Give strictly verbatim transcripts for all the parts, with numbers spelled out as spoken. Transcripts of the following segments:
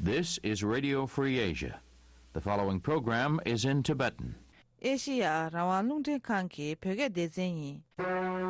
This is Radio Free Asia. The following program is in Tibetan. ཨེ་ཤེ་ཡ་རང་དབང་རླུང་འཕྲིན་ཁང་གི་བོད་སྐད་སྡེ་ཚན་ཡིན།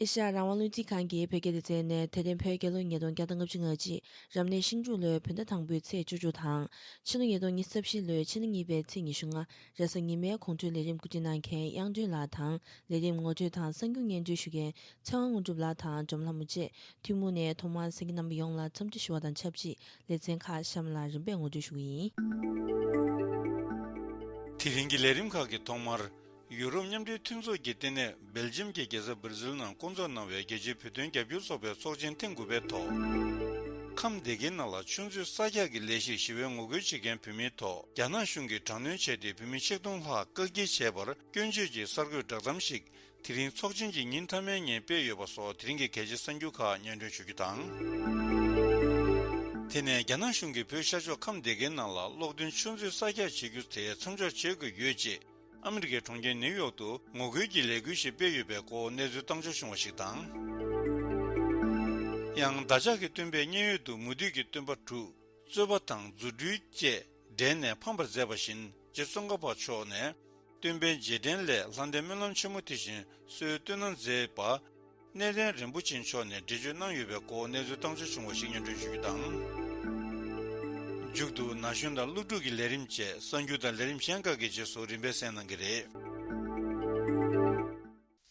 ཨེ་ཤ་ཡ་རང་དབང་རླུང་འཕྲིན་ཁང་གི་བོད་སྐད་སྡེ་ཚན་ནས་དེ་རིང་བོད་རྒྱལ་ལོ་ཉིས་སྟོང་བརྒྱ་དང་ལྔ་བཅུ་ང་གཅིག་རབ་གནས་ཤིང་འབྲུག་ལོའི་བོད་ཟླ་དང་པོའི་ཚེས་བཅུ་དྲུག་དང་། ཕྱི་ལོ་ཉིས་སྟོང་ཉི་ཤུ་རྩ་བཞི་ལོའི་ཕྱི་ཟླ་གཉིས་པའི་ཚེས་ཉི་ཤུ་ལྔ། རེས་གཟའ་ཉི་མའི་དགོང་དྲོའི་ལས་རིམ་བཀོད་སྒྲིག་གནང་མཁན་དབྱངས་སྒྲོན་ལགས་དང་། ལས་རིམ་ངོ་སྤྲོད་དང་གསར་འགྱུར་སྙན་སྒྲོན་ཞུ་མཁན་ཚེ་དབང་དངོས་གྲུབ་ལགས་དང་འཇམ་ལྷ་མོ་བཅས་ཐུན་མོང་ནས་ཐོག་མར་གསན་མཁན་རྣམ་པ་ཡོངས་ལ་འཚམས་འདྲི་ཞུ་བ་དང་ཆབས་ཅིག་ལེ་ཚན་ཁག་གཤམ་ལ་རིམ་པས་ངོ་སྤྲོད་ཞུ་གི་ཡིན། དེ་རིང་གི་ལས་རིམ་ཁག་གི་ཐོག་མར། ཡུ་རོབ་མཉམ་འབྲེལ་མཐུན་ཚོགས་ཀྱི་ལྟེ་གནས་སྦེལ་ཇམ་གྱི་རྒྱལ་ས་སྦར་ཟིལ་ནང་བསྐོང་ཚོགས་གནང་བའི་རྒྱལ་སྤྱིའི་བོད་དོན་རྒྱབ་སྐྱོར་ཚོགས་པའི་ཚོགས་ཆེན་ཐེངས་དགུ་པའི་ཐོག་ཁམས་སྡེ་དགེའི་ནང་ལ་ཆུ་མཛོད་གསར་རྒྱག་གི་ལས་གཞིར་ཞི་བའི་ངོ་རྒོལ་བྱེད་མཁན་བོད་མིའི་ཐོག་རྒྱ་ནག་གཞུང་གིས་དྲག་གནོན་བྱས་ཏེ་བོད་མི་ཆིག་སྟོང་ལྷག་བཀག་སྐྱིལ་བྱས་པར་སྐྱོན་བརྗོད་ཀྱི་གསར་འགོད་བསྒྲགས་གཏམ་ཞིག་དེ་རིང་ཚོགས་ཆེན་གྱི་ཉིན་མཐའ་མའི་ཉིན་སྤེལ་ཡོད་པ་སོགས་དེ་རིང་གི་གལ་ཆེའི་གསར་འགྱུར་ཁག་སྙན་སྒྲོན་ཞུ་རྒྱུ་དང་། དེ་ནས་རྒྱ་ནག་གཞུང་གིས་བོད་ཤར་ཕྱོགས་ཁམས་སྡེ་དགེའི་ནང་ལ་གློག་འདོན་ཆུ་མཛོད་གསར་རྒྱག་བྱེད་རྒྱུ་དེ་མཚམས་འཇོག་བྱེད་དགོས་ཡོད་ཅེས་ཨ་མི་རི་ཀའི་གྲོང་ཁྱེར་ནེའུ་ཡོག་ཏུ་ངོ་རྒོལ་གྱི་ལས་འགུལ་ཞིག་སྤེལ་ཡོད་པའི་སྐོར་གནས་ཚུལ་བཏང་འབྱོར་བྱུང་བ་ཞིག་དང་། ཡང་བདག་ཅག་གི་སྟོན་པའི་མཉན་ཡོད་དུ་མུ་ཏིག་གི་སྟོན་པ་དྲུག་རྩོད་པ་དང་རྫུ་འཕྲུལ་བཅས་འགྲན་ནས་འཕངས་པར་མཛད་པ་བཞིན་རྗེ་ཙོང་ཁ་པ་མཆོག་ནས། སྟོན་པའི་རྗེས་དྲན་ལས་ལྷ་ལྡན་སྨོན་ལམ་ཆེན་མོ་དེ་བཞིན་གསོལ་བསྟོད་གནང་མཛད་པ། སྣེ་ལེན་རིན་པོ་ཆེ་མཆོག་ནས་འགྲེལ་བརྗོད་གནང་ཡོད་པའི་སྐོར་གནས་ཚུལ་བཏང་འབྱོར་བྱུང་བ་ཞིག་སྙན་སྒྲོན་ཞུ་རྒྱུ་དང་། མཇུག་ཏུ་ན་གཞོན་དང་སློབ་ཕྲུག་གི་ལས་རིམ་བཅས་གསར་འགྱུར་དང་ལས་རིམ་གཞན་ཁག་གི་རྗེས་སུ་རིམ་པས་གསན་གནང་གི་རེད།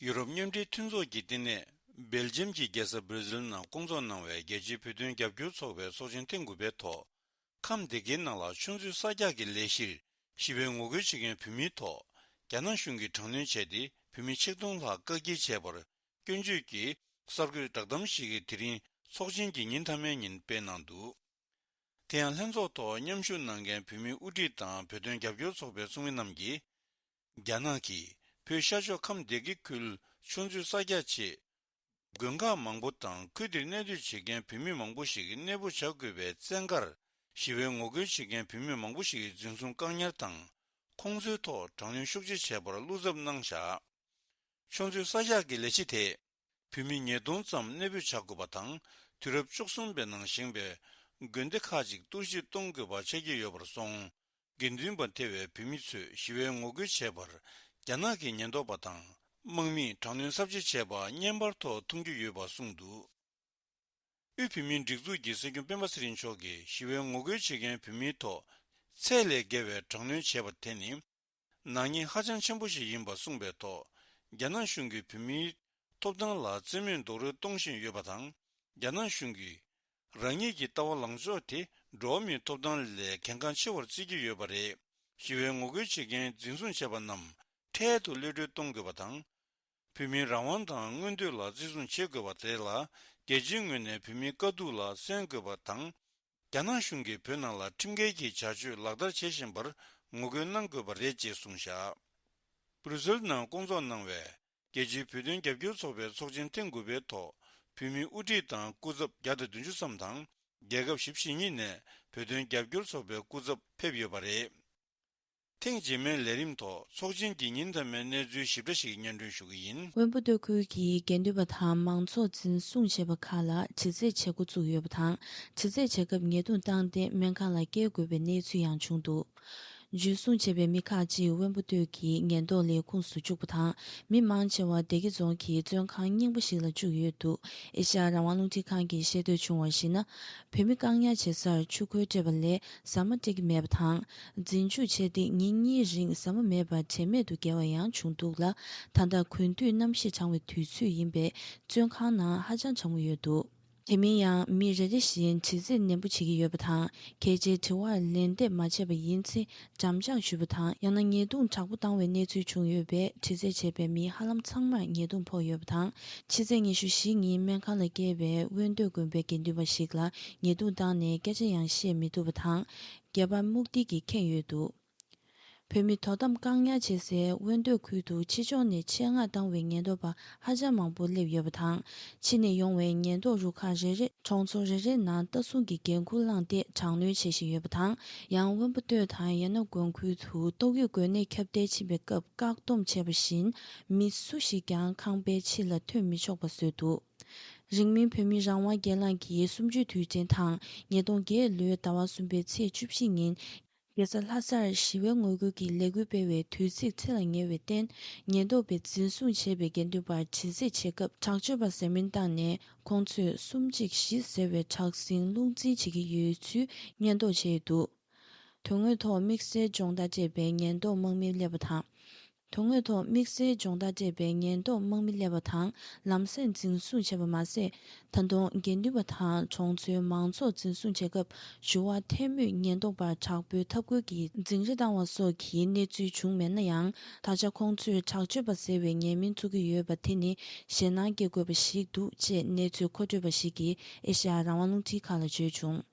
ཡུ་རོབ་མཉམ་འབྲེལ་མཐུན་ཚོགས་ཀྱི་ལྟེ་གནས་སྦེལ་ཇམ་གྱི་རྒྱལ་ས་སྦར་ཟིལ་ནང་བསྐོང་ཚོགས་གནང་བའི་རྒྱལ་སྤྱིའི་བོད་དོན་རྒྱབ་སྐྱོར་ཚོགས་པའི་ཚོགས་ཆེན་ཐེངས་དགུ་པའི་ཐོག་ཁམས་སྡེ་དགེའི་ནང་ལ་ཆུ་མཛོད་གསར་རྒྱག་གི་ལས་གཞིར་ཞི་བའི་ངོ་རྒོལ་བྱེད་མཁན་བོད་མིའི་ཐོག་རྒྱ་ནག་གཞུང་གིས་དྲག་གནོན་བྱས་ཏེ་བོད་མི་ཆིག་སྟོང་ལྷག་བཀག་སྐྱིལ་བྱས་པར་སྐྱོན་བརྗོད་ཀྱིས་གསར་འགོད་བསྒྲགས་གཏམ་ཞིག་གིས་དེ་རིང་ཚོགས་ཆེན་གྱི་ཉིན་མཐའ་མའི་ཉིན་སྤེལ་གནང་འདུག་དེ་ཡང་ལྷན་ཚོགས་ཐོག་མཉམ་ཞུགས་གནང་མཁན་བོད་མིའི་དབུ་ཁྲིད་དང་བོད་དོན་རྒྱབ་སྐྱོར་ཚོགས་པའི་ཚོགས་མི་རྣམས་ཀྱིས། རྒྱ་ནག་གིས་བོད་ཤར་ཕྱོགས་ཁམས་སྡེ་དགེ་ཁུལ་ཆུ་མཛོད་གསར་རྒྱག་ཆེད། དགོན་ཁག་མང་པོ་དང་ཁུལ་དེར་གནས་སྡོད་བྱེད་མཁན་བོད་མི་མང་པོ་ཞིག་གནས་སྤོ་བྱ་དགོས་པའི་བཙན་བཀར་ཞི་བའི་ངོ་རྒོལ་བྱེད་མཁན་བོད་མི་མང་པོ་ཞིག་འཛིན་བཟུང་བཀག་ཉར་དང་ཁོང་ཚོའི་ཐོག་དྲག་གནོན་ཤུགས་ཆེ་བྱས་པར་བློ་འཚབ་གནང་བཞག་ཆུ་མཛོད་གསར་རྒྱག་གི་ལས་གཞི་དེས་བོད་མི་ཉིས་སྟོང་ཙམ་གནས་སྤོ་བྱ་དགོས་པ་དང་དུས་རབས་བཅུ་གསུམ་པའི་ནང་བཞེངས་པའི་དགོན་སྡེ་ཁག་ཅིག་གཏོར་བཤིག་གཏོང་དགོས་པ་ཆགས་ཀྱི་ཡོད་པར་སོང་། དགེ་འདུན་པ་ཐེ་བའི་བོད་མི་ཚོས་ཞི་བའི་ངོ་རྒོལ་བྱས་པར་རྒྱ་ནག་གི་ཉེན་རྟོག་པ་དང་དམག་མིས་དྲག་གནོན་ཚབས་ཆེ་བྱས་པ་བརྙན་པར་ཐོག་མཐོང་རྒྱུ་ཡོད་པ་གསུངས་འདུག་དབུས་བོད་མིའི་སྒྲིག་འཛུགས་ཀྱི་སྲིད་སྐྱོང་སྤེན་པ་ཚེ་རིང་མཆོག་གིས་ཞི་བའི་ངོ་རྒོལ་བྱེད་མཁན་བོད་མིའི་ཐོག་ཚད་ལས་བརྒལ་བའི་དྲག་གནོན་བྱས་པ་དེ་ནི་ནག་ཉེས་ཧ་ཅང་ཆེན་པོ་ཞིག་ཡིན་པ་གསུངས་པའི་ཐོག་རྒྱ་ནག་གཞུང་གིས་བོད་མིའི་ཐོབ་ཐང་ལ་རྩིས་མེད་རྡོག་རོལ་གཏོང་བཞིན་ཡོད་པ་དང་། རྒྱ་ནག་གཞུང་གིས་རང་ཉིད་ཀྱི་ལྟ་བ་ལངས་ཕྱོགས་དེ་འགྲོ་བ་མིའི་ཐོབ་ཐང་ལས་གལ་འགངས་ཆེ་བར་བརྩི་གི་ཡོད་པ་རེད། ཞི་བའི་ངོ་རྒོལ་བྱེད་མཁན་འཛིན་བཟུང་བྱས་པ་རྣམས་འཕྲལ་དུ་གློད་གྲོལ་གཏོང་དགོས་པ་དང་། བོད་མིའི་རང་དབང་དང་མངོན་འདོད་ལ་བརྩི་སྲུང་བྱེད་དགོས་པ་དེ་ལ་རྒྱལ་སྤྱིའི་ངོས་ནས་བོད་མིའི་དཀའ་སྡུག་ལ་གསན་དགོས་པ་དང་། རྒྱ་ནག་གཞུང་གིས་བོད་ནང་ལ་ཁྲིམས་འགལ་གྱི་བྱ་སྤྱོད་ལག་བསྟར་བྱེད་བཞིན་པར་ངོ་རྒོལ་གནང་དགོས་པ་རེད་ཅེས་གསུངས་བཞག་བྷུ་རུ་སེལ་ནང་བསྐོང་ཚོགས་གནང་བའི་རྒྱལ་སྤྱིའི་བོད་དོན་རྒྱབ་སྐྱོར་ཚོགས་པའི་ཚོགས་ཆེན་ཐེངས་དགུ་པའི་ཐོག་བོད་མིའི་དབུ་ཁྲིད་དང་སྐུ་ཚབ་བརྒྱ་དང་བདུན་ཅུ་ཙམ་དང་རྒྱལ་ཁབ་བཞི་བཅུ་ཞེ་གཉིས་ནས་བོད་དོན་རྒྱབ་སྐྱོར་ཚོགས་པའི་སྐུ་ཚབ་ཕེབས་ཡོད་པ་རེད། ཐེངས་རྗེས་མའི་ལས་རིམ་ཐོག་ཚོགས་ཆེན་གྱི་ཉིན་མཐའ་མའི་གནས་ཚུལ་ཞིབ་ཕྲ་ཞིག་སྙན་སྒྲོན་ཞུ་གི་ཡིན། དབོན་པོ་སྟོད་ཁུལ་གྱི་དགེ་འདུན་པ་དང་མང་ཚོགས་འཛིན་བཟུང་བྱས་པ་ཁག་ལ་དྲི་རྩད་བྱེད་འགོ་བཙུགས་ཡོད་པ་དང་། དྲི་རྩད་བྱེད་སྐབས་ཉེས་རྡུང་བཏང་སྟེ་སྨན་ཁང་ལ་བསྐྱལ་དགོས་པའི་གནས་ཚུལ་ཡང་བྱུང་འདུག་འཇུ་བཟུང་བྱས་པའི་མི་ཁག་ཅིག་དབོན་པོ་སྟོད་ཀྱི་ཉེན་རྟོག་ལས་ཁུངས་སུ་བཅུག་པ་དང་། མི་མང་ཆེ་བ་བདེ་སྐྱིད་རྫོང་གི་བཙོན་ཁང་རྙིང་པ་ཞིག་ལ་བཅུག་ཡོད་འདུག་ཨེ་ཤ་ཡ་རང་དབང་རླུང་འཕྲིན་ཁང་གིས་ཤེས་འདོད་བྱུང་བར་གཞིགས་ན། བོད་མི་བཀག་ཉར་བྱེད་སར་ཆུ་ཁོལ་སྤྲད་པ་ལས་ཟ་མ་སྤྲད་ཀྱི་མེད་པ་དང་། འཛིན་བཅུག་བྱས་ཏེ་ཉིན་གཉིས་རིང་ཟ་མ་མེད་པར་དྲན་མེད་དུ་བརྒྱལ་བ་ཡང་བྱུང་འདུག་ལ། ད་ལྟ་དགུན་དུས་གནམ་གཤིས་གྲང་བའི་དུས་ཚོད་ཡིན་པས་བཙོན་ཁང་ནང་ཧ་ཅང་གྲང་མོ་ཡོད་འདུག་དེ་མིན་ཡང་མི་རེ་རེ་བཞིན་དྲི་རྩད་ནན་པོ་བྱེད་ཀྱི་ཡོད་པ་དང་། གལ་ཆེའི་དྲི་བར་ལན་འདེབས་མ་བྱས་པ་ཡིན་ཚེ་འགྲམ་ལྕག་གཞུས་པ་དང་། ཡང་ན་ཉེས་རྡུང་དྲག་པོ་བཏང་བའི་གནས་ཚུལ་བྱུང་ཡོད་པས་དྲི་རྩད་བྱས་པའི་མི་ཧ་ལམ་ཚང་མར་ཉེས་རྡུང་ཕོག་ཡོད་པ་དང་། ཕྱི་ཚེས་ཉི་ཤུ་བཞི་ཉིན་སྨན་ཁང་ལ་བསྐྱལ་བའི་དབོན་སྟོད་དགོན་པའི་དགེ་འདུན་པ་ཞིག་ལ་ཉེས་རྡུང་བཏང་ནས་སྐད་ཆ་ཡང་བཤད་མི་ཐུབ་པ་དང་། སྒལ་པར་རྨུག་རྡིབ་ཀྱིས་ཁེངས་ཡོད་འདུག་བོད་མི་དོ་དམ་བཀག་ཉར་བྱེད་སའི་དབོན་སྟོད་ཁུལ་དུ་ཕྱི་ཕྱོགས་ནས་ཆེད་མངགས་བཏང་བའི་ཉེན་རྟོག་པ་ཧ་ཅང་མང་པོ་སླེབས་ཡོད་པ་དང་། ཕྱི་ནས་ཡོང་བའི་ཉེན་རྟོག་རུ་ཁག་རེ་རེས་གྲོང་ཚོ་རེ་རེའི་ནང་ལྟ་སྲུང་གི་འགན་འཁུར་བླངས་ཏེ་དྲག་གནོན་བྱེད་བཞིན་ཡོད་པ་དང་། ཡང་དབོན་པོ་སྟོད་དང་ཡན་ན་དགོན་ཁུལ་དུ་ཏོག་དབྱིབས་འགོས་ནད་ཁྱབ་གདལ་ཕྱིན་པའི་སྐབས་བཀག་སྡོམ་བྱས་པ་བཞིན། མི་སུ་ཞིག་ཀྱང་ཁང་པའི་ཕྱི་ལ་ཐོན་མི་ཆོག་པ་བཟོས་འདུག་རིང་མིན་བོད་མི་རང་དབང་སྒེར་ལངས་ཀྱི་གསུམ་བཅུའི་དུས་དྲན་དང་ཉིས་སྟོང་བརྒྱད་ལོའི་ཟླ་བ་གསུམ་པའི་ཚེས་བཅུ་བཞི་ཉིན། རྒྱལ་ས་ལྷ་སར་ཞི་བའི་ངོ་རྒོལ་གྱི་ལས་འགུལ་སྤེལ་བའི་དུས་ཚིགས་ཚེ་ལ་ཉེ་བའི་སྟེང་། ཉེན་རྟོག་པས་འཛིན་བཟུང་བྱས་པའི་དགེ་འདུན་པར་དྲི་རྩད་བྱེད་སྐབས་དྲག་སྤྱོད་པ་ཟེར་མིང་བཏགས་ནས་ཁོང་ཚོས་གསུམ་གཅིག་བཞི་ཟེར་བའི་དྲག་ཟིང་རླུང་འཛིན་བྱེད་ཀྱི་ཡོད་ཚུལ་སྙན་སྒྲོན་བྱས་འདུག་དོན་དངོས་ཐོག་དམིགས་བསལ་སྦྱོང་བརྡར་སྤྲད་པའི་ཉེན་རྟོག་དམག་མི་སླེབས་པ་དང་། དོན་དངོས་ཐོག་དམིགས་བསལ་སྦྱོང་བརྡར་སྤྲད་པའི་ཉེན་རྟོག་དམག་མི་སླེབས་པ་དང་ལམ་སེང་འཛིན་བཟུང་བྱས་པ་མ་ཟད། ད་དུང་དགེ་འདུན་པ་དང་གྲོང་ཚོའི་མང་ཚོགས་འཛིན་བཟུང་བྱེད་སྐབས་ཞུ་བ་འཐེན་མོད་ཉེན་རྟོག་པར་དྲག་པོའི་འཐབ་རྒོལ་གྱི་འཛིང་རེས་བཏང་བ་སོགས་ཀྱི་གནས་ཚུལ་བྱུང་མེད་ན་ཡང་། ད་ཆ་ཁོང་ཚོས་དྲག་སྤྱོད་པ་ཟེར་བའི་ཉེས་མིང་བཙུགས་ཀྱི་ཡོད་པ་དེ་ནི་ཞེད་སྣང་སྐྱེ་དགོས་པ་ཞིག་འདུག་ཅེས་གནས་ཚུལ་མཁོ་སྤྲོད་པ་ཞིག་གིས་ཨེ་ཤ་ཡ་རང་དབང་རླུང་འཕྲིན་ཁང་ལ་བརྗོད་བྱུང་།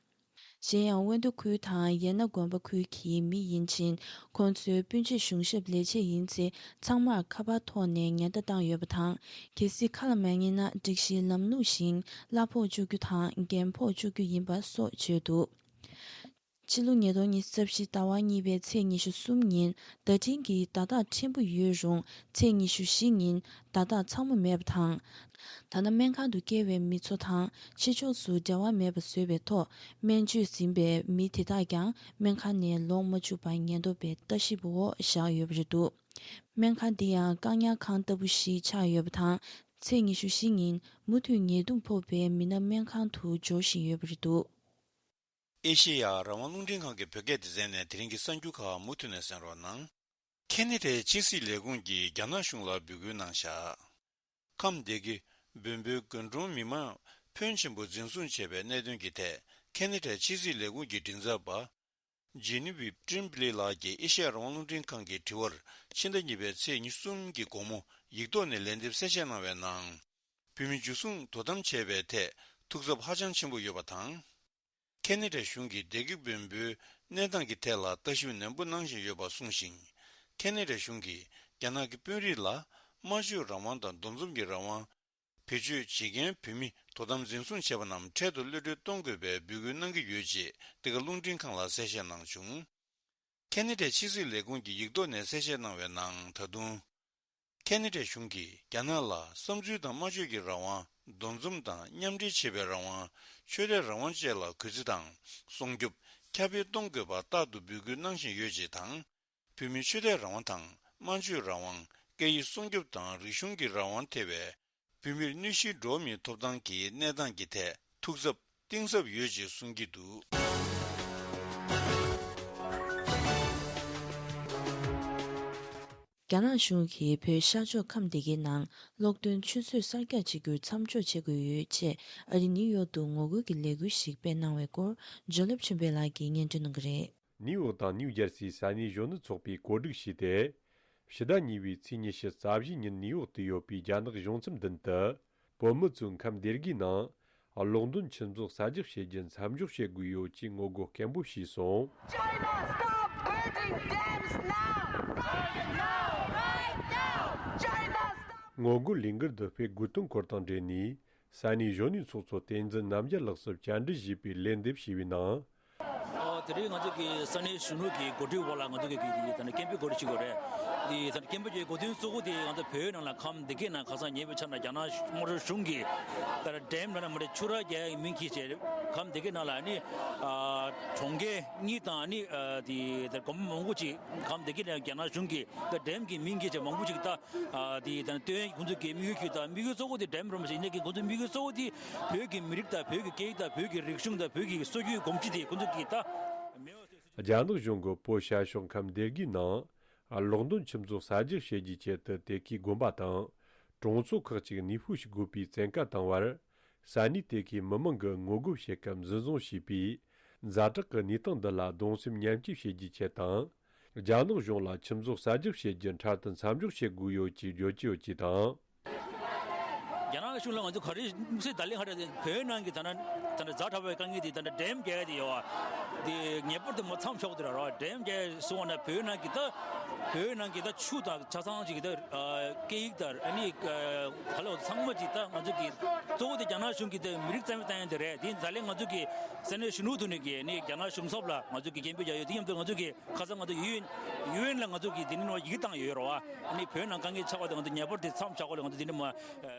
གཞན་ཡང་དབོན་སྟོད་ཁུལ་དང་ཡན་ན་དགོན་པ་ཁུལ་གྱི་མི་ཡིན་ཕྱིན། ཁོང་ཚོའི་སྤུན་མཆེད་གཞུང་ཞབས་ལས་བྱེད་ཡིན་ཚེ་ཚང་མར་ཁ་པར་ཐོག་ནས་ཉེན་བརྡ་བཏང་ཡོད་པ་དང་། གལ་སྲིད་ཁ་ལ་མ་ཉན་ན་སྒྲིག་གཞིའི་ལམ་ལུགས་བཞིན་གླ་ཕོགས་གཅོག་རྒྱུ་དང་འགན་ཕོག་གཅོག་རྒྱུ་ཡིན་པ་སོགས་བརྗོད་འདུག་ཕྱི་ལོ་ཉིས་སྟོང་ཉི་ཤུ་རྩ་བཞི་ཟླ་བ་གཉིས་པའི་ཚེས་ཉི་ཤུ་གསུམ་ཉིན་བརྡ་འཕྲིན་གྱི་བརྡ་རྟགས་ཕྲན་བུ་ཡོད་རུང་ཚེས་ཉི་ཤུ་བཞི་ཉིན་བརྡ་རྟགས་ཚང་མ་མེད་པ་དང་། ད་ལྟ་སྨན་ཁང་དུ་བསྐྱལ་བའི་མི་ཚོ་དང་ཕྱི་ཕྱོགས་སུ་འབྲེལ་བ་མེད་པ་བཟོས་པའི་ཐོག་སྨན་བཅོས་ཟིན་པའི་མི་དེ་དག་ཀྱང་སྨན་ཁང་ནས་ལོག་མ་བཅུག་པར་ཉེན་རྟོག་པའི་ལྟ་ཞིབ་འོག་བཞག་ཡོད་པ་རེད་འདུག་སྨན་ཁང་འདི་ཡང་བཀག་ཉར་ཁང་ལྟ་བུ་ཞིག་ཆགས་ཡོད་པ་དང་། ཚེས་ཉི་ཤུ་བཞི་ཉིན་མུ་མཐུད་ཉེས་རྡུང་ཕོག་པའི་མི་སྣ་སྨན་ཁང་དུ་འབྱོར་བཞིན་ཡོད་པ་རེད་འདུག་ཨེ་ཤེ་ཡ་རང་དབང་རླུང་འཕྲིན་ཁང་གི་བོད་སྐད་སྡེ་ཚན་ནས་དེ་རིང་གི་གསར་འགྱུར་ཁག་མུ་མཐུད་ནས་གསན་རོགས་གནང་། ཁེ་ན་ཌའི་ཕྱི་སྲིད་ལས་ཁུངས་ཀྱིས་རྒྱ་ནག་གཞུང་ལ་འབོད་སྐུལ་གནང་བཞག་ཁམས་སྡེ་དགེ་བོན་པོའི་དགོན་གྲོང་མི་མང་ཕོན་ཆེན་པོ་འཛིན་བཟུང་བྱས་པའི་གནད་དོན་གྱི་ཐད་ཁེ་ན་ཌའི་ཕྱི་སྲིད་ལས་ཁུངས་ཀྱི་མགྲིན་ཚབ་པ། ཇེ་ནི་ཝི་ཀྲིན་བྷི་ལི་ལགས་ཀྱིས་ཨེ་ཤེ་ཡ་རང་དབང་རླུང་འཕྲིན་ཁང་གི་དྲི་བར་ཕྱི་ཟླ་གཉིས་པའི་ཚེས་ཉི་ཤུ་གསུམ་གྱི་དགོང་མོ་ཡིག་ཐོག་ནས་ལན་འདེབས་གསལ་བཤད་གནང་བའི་ནང་། བོད་མི་འཇུ་བཟུང་དོ་དམ་བྱས་པའི་ཐད་ཐུགས་འཚབ་ཧ་ཅང་ཆེན་པོ་ཡོད་པ་དང་། ཁེ་ན་ཌ་གཞུང་གིས་སྡེ་དགེ་བོན་པོའི་གནས་སྟངས་ཀྱི་ཐད་ལ་ལྟ་ཞིབ་ནན་པོ་གནང་བཞིན་ཡོད་པ་གསུངས་ཤིང་། ཁེ་ན་ཌ་གཞུང་གིས་རྒྱ་ནག་གི་དཔོན་རིགས་ལ་སྨྲ་བརྗོད་རང་དབང་དང་འདུ་འཛོམས་ཀྱི་རང་དབང་། བེད་སྤྱོད་བྱེད་མཁན་བོད་མི་དོ་དམ་འཛིན་བཟུང་བྱས་པ་རྣམས་འཕྲལ་དུ་གློད་གྲོལ་གཏོང་དགོས་པའི་འབོད་སྐུལ་གནང་གི་ཡོད་ཅེས་འདི་ག་རླུང་འཕྲིན་ཁང་ལ་གསལ་བཤད་གནང་བྱུང་། ཁེ་ན་ཌའི་ཕྱི་སྲིད་ལས་ཁུངས་ཀྱིས་ཡིག་ཐོག་ནས་གསལ་བཤད་གནང་བའི་ནང་ད་དུང་། ཁེ་ན་ཌའི་གཞུང་གིས་རྒྱ་ནག་ལ་བསམ་ཚུལ་དང་སྨྲ་བརྗོད་ཀྱི་རང་དབང་། འདུ་འཛོམས་དང་མཉམ་འབྲེལ་བྱེད་པའི་རང་དབང་། ཆོས་དད་རང་དབང་བཅས་ལ་གུས་བརྩི་དང་སྲུང་སྐྱོབ་ཁྱབ་སྤེལ་གཏོང་དགོས་པ་རྟག་ཏུ་འབོད་སྐུལ་གནང་བཞིན་ཡོད་ཅེས་དང་། བོད་མིའི་ཆོས་དད་རང་དབང་དང་སྨྲ་བརྗོད་རང་དབང་། སྐད་ཡིག་སྲུང་སྐྱོབ་དང་རིག་གཞུང་གི་རང་དབང་ཐེ་བའི་བོད་མིར་གནོད་གཞིའི་འགྲོ་བ་མིའི་ཐོབ་ཐང་གི་གནས་སྟངས་ཀྱི་ཐད་ཐུགས་འཚབ་གཏིང་ཟབ་ཡོད་ཅེས་གསུང་གི་འདུག་རྒྱ་ནག་གཞུང་གིས་བོད་ཤར་ཕྱོགས་ཁམས་སྡེ་དགེའི་ནང་གློག་འདོན་ཆུ་ཚོད་གསར་རྒྱག་བྱེད་རྒྱུར་མཚམས་འཇོག་བྱེད་དགོས་ཡོད་ཅེས་ཨ་རི་ནིའུ་ཡོག་ཏུ་ངོ་རྒོལ་གྱི་ལས་འགུལ་ཞིག་སྤེལ་གནང་བའི་སྐོར་ཇོ་ལེབ་ཆོས་འཕེལ་ལགས་ཀྱིས་སྙན་སྒྲོན་གནང་གི་རེད། ནིའུ་ཡོག་དང་ནིའུ་ཇར་སིའི་ས་གནས་གཞོན་ནུ་ཚོགས་པས་གོ་སྒྲིག་བྱས་ཏེ། ཕྱི་ཟླ་གཉིས་པའི་ཚེས་ཉི་ཤུ་རྩ་བཞི་ཉིན་ནིའུ་ཡོག་ཏུ་ཡོད་པའི་རྒྱ་ནག་གཞུང་ཚབ་མདུན་དུ། བོད་མི་ཚོས་ཁམས་སྡེ་དགེའི་ནང་གློག་འདོན་ཁྱིམ་ཚང་གསར་རྒྱག་བྱེད་རྒྱུ་མཚམས་འཇོག་བྱེད་དགོས་ཡོད་ཅེས་ངོ་རྒོལ་སྐད་འབོད་བྱས་སོང་། China, stop building dams now! Right now! Right now! China, stop! ངོ་རྒོལ་ལས་འགུལ་འདི་སྤེལ་དགོས་དོན་སྐོར་དང་འབྲེལ་ནས། ས་གནས་གཞོན་ནུའི་ཚོགས་གཙོ་བསྟན་འཛིན་རྣམ་རྒྱལ་ལགས་སུ་བཅར་འདྲི་ཞུས་པའི་ལན་འདེབས་ཞུས་པའི་ནང་། ཨོ། དེ་རིང་ང་ཚོ་གི་ས་གནས་གཞོན་ནུ་གི་འགོ་ཁྲིད་འོག་ལ་ང་ཚོ་གི་གི་ད་ནི་སྐད་འབོད་གོ་སྒྲིག་ཞུས་ཡོད་རེད། དེ་ད་ནི་སྐད་འབོད་ཀྱི་གོ་དོན་གཙོ་བོ་དེ་ང་ཚོ་བོད་ནང་ལ་ཁམས་སྡེ་དགེ་ནང་ཁ་སང་ཉེ་བའི་ཆར་ནས་རྒྱ་ནག་དམར་ཤོག་གཞུང་གིས་ད་ལྟ་ཌེམ་ལབ་ན་མ་རེད། ཆུ་རགས་རྒྱག་ཡག་མིང་འཁྱེར་བྱས་ཁམས་སྡེ་དགེ་ནང་ལ་ནི་ཨ་གྲོང་ཁྱེར་གཉིས་དང་ནི་ཨ་དེ་ད་དགོན་པ་མང་པོ་ཅིག་ཁམས་སྡེ་དགེ་ནང་རྒྱ་ནག་གཞུང་གིས་ད་ཌེམ་གྱི་མིང་འཁྱེར་བྱས་མང་པོ་ཅིག་ད། ཨ་དེ་དང་སྟོན་ཁོང་ཚོ་གི་དམིགས་ཡུལ་གྱི་དང་དམིགས་ཡུལ་གཙོ་བོ་དེ་ཌེམ་རུ་མ་ཞིག་ཡིན་ནའི་གི་ཁོང་ཚོའི་དམིགས་ཡུལ་གཙོ་བོ་དེ་བོད་ཀྱི་མི་རིགས་དང་བོད་ཀྱི་སྐད་ཡིག་དང་བོད་ཀྱི་རིག་གཞུང་དང་བོད་ཀྱི་སྲོལ་རྒྱུན་གོམས་གཤིས་དེ་ཁོང་ཚོ་གི་ད་མེད་པ་བཟོ་ཞིག་རྒྱ་ནག་གཞུང་གིས་བོད་ཤར་ཕྱོགས་ཁམས་སྡེ་དགེའི་ནང་གློག་འདོན་ཁྱིམ་ཚང་གསར་རྒྱག་བྱེད་རྒྱུའི་ཆེད་དུ་དེ་གའི་དགོན་པ་དང་གྲོང་ཚོ་ཁག་ཅིག་ནུས་ཤུགས་ཤིག་དགོས་པའི་བཙན་བཀའ་བཏང་བར། ས་གནས་དེ་གའི་མི་མང་གིས་ངོ་རྒོལ་བྱེད་སྐབས་འཛིན་བཟུང་བྱས་པའི་ཛ་དྲག་གི་གནས་སྟངས་འདི་ལ་གདུང་སེམས་མཉམ་སྐྱེད་བྱེད་རྒྱུའི་ཆེད་དང་། རྒྱ་ནག་གཞུང་ལ་ཁྱིམ་ཚང་གསར་རྒྱག་བྱེད་རྒྱུ་འཕྲལ་དུ་མཚམས་འཇོག་བྱེད་དགོས་ཡོད་ཅེས་བརྗོད་ཀྱི་ཡོད་ཅེས་དང་། རྒྱ་ནག་གཞུང་ལ་ང་ཚོ་ག་རེ་དམིགས་བསལ་བརྡ་ལན་ཧ་ར་དེ་བོད་ནང་གི་ད་ན་ད་ན་ཛ་དྲག་པའི་དཀའ་ངལ་དེ་ད་ན་འགྲེམས་རྒྱག་ཡ་དེ་ཡོད་བ། དེ་ངེས་པར་དུ་མ་མཚམས་འཇོག་དེ་ར་ར་འགྲེམས་རྒྱག་སོང་བ་ན་བོད་ནང་གི་ད་བོད་ནང་གི་ད་ཆོས་དང་ཆ་ཚང་ཅིག་གི་ད་སྐད་ཡིག་དང་ཨ་ནི་ག་ལ་ཚང་མ་ཅིག་ད་ང་ཚོ་གི་གཙོ་བོ་དེ་རྒྱ་ནག་གཞུང་གི་ད་མི་རིགས་རྩ་མེད་བཏང་ཡ་དེ་རེད། དེ་ད་ལན་ང་ཚོ་གི་ས་གནས་གཞོན་ནུ་དུ་ནས་གི་ནི་རྒྱ་ནག་གཞུང་ཚབ་ལ་ང་ཚོ་གི་སྐད་འབོད་རྒྱག་ཡོད། དེ་མཉམ་དུ་ང་ཚོ་གི་ཁ་སང་ང་ཚོ་ཡུ་ཨེན་ཡུ་ཨེན་ལ་ང་ཚོ་གི་དེ་ནི་ནོ་ཡི་གེ་བཏང་ཡོད་རོ་བ། ཨ་ནི་བོད་ནང་དཀའ་ངལ་ཆགས་པ་དེ་ང་ཚོ་ངེས་པར་དེ་མཚམས་བཞག་དགོས་ལ་ང་ཚོ་དེ་འདྲ་མ།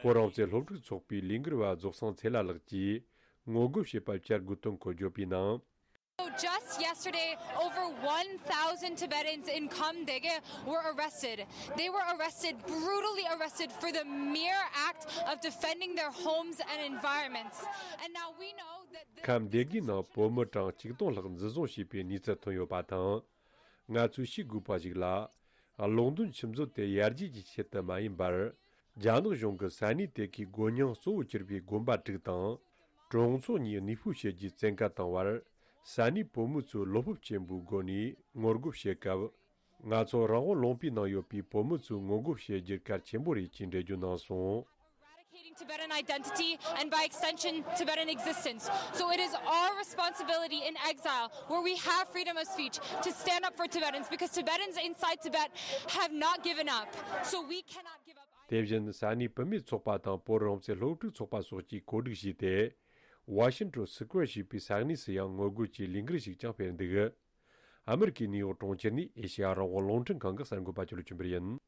བོད་རང་བཙན་སློབ་ཕྲུག་ཚོགས་པའི་ལས་འགུལ་བ་རྫོགས་སངས་ཚེ་ལྷ་ལགས་ཀྱིས་ངོ་རྒོལ་བྱེད་པ་བཅར་དགོས་དོན་སྐོར་བརྗོད་པའི་ནང་། So just yesterday, over one thousand Tibetans in Kham Dege were arrested. They were arrested, brutally arrested, for the mere act of defending their homes and environments. And now we know that this ཁམས་སྡེ་དགེའི་ནང་བོད་མི་གྲངས་ཆིག་སྟོང་ལྷག་འཛིན་བཟུང་བྱས་པའི་གནས་ཚུལ་ཐོན་ཡོད་པ་དང་། ང་ཚོས་ཤེས་དགོས་པ་ཞིག་ལ། གློག་འདོན་ཆུ་མཛོད་དེ་ཡར་རྒྱས་ཀྱི་ཆེད་དུ་མ་ཡིན་པར། རྒྱ་ནག་གཞུང་གིས་ས་གནས་དེ་གའི་སྒོ་རྙིང་གཙོ་བོ་གྱུར་པའི་དགོན་པ་དྲུག་དང་། གྲོང་ཚོ་གཉིས་གནས་སྤོ་བྱེད་རྒྱུའི་བཙན་བཀའ་བཏང་བར། ས་གནས་བོད་མི་ཚོས་བློ་སྤོབས་ཆེན་པོའི་སྒོ་ནས་ངོ་རྒོལ་བྱེད་སྐབས། ང་ཚོ་རང་དབང་ལུང་པའི་ནང་ཡོད་པའི་བོད་མི་ཚོས་ངོ་རྒོལ་བྱེད་རྒྱུ་གལ་ཆེན་པོ་རེད་ཅེས་འགྲེལ་བརྗོད་གནང་སོང་། Eradicating Tibetan identity and by extension Tibetan existence. So it is our responsibility in exile, where we have freedom of speech, to stand up for Tibetans, because Tibetans inside Tibet have not given up. So we cannot give up either. དེ་བཞིན་ས་གནས་བུད་མེད་ཚོགས་པ་དང་བོད་རང་བཙན་སློབ་ཕྲུག་ཚོགས་པ་སོགས་ཀྱིས་གོ་སྒྲིག་བྱས་ཏེ། ཝ་ཤིང་ཊོན་སི་ཀུ་ཝེར་ཞེས་པའི་ས་གནས་སུ་ཡང་ངོ་རྒོལ་གྱི་ལས་འགུལ་ཞིག་ཀྱང་སྤེལ་འདུག་ཨ་མེ་རི་ཀའི་ནིའུ་ཡོག་གྲོང་ཁྱེར་ནས་ཨེ་ཤེ་ཡ་རང་དབང་རླུང་འཕྲིན་ཁང་གི་གསར་འགོད་པ་ཅོ་ལི་ཆོས་འཕེལ་ཡིན།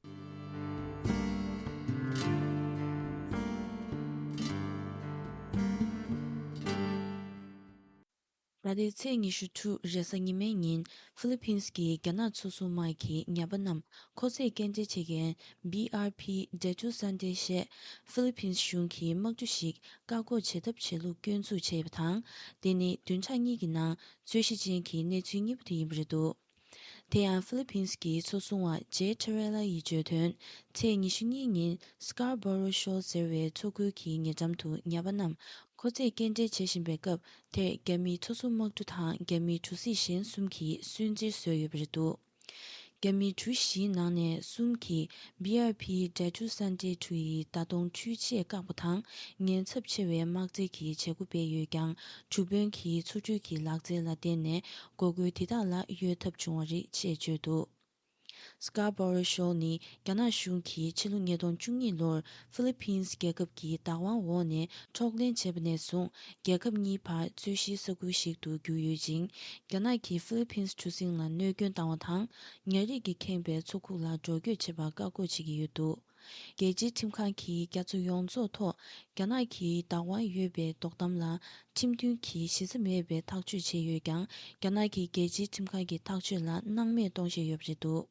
ད་ལྟའི་ཚེས་ཉི་ཤུ་དྲུག་རེས་གཟའ་ཉི་མའི་ཉིན་ཧྥི་ལི་ཕིན་གྱི་རྒྱ་ནག་ཚོ་སྲུང་དམག་གི་ཉ་པ་རྣམས་ཁོ་ཚོས་སྐྱེལ་འདྲེན་བྱེད་མཁན་བྷི་ཨར་ཕི་ཌེ་ཊུ་སན་ཏེ་ཞེས་ཧྥི་ལི་ཕིན་གཞུང་གི་དམག་གྲུ་ཞིག་བཀག་འགོག་བྱེད་ཐབས་བྱེད་ལུགས་སྐྱོན་འཛུགས་བྱས་པ་དང་། དེ་ནི་བདུན་ཕྲག་གཉིས་ཀྱི་ནང་རྩོད་གཞི་ཅན་གྱི་གནས་ཚུལ་གཉིས་པ་དེ་ཡིན་པ་རེད་འདུག་དེ་ཡང་ཧྥི་ལི་ཕིན་གྱི་ཚོ་སྲུང་བ་ཇེ་ཁྲེ་རེ་ལ་ཡིས་བརྗོད་དོན། ཚེས་ཉི་ཤུ་གཉིས་ཉིན་སི་ཀར་བྷོ་རོ་ཤོར་ཟེར་བའི་མཚོ་ཁུལ་གྱི་ཉེ་འགྲམ་དུ་ཉ་པ་རྣམས་ཁོ་ཚོས་སྐྱེལ་འདྲེན་བྱེད་བཞིན་པའི་སྐབས་དེར་རྒྱ་མིའི་མཚོ་སྲུང་དམག་གྲུ་དང་རྒྱ་མིའི་གྲུ་གཟིངས་གཞན་གསུམ་གྱིས་སུན་གཙེར་བཟོས་ཡོད་པ་རེད་འདུག་རྒྱ་མིའི་གྲུ་བཞིའི་ནང་ནས་གསུམ་གྱིས་བྷི་ཨར་ཕི་ཌེ་ཊུ་སན་ཏེ་གྲུ་ཡི་ཟླ་གདོང་འཕྲུལ་ཆས་བཀག་པ་དང་ཉེན་ཚབས་ཆེ་བའི་དམག་རྩལ་གྱི་བྱེད་སྒོ་སྤེལ་ཡོད་ཀྱང་། གྲུ་དཔོན་གྱིས་མཚོ་གྲུ་གྱི་ལག་རྩལ་ལ་བརྟེན་ནས་འགོག་རྒོལ་དེ་དག་ལ་གཡོལ་ཐབས་བྱུང་བ་རེད་ཅེས་བརྗོད་འདུག་སི་ཀར་བྷོ་རོ་ཤོར་ནི་རྒྱ་ནག་གཞུང་གིས་ཕྱི་ལོ་ཉིས་སྟོང་བཅུ་གཉིས་ལོར་ཧྥི་ལི་ཕིན་སི་རྒྱལ་ཁབ་ཀྱི་བདག་དབང་འོག་ནས་འཕྲོག་ལེན་བྱས་པ་ནས་བཟུང་རྒྱལ་ཁབ་གཉིས་བར་རྩོད་གཞིའི་ས་ཁུལ་ཞིག་ཏུ་གྱུར་ཡོད་ཅིང་། རྒྱ་ནག་གིས་ཧྥི་ལི་ཕིན་སི་གྲུ་གཟིངས་ལ་གནོད་སྐྱོན་བཏང་བ་དང་། ཉ་རིགས་ཀྱིས་ཁེངས་པའི་མཚོ་ཁུག་ལ་འགྲོ་སྐྱོད་བྱེད་པར་བཀག་འགོག་བྱེད་ཀྱི་ཡོད་འདུག་རྒྱལ་སྤྱིའི་ཁྲིམས་ཁང་གིས་རྒྱ་མཚོ་ཡོངས་རྫོགས་ཐོག་རྒྱ་ནག་གི་བདག་དབང་ཡོད་པའི་དོ་དམ་ལ་ཁྲིམས་མཐུན་གྱི་གཞི་རྩ་མེད་པའི་ཐག་གཅོད་བྱས་ཡོད་ཀྱང་། རྒྱ་ནག་གིས་རྒྱལ་སྤྱིའི་ཁྲིམས་ཁང་གི་ཐག་གཅོད་ལ་སྣང་མེད་གཏོང་བཞིན་ཡོད་པ་རེད་འདུག་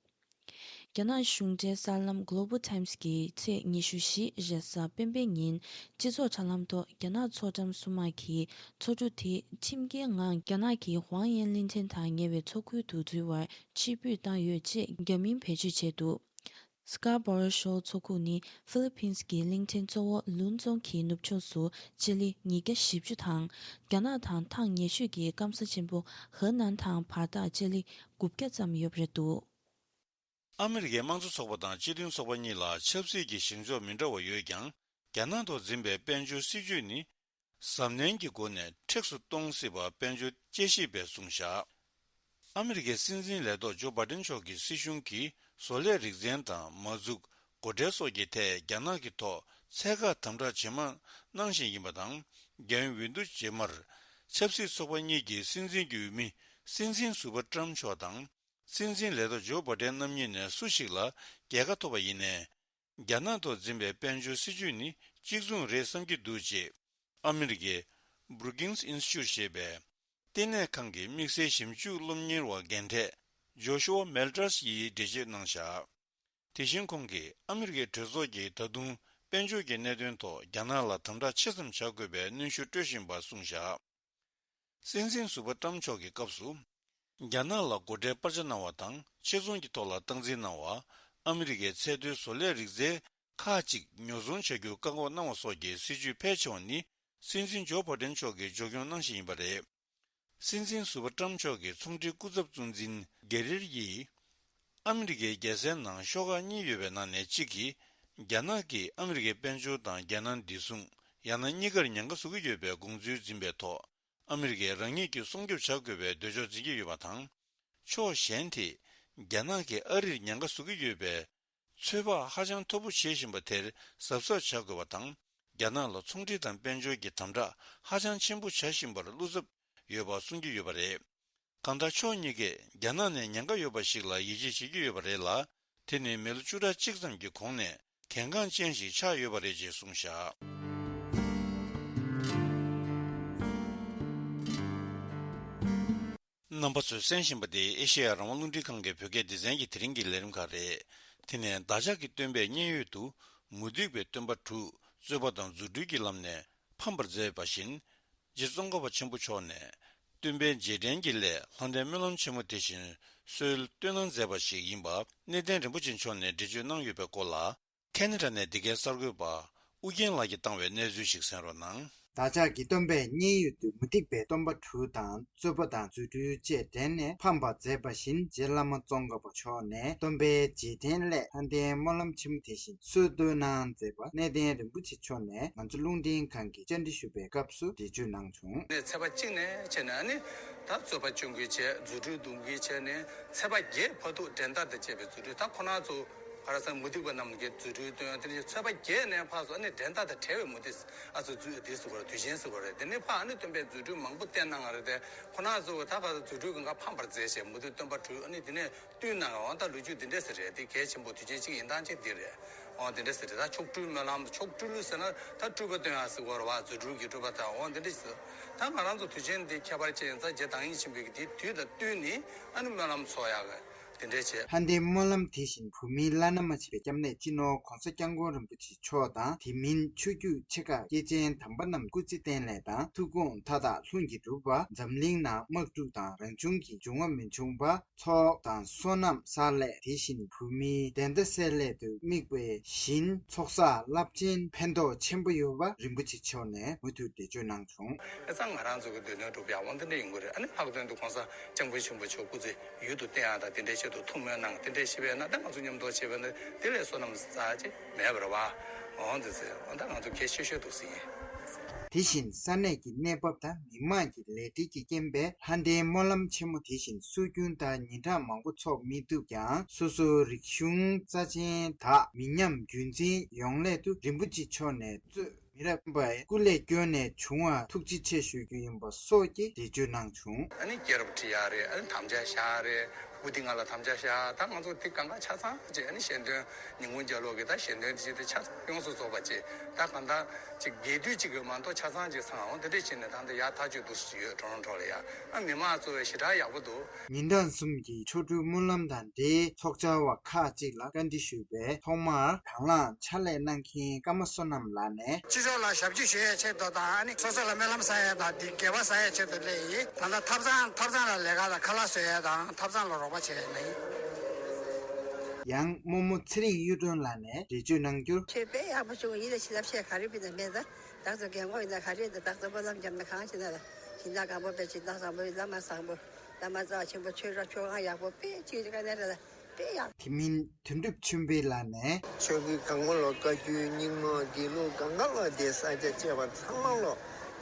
རྒྱ་ནག་གཞུང་འབྲེལ་གསར་ལམ་Global Times་གིས་ཚེས་ཉི་ཤུ་བཞི་རེས་གཟའ་སྤེན་པའི་ཉིན་སྤྱི་ཚོགས་དྲ་ལམ་ཐོག་རྒྱ་ནག་མཚོ་འགྲམ་སྲུང་དམག་གིས་མཚོ་གྲུ་དེ་ཁྲིམས་འགལ་ངང་རྒྱ་ནག་གི་ཝང་ཡན་གླིང་ཕྲན་དང་ཉེ་བའི་མཚོ་ཁུལ་དུ་འཛུལ་བར་ཕྱིར་འབུད་བཏང་ཡོད་ཅེས་རྒྱ་མིས་བེད་སྤྱོད་བྱས་འདུག་སི་ཀར་བྷོ་རོ་ཤོར་མཚོ་ཁུག་ནི་ཧྥི་ལི་ཕིན་གྱི་གླིང་ཕྲན་གཙོ་བོ་ལུན་རྫོང་གི་ནུབ་ཕྱོགས་སུ་སྤྱི་ལེ་ཉིས་བརྒྱ་བཞི་བཅུ་དང་། རྒྱ་ནག་དང་ཐག་ཉེ་ཤོས་ཀྱི་སྐམ་ས་ཆེན་པོ་ཧི་ནན་དང་བར་ཐག་སྤྱི་ལེ་དགུ་བརྒྱ་ཙམ་ཡོད་པ་རེད་འདུག་ཨ་མི་རི་ཀའི་དམངས་གཙོ་ཚོགས་པ་དང་སྤྱི་མཐུན་ཚོགས་པ་གཉིས་ལ་ཆབ་སྲིད་ཀྱི་ཞེན་ཕྱོགས་མི་འདྲ་བ་ཡོད་ཀྱང་། རྒྱ་ནག་ཐོག་འཛིན་པའི་དཔལ་འབྱོར་སྲིད་ཇུས་ནི། གཟབ་ནན་གྱི་སྒོ་ནས་མཁྲེགས་སུ་གཏོང་སྲིད་པ་དཔལ་འབྱོར་དཔྱད་ཞིབ་པས་གསུངས་བཞག་ཨ་མི་རི་ཀའི་སྲིད་འཛིན་ལས་ཐོག་ཇོ་བྷ་ཏན་མཆོག་གི་སྲིད་གཞུང་གིས་བཟོ་ལས་རིག་རྩལ་དང་མ་འཛུགས། སྒོ་ཁྲལ་སོགས་ཀྱི་ཐད་རྒྱ་ནག་གི་ཐོག་ཚད་བཀག་དམ་དྲག་ཇེ་མང་གནང་བཞིན་ཡིན་པ་དང་། རྒྱ་ཡོངས་འོས་བསྡུ་རྗེས་མར་ཆབ་སྲིད་ཚོགས་པ་གཉིས་ཀྱི་སྲིད་འཛིན་གྱི་འོས་མི་སྲིད་འཛིན་ཟུར་པ་ཀྲམ་མཆོག་དང་། སྲིད་འཛིན་ལས་ཐོག་ཇོ་བྷ་ཏན་རྣམ་གཉིས་ནས་སུ་ཞིག་ལ་རྒྱལ་ཁ་ཐོབ་པ་ཡིན་ནའི། རྒྱ་ནག་ཐོག་འཛིན་པའི་དཔལ་འབྱོར་སྲིད་ཇུས་ནི་གཅིག་མཚུངས་རེད་བསམ་གྱི་འདུག་ཅེས་ཨ་མི་རི་ཀའི་Brookings Institute་ཞེས་པའི་ལྟེ་གནས་ཁང་གི་དམིགས་བསལ་ཞིབ་འཇུག་སློབ་གཉེར་བ་རྒན་གྲས་ཇོ་ཤུ་ཝ་མེལ་ཏྲ་སི་ཡིས་འགྲེལ་བརྗོད་གནང་བཞག་དེ་བཞིན་ཁོང་གིས་ཨ་མི་རི་ཀའི་གྲོས་ཚོགས་ཀྱིས་ད་དུང་དཔལ་འབྱོར་གྱི་གནད་དོན་ཐོག་རྒྱ་ནག་ལ་དམ་དྲག་ཆེ་ཙམ་བྱ་དགོས་པའི་གནོན་ཤུགས་སྤྲོད་བཞིན་པ་གསུངས་བཞག་སྲིད་འཛིན་ཟུར་པ་ཀྲམ་མཆོག་གི་སྐབས་སུ། རྒྱ་ནག་ལ་སྒོ་ཁྲལ་སྤར་ཆ་གནང་བ་དང་ཕྱིར་ཚོང་གི་ཐོག་ལ་སྟངས་འཛིན་གནང་བ། ཨ་མི་རི་ཀའི་ཚད་མཐོའི་བཟོ་ལས་རིག་རྩལ་ཁག་ཅིག་ཉོ་ཚོང་བྱ་རྒྱུར་བཀག་འགོག་གནང་བ་སོགས་ཀྱི་སྲིད་ཇུས་ཕལ་ཆེ་བ་ནི་སྲིད་འཛིན་ཇོ་བྷ་ཏན་མཆོག་གིས་སྦྱོར་སྐྱོང་གནང་བཞིན་ཡིན་པ་རེད། སྲིད་འཛིན་ཟུར་པ་ཀྲམ་མཆོག་གི་ཚོང་འབྲེལ་སྐུ་ཚབ་གཙོ་འཛིན་གེ་རེར་ཡིས། ཨ་མི་རི་ཀའི་རྒྱལ་སའི་ནང་ཤོག་ཁག་གཉིས་ཡོད་པའི་ནང་ནས་གཅིག་གིས། རྒྱ་ནག་གིས་ཨ་མི་རི་ཀའི་དཔལ་འབྱོར་དང་རྒྱལ་ནང་བདེ་སྲུང་། ཡང་ན་གཉིས་ཀར་ཉེན་ཁ་བཟོ་གི་ཡོད་པའི་དགོངས་ཚུལ་འཛིན་པའི་ཐོག་ཨ་མི་རི་ཀས་རང་ཉིད་ཀྱིས་སྲུང་སྐྱོབ་བྱ་དགོས་པའི་འདོད་ཕྱོགས་འཛིན་གྱི་ཡོད་པ་དང་། ཕྱོགས་གཞན་དེས་རྒྱ་ནག་གིས་ཨ་རིར་ཉེན་ཁ་བཟོ་གི་ཡོད་པའི་ཚོད་དཔག་ཧ་ཅང་མཐོ་པོ་བྱེད་བཞིན་པ་དེར་གཟབ་གཟབ་བྱ་དགོས་པ་དང་། རྒྱ་ནག་ལ་ཚོང་འབྲེལ་དང་དཔལ་འབྱོར་གྱི་དམ་དྲག་ཧ་ཅང་ཆེན་པོ་བྱ་བཞིན་པར་བློ་འཚབ་ཡོད་པ་གསུང་གི་ཡོད་པ་རེད། གང་ལྟར་ཕྱོགས་གཉིས་ཀས་རྒྱ་ནག་ནས་ཉེན་ཁ་ཡོད་པ་ཞིག་ལ་ཡིད་ཆེས་བྱེད་ཀྱི་ཡོད་པ་རེད་ལ། དེ་ནི་མི་ལོ་བཅུ་ཕྲག་གཅིག་ཙམ་གྱི་གོང་ནས་གལ་འགངས་ཅན་ཞིག་ཆགས་ཡོད་པ་རེད་ཅེས་གསུངས་བཞག་རྣམ་པ་ཚོས་གསན་བཞིན་པ་དེ་ཨེ་ཤེ་ཡ་རང་དབང་རླུང་འཕྲིན་ཁང་གི་བོད་སྐད་སྡེ་ཚན་གྱི་དེ་རིང་གི་ལས་རིམ་ཁག་རེད། དེ་ནས་བདག་ཅག་གི་སྟོན་པས་མཉན་ཡོད་དུ་མུ་སྟེགས་པའི་སྟོན་པ་དྲུག་རྩོད་པ་དང་རྫུ་འཕྲུལ་གྱི་ལམ་ནས་ཕམ་པར་མཛད་པ་བཞིན། རྗེ་ཙོང་ཁ་པ་ཆེན་པོ་མཆོག་ནས་སྟོན་པའི་རྗེས་དྲན་གྱི་སླད་ལྷ་ལྡན་སྨོན་ལམ་ཆེན་མོ་དེ་བཞིན་སྲོལ་བཏོད་གནང་མཛད་པ་ཞིག་ཡིན་པ་གནས་བརྟན་རིན་པོ་ཆེ་མཆོག་ནས་འགྲེལ་བརྗོད་གནང་ཡོད་པའི་སྐོར་ལ། ཁེ་ན་ཌ་ནས་འདི་གའི་གསར་འགོད་པ་ཨུ་རྒྱན་ལགས་ཀྱིས་བཏང་བའི་གནས་ཚུལ་ཞིག་གསན་རོགས་གནང་། བདག་ཅག་གི་སྟོན་པས་མཉན་ཡོད་དུ་མུ་སྟེགས་པའི་སྟོན་པ་དྲུག་དང་རྩོད་པ་དང་རྫུ་འཕྲུལ་བཅས་འགྲན་ནས་ཕམ་པར་མཛད་པ་བཞིན་རྗེ་བླ་མ་ཙོང་ཁ་པ་མཆོག་ནས་སྟོན་པའི་རྗེས་དྲན་སླད་ལྷ་ལྡན་སྨོན་ལམ་ཆེན་མོ་དེ་བཞིན་སྲོལ་བཏོད་གནང་མཛད་པ་གནས་བརྟན་རིན་པོ་ཆེ་མཆོག་ནས་ང་ཚོ་རླུང་འཕྲིན་ཁང་གིས་བཅར་འདྲི་ཞུ་བའི་སྐབས་སུ་འགྲེལ་བརྗོད་གནང་བྱུང་། ནས་ཚེས་པ་གཅིག་ནས་བྱས་ནས་ཨ་ནི་ད་རྩོད་པ་གཅོད་འགུལ་བྱས་རྫུ་འཕྲུལ་རྡུང་རྒྱུ་བྱས་ནས་ཚེས་པ་བརྒྱད་བར་དུ་འགྲན་ཟླ་དང་བཅས་པའི་རྫུ་འཕྲུལ་ད་ཁོ་ན་ཚོ། ག་རེ་ཟེར་མུ་སྟེགས་པ་རྣམས་ཀྱིས་རྫུ་འཕྲུལ་སྟོན་དེ་ནི་ཚོད་དཔག་བརྒྱད་ནས་ཕར་སོང་ཨ་ནི་འགྲན་ཟླ་དང་བྲལ་བའི་མུ་སྟེགས་ཨ་ཚོ་རྫུ་འདི་ཟེར་བ་རེད་དུས་ཆེན་ཟེར་བ་རེད་དེ་ནི་ཕར་ཨ་ནི་སྟོན་པའི་རྫུ་འཕྲུལ་མང་པོ་བསྟན་གནང་བ་རེད་དེ་ཁོ་ན་ཚོ་ད་ག་རྫུ་འཕྲུལ་གང་ག་ཕམ་པར་མཛད་བྱས་མུ་སྟེགས་སྟོན་པ་དྲུག་ཨ་ནི་དེ་ནས་བཏུལ་གནང་བའི་འོང་ད་ལོ་རྒྱུས་འདི་འདྲས་ཟེར་རེད་དེ་གལ་ཆེན་པོ་དུས་ཆེན་གཅིག་ཡིན་སྟངས་གཅིག་འདི་རེད་འོང་འདི་འདྲས་ཟེར་རེད་ད་མཆོག་སྤྲུལ་སྨོན་ལམ་མཆོག་སྤྲུལ་ཟེར་ན་ད་སྤྲུལ་པ་སྟོན་ཡ་ཟེར་བ་རེད་བ་རྫུ་འཕྲུལ་གྱི་སྤྲུལ་པ་དང་འོང་འདི་འདྲས་ཟེར་ད་ང་རང་ཚོ་དུས་ཆེན་འདི་ཁྱད་པར་ཅན་ཡིན་ཙང་རྗེ་བདག་ཉིད་ཆེན་པོའི་གི་དེ་དུས་དང་བསྟུན་ནས། ཨ་ནི་སྨོན་ལམ་འཚོགས་ཡག་གི་དེ་འདྲས་བྱས། ལྷ་ལྡན་སྨོན་ལམ་དེ་བཞིན་བོད་མིའི་བླ་ན་མ་མཆིས་པའི་སྐྱབས་གནས་སྤྱི་ནོར་༸གོང་ས་༸སྐྱབས་མགོན་རིན་པོ་ཆེ་མཆོག་དང་དེ་མིན་ཆོས་བརྒྱུད་ཆེ་ཁག་སྐྱེས་ཆེན་དམ་པ་རྣམས་སྐུ་ཚེ་བརྟན་ལེགས་དང་ཐུགས་དགོངས་མཐའ་དག་ལྷུན་གྱིས་གྲུབ་པ། འཛམ་གླིང་ནང་དམག་འཁྲུག་དང་རང་བྱུང་གི་འབྱུང་བ་མི་འབྱུང་པ། ཚོགས་དང་བསོད་ནམས་བསགས་སླད་དེ་བཞིན་བོད་མིའི་བདེན་མཐའ་གསལ་སླད་དུ་དམིགས་པའི་བཞིན་ཚོགས་བསགས་རླབས་ཆེན་ཕན་ཐོགས་ཆེན་པོ་ཡོད་པ་རིན་པོ་ཆེ་མཆོག་ནས་མུ་མཐུད་འགྲེལ་བརྗོད་གནང་བྱུང་། ཨེ་ཙང་ང་རང་ཚོ་གི་འདོད་དོན་སྒྲུབ་ཡག་འོང་དེ་འདྲ་ཡིན་དགོས་རེད། ཨ་ནི་ལྷག་དོན་དུ་༸གོང་ས་༸སྐྱབས་མགོན་ཆེན་པོ་མཆོག་སྐུ་ཚེ་ཡུན་དུ་བརྟན་ཡག་དང་དེ་འདྲའི་ཆེད་དུ་ཐུགས་སྨོན་གནང་དེ་འདྲའི་ཞིབ་པའི་ན་ད་ང་ཚོ་མཉམ་དུ་བྱེད་པའི་ན་དེ་ལས་བསོད་ནམས་རྩ་ཆེ་མེད་པར་བ་འོང་དེ་ཚེ་འོང་ད་ང་ཚོ་གལ་ཆེ་ཤོས་འདུག་ཟིན་ཡིན། དེ་བཞིན་ས་གནས་ཀྱི་གནས་བབ་དང་མི་མང་གི་ལས་བྲེལ་གྱི་རྐྱེན་པས་ལྷ་ལྡན་སྨོན་ལམ་ཆེན་མོ་དེ་བཞིན་སྲོལ་རྒྱུན་ལྟར་ཉིན་གྲངས་མང་པོ་འཚོགས་མི་ཐུབ་ཀྱང་སོ་སོའི་རིག་གཞུང་རྩ་ཆེན་དག་མི་ཉམས་རྒྱུན་འཛིན་ཡོང་སླད་དུ་རིན་པོ་ཆེ་མཆོག་ནས་གཙོས། མི་རབས་པའི་སྐུ་ལས་བསྐྱོན་ནས་བྱུང་བར་ཐུགས་རྗེ་ཆེ་ཞུ་རྒྱུ་ཡིན་པ་སོགས་ཀྱི་འགྲེལ་བརྗོད་གནང་བྱུང་། ཨ་ནི་སྐྱེས་རབས་ཁྲིད་ཡག་རེད། ཨ་ནི་དམ་བཅའ་བཞག་རེད། སྐུ་དེ་ང་ལ་དམ་བཅའ་བཞག་ད་ང་ཚོ་དེ་གང་ག་ཆ་ཚང་བྱས་ཨ་ནི་ཞལ་འདོན་ཉིན་གུང་རྒྱལ་ལོ་གི་ད་ཞལ་འདོན་དེ་ཅིག་དེ་ཆ་ཚང་ཡོངས་སུ་རྫོགས་པ་བྱས་ད་གང་ལྟར་ཅིག་རྒྱས་བསྡུས་ཅིག་གི་མ་གཏོགས་ཆ་ཚང་ཅིག་ཚང་འོང་དེ་འདྲས་བྱས་ནས་ད་ལྟ་ཡག་ཐག་ཆོད་འདུག་ཟེར་ཡོད་ཊོ་རོན་ཊོ་ལ་ཡ་ཨ་མི་མང་ཚོ་བས་ཞེ་དྲག་ཡག་པོ་འདུག་ཉིན་གྲངས་གསུམ་གྱི་ཆོ་འཕྲུལ་སྨོན་ལམ་དང་འབྲེལ་ཚོགས་བཅར་བ་ཁག་ཅིག་ལ་བཀའ་འདྲི་ཞུས་པས་ཐོག་མར་དང་བླངས་ཕྱག་ལས་གནང་མཁན་ཀརྨ་བསོད་ནམས་ལགས་ནས། སྤྱི་ཚོགས་ལ་ཞབས་ཕྱི་ཞུ་ཡའི་ཆེད་དུ་དང་ཨ་ནི་སོ་སོ་ལ་སྨོན་ལམ་བསགས་ཡས་དང་འདི་དགེ་བ་བསགས་ཡས་ཆེད་དུ་སླེབས་ཡིན། ད་ལྟ་ཐབ་ཚང་ཐབ་ཚང་ལ་ལས་ཀ་དང་ཁ་ལག་བཟོ་ཡས་དང་ཐབ་ཚང་ལ་རོགས་པ་བྱེད་ཡས་ལ་ཡིན། ཡང་རྨོ་མོ་ཚེ་རིང་གཡུ་སྒྲོན་ལགས་ནས་འགྲེལ་བརྗོད་གནང་རྒྱུར། ཆོས་དཔེ་ཡག་པོ་བྱུང་ཡིན་ལ་ཕྱི་ཐབས་ཤེས་ག་རེ་བི་ན་མེད་ད། བདག་ཚོ་རྒན་གོག་ཡིན་ན་ག་རེ་འདི་བདག་ཚོ་སྨོན་ལམ་བརྒྱབ་ན་གང་ཞིག་ན་ལ་ཞིང་ཐག་གང་པོ་པའི་ཕྱིར་བདག་བཟང་པོ་ཡིན་བླ་མ་བཟང་པོ། བླ་མ་རྩ་བ་ཆེན་པོ་ཆོས་ར་ཆོས་གང་ཡག་པོ་དཔེ་ཅིག་ག་ནས་ར་ལ་དཔེ་ཡག་དེ་མིན་དོན་གྲུབ་ཆོས་འཕེལ་ལགས་ནས། ཆོས་ཀྱི་གང་མ་ལོ་བཀའ་བརྒྱུད་རྙིང་མ་དགེ་ལུགས་གང་ག་ལ་དེ་ས་སྐྱ་བཅས་པ་ཚང་མ་ལོ་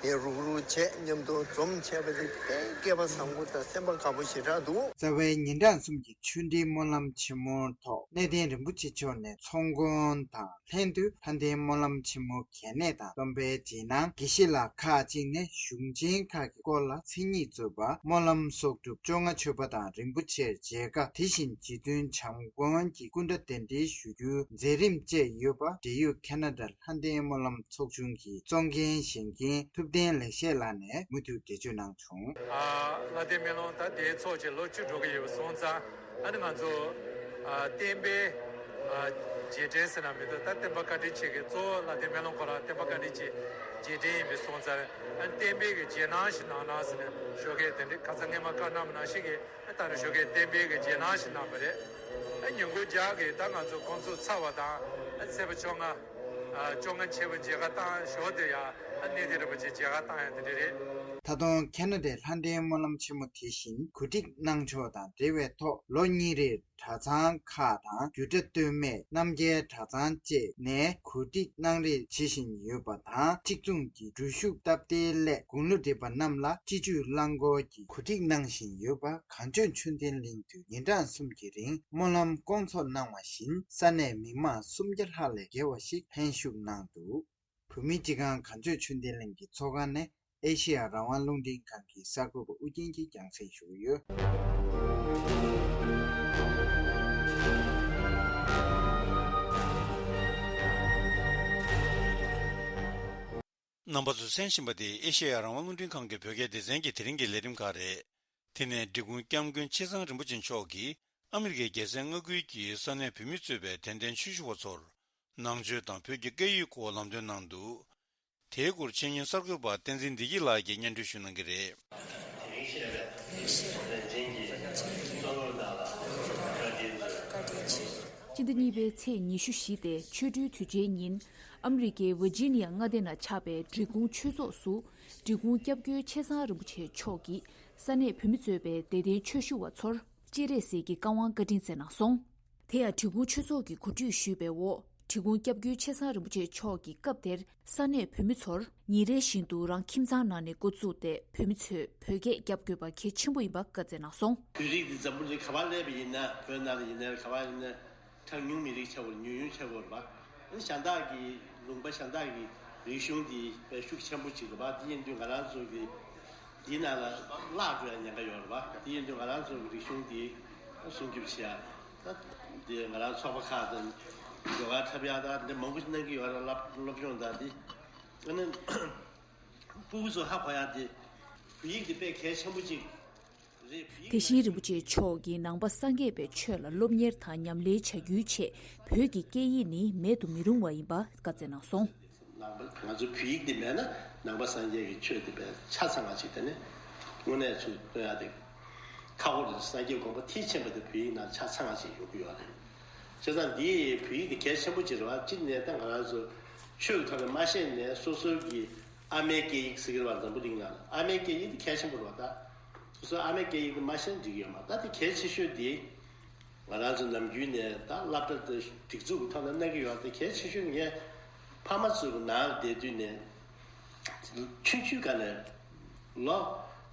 དེ་རུག་རུག་བྱས་མཉམ་དུ་འཛོམས་བྱས་པ་དེ་དཔེ་སྐལ་པ་བཟང་པོ་དང་སེམས་པ་དགའ་པོ་ཞེ་དྲག་འདུག་རྩ་བའི་ཉིན་གྲངས་གསུམ་གྱི་ཆོས་འབྲེལ་སྨོན་ལམ་ཆེན་མོའི་ཐོག་གནས་བརྟན་རིན་པོ་ཆེ་མཆོག་ནས་ཚོགས་མགོན་དང་། ལྷན་དུ་ལྷ་ལྡན་སྨོན་ལམ་ཆེན་མོ་གལ་གནད་དང་སྟོན་པའི་རྗེས་གནང་དགེ་བཤེས་ལགས་ཁག་ཅིག་ནས་གཞུང་ཆེན་ཁག་གི་སྐོར་ལ་མཚན་ཉིད་གཙོས་པ་སྨོན་ལམ་གསོག་སྒྲུབ་བཅོ་ལྔ་མཆོད་པ་དང་རིན་པོ་ཆེར་མཇལ་ཁ་དེ་བཞིན་རྗེ་བཙུན་བྱམས་མགོན་གྱི་སྐུ་འདྲ་གདན་འདྲེན་ཞུ་རྒྱུའི་མཛད་རིམ་བཅས་ཡོད་པ་འབྲེལ་ཡོད་ཁེ་ན་ཌ་ལྷ་ལྡན་སྨོན་ལམ་ཚོགས་ཆུང་གི་གཙོ་འགན་བཞེས་མཁན་ཐུབ་བསྟན་ལེགས་བཤད་ལགས་ནས་མུ་མཐུད་འགྲེལ་བརྗོད་གནང་བྱུང་། ལྷ་ལྡན་སྨོན་ལམ་ད་དེའི་ཚོགས་ཀྱི་ལོ་བཅུ་འགྲོ་གི་ཡོད་པ་སོང་ཙང་། ཨ་ནི་ང་ཚོ་ཨ་བསྟན་པའི་ཨ་རྗེས་དྲན་ཟེར་ན་མི་འདུག་ད་བསྟན་པ་བཀའ་དྲིན་ཆེ་གི་གཙོ་བོ་ལྷ་ལྡན་སྨོན་ལམ་ཁོ་རང་བསྟན་པ་བཀའ་དྲིན་ཆེ་རྗེས་དྲན་ཡིན་པའི་སོང་ཙང་ཨ་ནི་བསྟན་པའི་གི་རྗེས་གནང་ཞིག་གནང་ན་ཟེར་ནས་ཞོགས་ཀས་དེ་འདྲའི་ཁ་སང་སྔས་མ་བཀའ་གནང་མི་གནང་ཞིག་གིས་ཨ་ད་ནི་ཞོགས་ཀས་བསྟན་པའི་གི་རྗེས་གནང་ཞིག་གནང་བ་རེད། ཨ་ཉིན་གུང་རྒྱག་གི་ད་ང་ཚོ་ཁོང་ཚོ་ཚར་བ་དང་ཨ་ཚེས་པ་བཅོ་ལྔ་ཨ་བཅོ་ལྔ་མཆོད་པ་མཇལ་ཁ་བཏང་ཞོགས་དེ་ཡ་ཨ་གནས་བརྟན་རིན་པོ་ཆེ་མཇལ་ཁ་བཏང་ཡ་དེ་འདྲ་རེད། ད་དུང་ཁ་ན་ཌའི་ལྷ་ལྡན་སྨོན་ལམ་ཆེན་མོ་དེ་བཞིན་གོ་སྒྲིག་གནང་ཕྱོགས་དང་འབྲེལ་བའི་ཐོག་ལོ་གཉིས་རེར་གྲྭ་ཚང་ཁག་དང་རྒྱུད་གྲྭ་སྟོད་སྨད་རྣམ་རྒྱལ་གྲྭ་ཚང་བཅས་ནས་གོ་སྒྲིག་གནང་རེས་བྱེད་བཞིན་ཡོད་པ་དང་། གཅིག་མཚུངས་ཀྱི་འགྲུལ་བཞུད་སྟབས་བདེའི་སླད་དགུང་ལོ་བགྲེས་པ་རྣམས་ལ་སྤྱི་སྤྱོད་རླངས་འཁོར་གྱི་གོ་སྒྲིག་གནང་བཞིན་ཡོད་པ་གངས་ལྗོངས་ཆོས་ལྡན་གླིང་དུ་ཉིན་གྲངས་གསུམ་གྱི་རིང་སྨོན་ལམ་སྐོང་ཚོགས་གནང་བ་བཞིན་ས་གནས་མི་མང་སུམ་བརྒྱ་ལྷག་ལས་བརྒལ་བ་ཞིག་ལྷན་ཞུགས་གནང་འདུག་བོད་མིའི་སྤྱི་ཁང་གངས་ལྗོངས་ཆོས་ལྡན་གླིང་གི་ཚོགས་ཁང་ནས་ཨེ་ཤེ་ཡ་རང་དབང་རླུང་འཕྲིན་ཁང་གི་གསར་འགོད་པ་ཨུ་རྒྱན་གྱིས་རྒྱང་སྲིང་ཞུ་གི་ཡོད། རྣམ་པ་ཚོས་གསན་བཞིན་པ་དེ་ཨེ་ཤེ་ཡ་རང་དབང་རླུང་འཕྲིན་ཁང་གི་བོད་སྐད་སྡེ་ཚན་གྱི་དེ་རིང་གི་ལས་རིམ་ཁག་རེད། དེ་ནས་འབྲི་གུང་སྐྱབས་མགོན་ཆེ་ཚང་རིན་པོ་ཆེ་མཆོག་གིས་ཨ་མི་རི་ཀའི་རྒྱལ་ས་མངའ་ཁུལ་གྱི་ས་གནས་བོད་མི་གཙོས་པའི་དད་ལྡན་ཆོས་ཞུ་བ་ཚོར་ནང་ཆོས་དང་བོད་ཀྱི་སྐད་ཡིག་སྐོར་ལམ་སྟོན་གནང་འདུག་དེའི་སྐོར་ཆེད་གཉེར་གསར་འགོད་པ་བསྟན་འཛིན་བདེ་སྐྱིད་ལགས་ཀྱིས་སྙན་སྒྲོན་ཞུ་གནང་གི་རེད། དེ་རིང་བཤད་པའི་ལས་བྱེད་ལས་བྱེད་ཀྱི་གཙོ་བོ་རྣམས་ལ་བཀའ་དྲིན་ཆེ། སྤྱི་ཟླ་གཉིས་པའི་ཚེས་ཉི་ཤུ་བཞི་སྟེ་ཆོ་འཕྲུལ་དུས་ཆེན་ཉིན། ཨ་མི་རི་ཀའི་ཝི་ཇི་ནི་ཡ་མངའ་སྡེ་ན་ཆགས་པའི་འབྲི་གུང་ཆོས་ཚོགས་སུ། འབྲི་གུང་སྐྱབས་མགོན་ཆེ་ཚང་རིན་པོ་ཆེ་མཆོག་གིས་ས་གནས་བོད་མི་གཙོས་པའི་དད་ལྡན་ཆོས་ཞུ་བ་ཚོར་སྤྱན་རས་གཟིགས་ཀྱི་བཀའ་དབང་བཀའ་དྲིན་སྩལ་གནང་སོང་། དེ་ཡང་འབྲི་གུང་ཆོས་ཚོགས་ཀྱིས་གོ་སྒྲིག་ཞུས་པའི་འོག་འབྲི་གུང་སྐྱབས་མགོན་ཆེ་ཚང་རིན་པོ་ཆེ་མཆོག་གིས་སྐབས་དེར་ས་གནས་བོད་མི་ཚོར་ཉིན་རེ་བཞིན་དུ་རང་ཁྱིམ་ཚང་ནང་ནས་འགོ་བཙུགས་ཏེ་བོད་མི་ཚོས་བོད་སྐད་རྒྱབ་དགོས་པ་གལ་ཆེན་པོ་ཡིན་པ་བཀའ་སྩལ་གནང་སོང་། བོད་རིགས་འདི་འཛམ་བུ་གླིང་ག་པར་སླེབས་པ་ཡིན་ན། བོད་ནང་ལ་ཡིན་ནའི་ག་པར་ཡིན་ནའི་གྲངས་ཉུང་མི་རིགས་ཆགས་དགོས་རེད། ཉུང་ཉུང་ཆགས་དགོས་རེད་པ། གཞན་དག་གི་ལུང་པ་གཞན་དག་གི་རིག་གཞུང་འདི་དཔེ་ཤུགས་ཆེན་པོ་ཅིག་རེད་པ། དེ་ཡིན་དུས་ང་རང་ཚོ་གི་འདི་ནང་ལ་བརླག་འགྲོ་ཡ་ཉེན་ཁ་ཡོད་རེད་པ། དེ་ཡིན་དུས་ང་རང་ཚོ་གི་རིག་གཞུང་འདི་སྲུང་སྐྱོབ་བྱེད་ཡ། ད་འདི་ང་རང་ཚོགས་པ་ཁག་དང་ཟློས་གར་འཁྲབ་ཡ་དང་འདི་མང་པོ་ཞིག་གནང་གི་ཡོད་རེད། སློབ་སློབ་སྦྱོང་དང་འདི། ཨ་ནི་སྤུ་གུ་ཚོ་ཧ་གོ་ཡ་དེ་བོད་ཡིག་དེ་དཔེ་གལ་ཆེན་པོ་ཅིག་རེད། བོད་ཡིག་དེ་བཞིན་རིན་པོ་ཆེ་མཆོག་གིས་ནང་པ་སངས་རྒྱས་པའི་ཆོས་ལ་སློབ་གཉེར་དང་ཉམས་ལེན་བྱ་རྒྱུའི་ཆེད་བོད་ཀྱི་སྐད་ཡིག་ནི་མེད་དུ་མི་རུང་བ་ཡིན་པ་བཀའ་སྩལ་གནང་སོང་། ནང་པ་ང་ཚོ་བོད་ཡིག་འདི་མེད་ན་ནང་པ་སངས་རྒྱས་ཀྱི་ཆོས་འདི་དཔེ་ཆ་ཚང་བ་ཅིག་དེ་ནི་དངོས་གནས་ཚུར་སྟོན་ཡ་དེ་ཁག་པོ་རེད། སངས་རྒྱས་དགོངས་པ་མཐིལ་ཕྱིན་པ་དེ་བོད་ཡིག་ནང་ཆ་ཚང་བ་ཅིག་ཡོང་གི་ཡོད་རེད། བྱས་ཙང་འདི་བོད་ཡིག་འདི་གལ་ཆེན་པོ་ཅིག་རེད་བ། གཅིག་ནས་ད་ང་རང་ཚོ་ཆོས་ཀྱི་ཐོག་ནས་མ་ཤེས་ནས་སོ་སོ་གི་ཨ་མའི་སྐད་ཡིག་ཟེར་གྱི་རེད་བ། འཛམ་བུ་གླིང་ནང་ལ་ཨ་མའི་སྐད་ཡིག་འདི་གལ་ཆེན་པོ་རེད་བ། ད་སོ་སོ་ཨ་མའི་སྐད་ཡིག་འདི་མ་ཤེས་ན་འགྲིག་གི་ཡོད་མ་རེད། ད་འདི་གལ་ཆེ་ཤོས་འདི་ང་རང་ཚོ་ནམ་རྒྱུན་ནས་ད་སློབ་གྲྭ་དེ་སྒྲིག་འཛུགས་ཀྱི་ཐོག་ནས་གནང་གི་ཡོད་རེད། གལ་ཆེ་ཤོས་ངས་ཕ་མ་ཚོའི་ནང་བསྡད་དུས་ནས་ཆུང་ཆུང་སྒང་ནས་ལོ་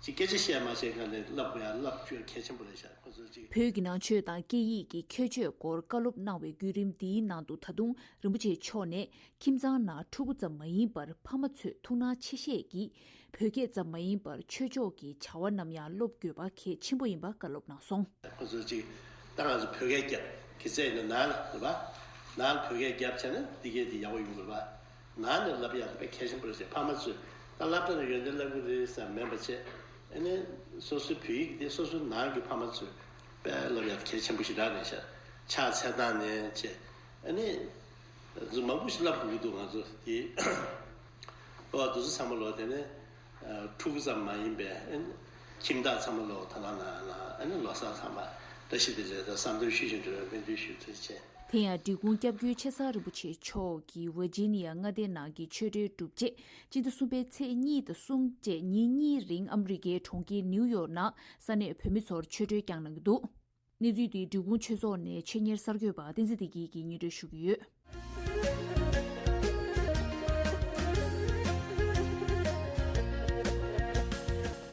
གཅིག་སྐད་ཆ་བཤད་མ་བཤད་སྒང་ནས་བསླབ་དགོས་ཡ་བསླབ་རྒྱུ་གལ་ཆེན་པོ་རེད་ཤག་ཁོ་ཚོ་གཅིག་བོད་ཀྱི་ནང་ཆོས་དང་སྐད་ཡིག་གི་ཁྱད་ཆོས་སྐོར་བཀའ་སློབ་གནང་བའི་བརྒྱུད་རིམ་འདིའི་ནང་དུ་ད་དུང་རིན་པོ་ཆེ་མཆོག་ནས་ཁྱིམ་ཚང་ནང་ཕྲུ་གུ་ཙམ་མ་ཡིན་པར་ཕ་མ་ཚོས་ཐུགས་སྣང་ཆེ་བཞེས་ཀྱིས་བོད་སྐད་ཙམ་མ་ཡིན་པར་ཆོས་ཕྱོགས་ཀྱི་བྱ་བ་རྣམས་ཡང་སློབ་དགོས་པ་གལ་ཆེན་པོ་ཡིན་པ་བཀའ་སློབ་གནང་སོང་། ཁོ་ཚོ་གཅིག་ད་ང་ཚོ་བོད་སྐད་རྒྱབ་གི་ཚད་ཡིན་ན་ནང་ལ་རེད་པ། ནང་ལ་བོད་སྐད་རྒྱབ་བྱས་ན་འདི་སྐད་འདི་ཡག་པོ་ཡོང་གི་རེད་པ། ནང་ནས་བསླབ་ཡག་དེ་དཔེ་གལ་ཆེན་པོ་རེད་ཟེར། ཕ་མ་ཚོས་ད་སློབ་གྲྭ་ནས་ཡོན་ཏན་བསླབ་གི་རེད་ཟེར་མིན་པ་བྱས། ཨ་ནི་སོ་སོའི་བོད་ཡིག་དེ་སོ་སོའི་ནང་གི་ཕ་མ་ཚོས་དཔེ་བསླབ་ཡག་དེ་གལ་ཆེན་པོ་ཞིག་རག་ལས་ཤག་ཕྱག་འཚལ་སྟངས་ནས་བྱས། ཨ་ནི་ང་ཚོ་མང་པོ་ཞིག་བསླབ་དགོས་ཀྱི་འདུག་ང་ཚོ་དེ་ཨོ་དུ་ཚོ་ཚང་མ་ལོ་དེ་ནས་ཕྲུ་གུ་ཙམ་མ་ཡིན་པའི་ཨ་ནི་ཁྱིམ་བདག་ཚང་མ་ལོ་ད་ལ་ན་ལ་ཨ་ནི་ལོ་གསར་ཚང་མ་བཀྲ་ཤིས་བདེ་ལེགས་དང་བསམ་དོན་ཤུགས་ཆེན་འགྲུབ་པའི་སྨོན་འདུན་ཞུ་ཐུགས་རྗེ་ཆེ། དེ་ཡང་འབྲི་གུང་སྐྱབས་མགོན་ཆེ་ཚང་རིན་པོ་ཆེ་མཆོག་གིས་ཝར་ཇི་ནི་ཡ་མངའ་སྡེ་ནང་གི་ཆོས་འབྲེལ་གྲུབ་རྗེས་སྤྱི་ཟླ་གསུམ་པའི་ཚེས་གཉིས་དང་གསུམ་བཅས་ཉིན་གཉིས་རིང་ཨ་མི་རི་ཀའི་གྲོང་ཁྱེར་ནིའུ་ཡོག་ནང་ས་གནས་བོད་མི་ཚོར་ཆོས་འབྲེལ་བསྐྱངས་གནང་གི་འདུག་གནས་ཚུལ་འདི་འབྲི་གུང་ཆོས་ཚོགས་ནས་ཆེད་གཉེར་གསར་འགོད་པ་བསྟན་འཛིན་བདེ་སྐྱིད་ཀྱིས་སྙན་སྒྲོན་ཞུ་གི་ཡོད།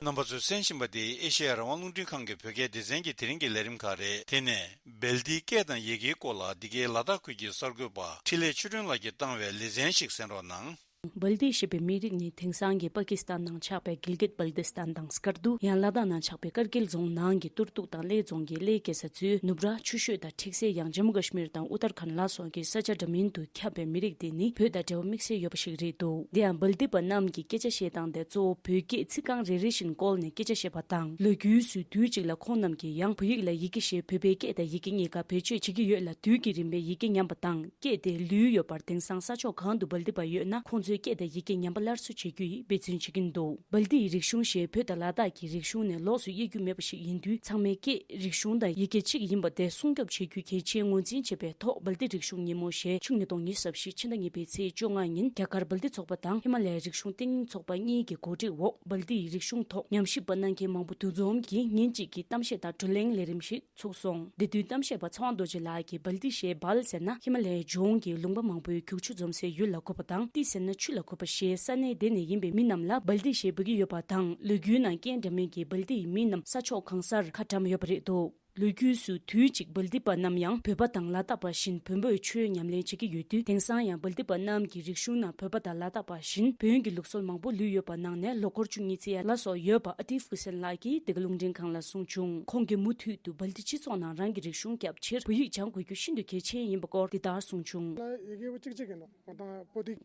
རྣམ་པ་ཚོས་གསན་བཞིན་པ་འདི་ཨེ་ཤེ་ཡ་རང་དབང་རླུང་འཕྲིན་ཁང་གི་བོད་སྐད་སྡེ་ཚན་གྱི་དེ་རིང་གི་ལས་རིམ་ཁག་རེད། དེ་ནས་སྦལ་ཏིའི་སྐད་དང་ཡི་གེའི་སྐོར་ལ་འདི་གའི་ལ་དྭགས་ཁུལ་གྱི་གསར་འགོད་པ་འཕྲིན་ལས་ཆོས་སྒྲོན་ལགས་ཀྱིས་བཏང་བའི་ལེ་ཚན་ཞིག་གསན་རོགས་གནང་། སྦལ་ཏི་ཞེས་པའི་མི་རིགས་ནི་དེང་སང་གི་པ་ཀི་སི་ཐན་ནང་ཆགས་པའི་གིལ་གིད་བལ་ཏི་སི་ཐན་དང་སྐར་རྡོ། ཡང་ལ་དྭགས་ནང་ཆགས་པའི་ཀར་གིལ་རྫོང་ནང་གི་ཏུར་ཏུག་དང་གླེ་རྫོང་གི་གླེ་སྐྱེ་ས་ཚོའི་ནུབ་ར་ཆུ་ཤོད་དང་འཁྲིག་སའི་ཡང་ཇམ་མུ་ཀ་ཤི་མིར་དང་ཨུ་ཏར་ཁན་ལ་སོགས་ཀྱི་ས་ཆ་འདྲ་མིན་དུ་ཁྱབ་པའི་མི་རིགས་འདི་ནི་བོད་དང་འབྲེལ་བ་དམིགས་བསལ་ཡོད་པ་ཞིག་རེད་འདུག་དེ་ཡང་སྦལ་ཏི་པ་རྣམས་ཀྱི་སྐད་ཆ་བཤད་སྟངས་དེ་གཙོ་བོ་བོད་སྐད་ཚིག་རྐང་རེ་རེ་བཞིན་བཀོལ་ནས་སྐད་ཆ་བཤད་པ་དང་། ལོ་རྒྱུས་སུ་དུས་གཅིག་ལ་ཁོང་རྣམས་ཀྱིས་ཡང་བོད་ཡིག་ལ་ཡི་གེ་ཞེས་བོད་པའི་སྐད་དང་ཡི་གེ་གཉིས་ཀ་བེད་སྤྱོད་བྱེད་ཀྱི་ཡོད་ལ། དུས་ཀྱི་རིམ་པས་ཡི་གེ་ཉམས་པ་དང་སྐད་དེ་ལུས་ཡོད་པར་དེང་སང་ས་ཕྱོགས་གང་དུ་སྦལ་ཏི་པ་ཡོད་ན་ཁོང་ཚོས། སྐད་དང་ཡི་གེ་ཉམས་པ་སླར་གསོ་བྱེད་རྒྱུ་ཡི་འབད་བརྩོན་བྱེད་ཀྱིན་འདུག། སྦལ་ཏི་ཡི་རིག་གཞུང་ཞེས་བོད་དང་ལ་དྭགས་ཀྱི་རིག་གཞུང་ནས་ལོགས་སུ་དབྱེ་རྒྱུ་མེད་པ་ཞིག་ཡིན་དུས། ཚང་མའི་སྐད་རིག་གཞུང་དང་ཡི་གེ་གཅིག་ཡིན་པ་དེ་སྲུང་སྐྱོབ་བྱེད་རྒྱུ་གལ་ཆེན་ངོས་འཛིན་བྱས་པའི་ཐོག། སྦལ་ཏི་རིག་གཞུང་ཉིན་མོ་ཞེས་ཕྱི་ལོ་ཉིས་སྟོང་ཉི་ཤུ་རྩ་བཞི་ཕྱི་ཟླ་གཉིས་པའི་ཚེས་བཅོ་ལྔ་ཉིན་རྒྱ་གར་སྦལ་ཏི་ཚོགས་པ་དང་ཧི་མ་ལ་ཡའི་རིག་གཞུང་ལྟེ་གནས་ཚོགས་པ་གཉིས་ཀྱི་གོ་སྒྲིག་འོག། སྦལ་ཏི་ཡི་རིག་གཞུང་ཐོག་ཉམས་ཞིབ་པ་གནང་མཁན་མང་པོ་འདུ་འཛོམས་ཀྱིས་ཉིན་གཅིག་གི་གཏམ་བཤད་དང་བགྲོ་གླེང་ལས་རིམ་ཞིག་ཚུགས་སོང་། དེ་དུས་གཏམ་བཤད་པ་ཚེ་དབང་རྡོ་རྗེ་ལགས་ཀྱིས། སྦལ་ཏི་ཞེས་སྦལ་ཟེར་ན་ཧི་མ་ལ་ཡའི་ལྗོངས་ཀྱི་ལུང་པ་མང་པོའི་རྒྱུག་ཆུ་འཛོམས་སའི་ཡུལ་ལ་གོ་བ་དང་། ཏི་ཟེར་ན་ཆུ་ལ་གོ་བ་ཞེས་ས་གནས་དེ་ནས་ཡིན་པའི་མི་རྣམས་ལ་སྦལ་ཏི་ཞེས་འབོད་ཀྱི་ཡོད་པ་དང་། ལོ་རྒྱུས་ནང་རྐྱེན་འདྲ་མིན་གྱིས་སྦལ་ཏི་ཡི་མི་རྣམས་ས་ཕྱོགས་གང་སར་ཁ་བཀྲམ་ཡོད་པ་རེད་འདུག། ལོ་རྒྱུས་སུ་དུས་གཅིག་སྦལ་ཏི་པ་རྣམས་ཡང་བོད་པ་དང་ལ་དྭགས་པ་བཞིན་བོན་པོའི་ཆོས་ཉམས་ལེན་བྱེད་ཀྱི་ཡོད་དུས། དེང་སང་ཡང་སྦལ་ཏི་པ་རྣམས་ཀྱི་རིག་གཞུང་ནང་བོད་པ་དང་ལ་དྭགས་པ་བཞིན་བོན་གྱི་ལུགས་སྲོལ་མང་པོ་ལུས་ཡོད་པ་ནང་ནས་ལོ་འཁོར་བཅུ་གཉིས་ཚེ་ཡ་ལ་སོགས་ཡོད་པ་ཨ་ཏི་ཧྥུ་སན་ལགས་ཀྱིས་འདི་ག་རླུང་འཕྲིན་ཁང་ལ་གསུངས་བྱུང་། ཁོང་གིས་མུ་མཐུད་དུ་སྦལ་ཏི་སྤྱི་ཚོགས་ནང་རང་གི་རིག་གཞུང་བསྐྱབ་ཕྱིར་བོད་ཡིག་སྦྱང་དགོས་རྒྱུ་ཤིན་ཏུ་གལ་ཆེན་ཡིན་པ་སྐོར་འདི་ལྟར་གསུངས་བྱུང་།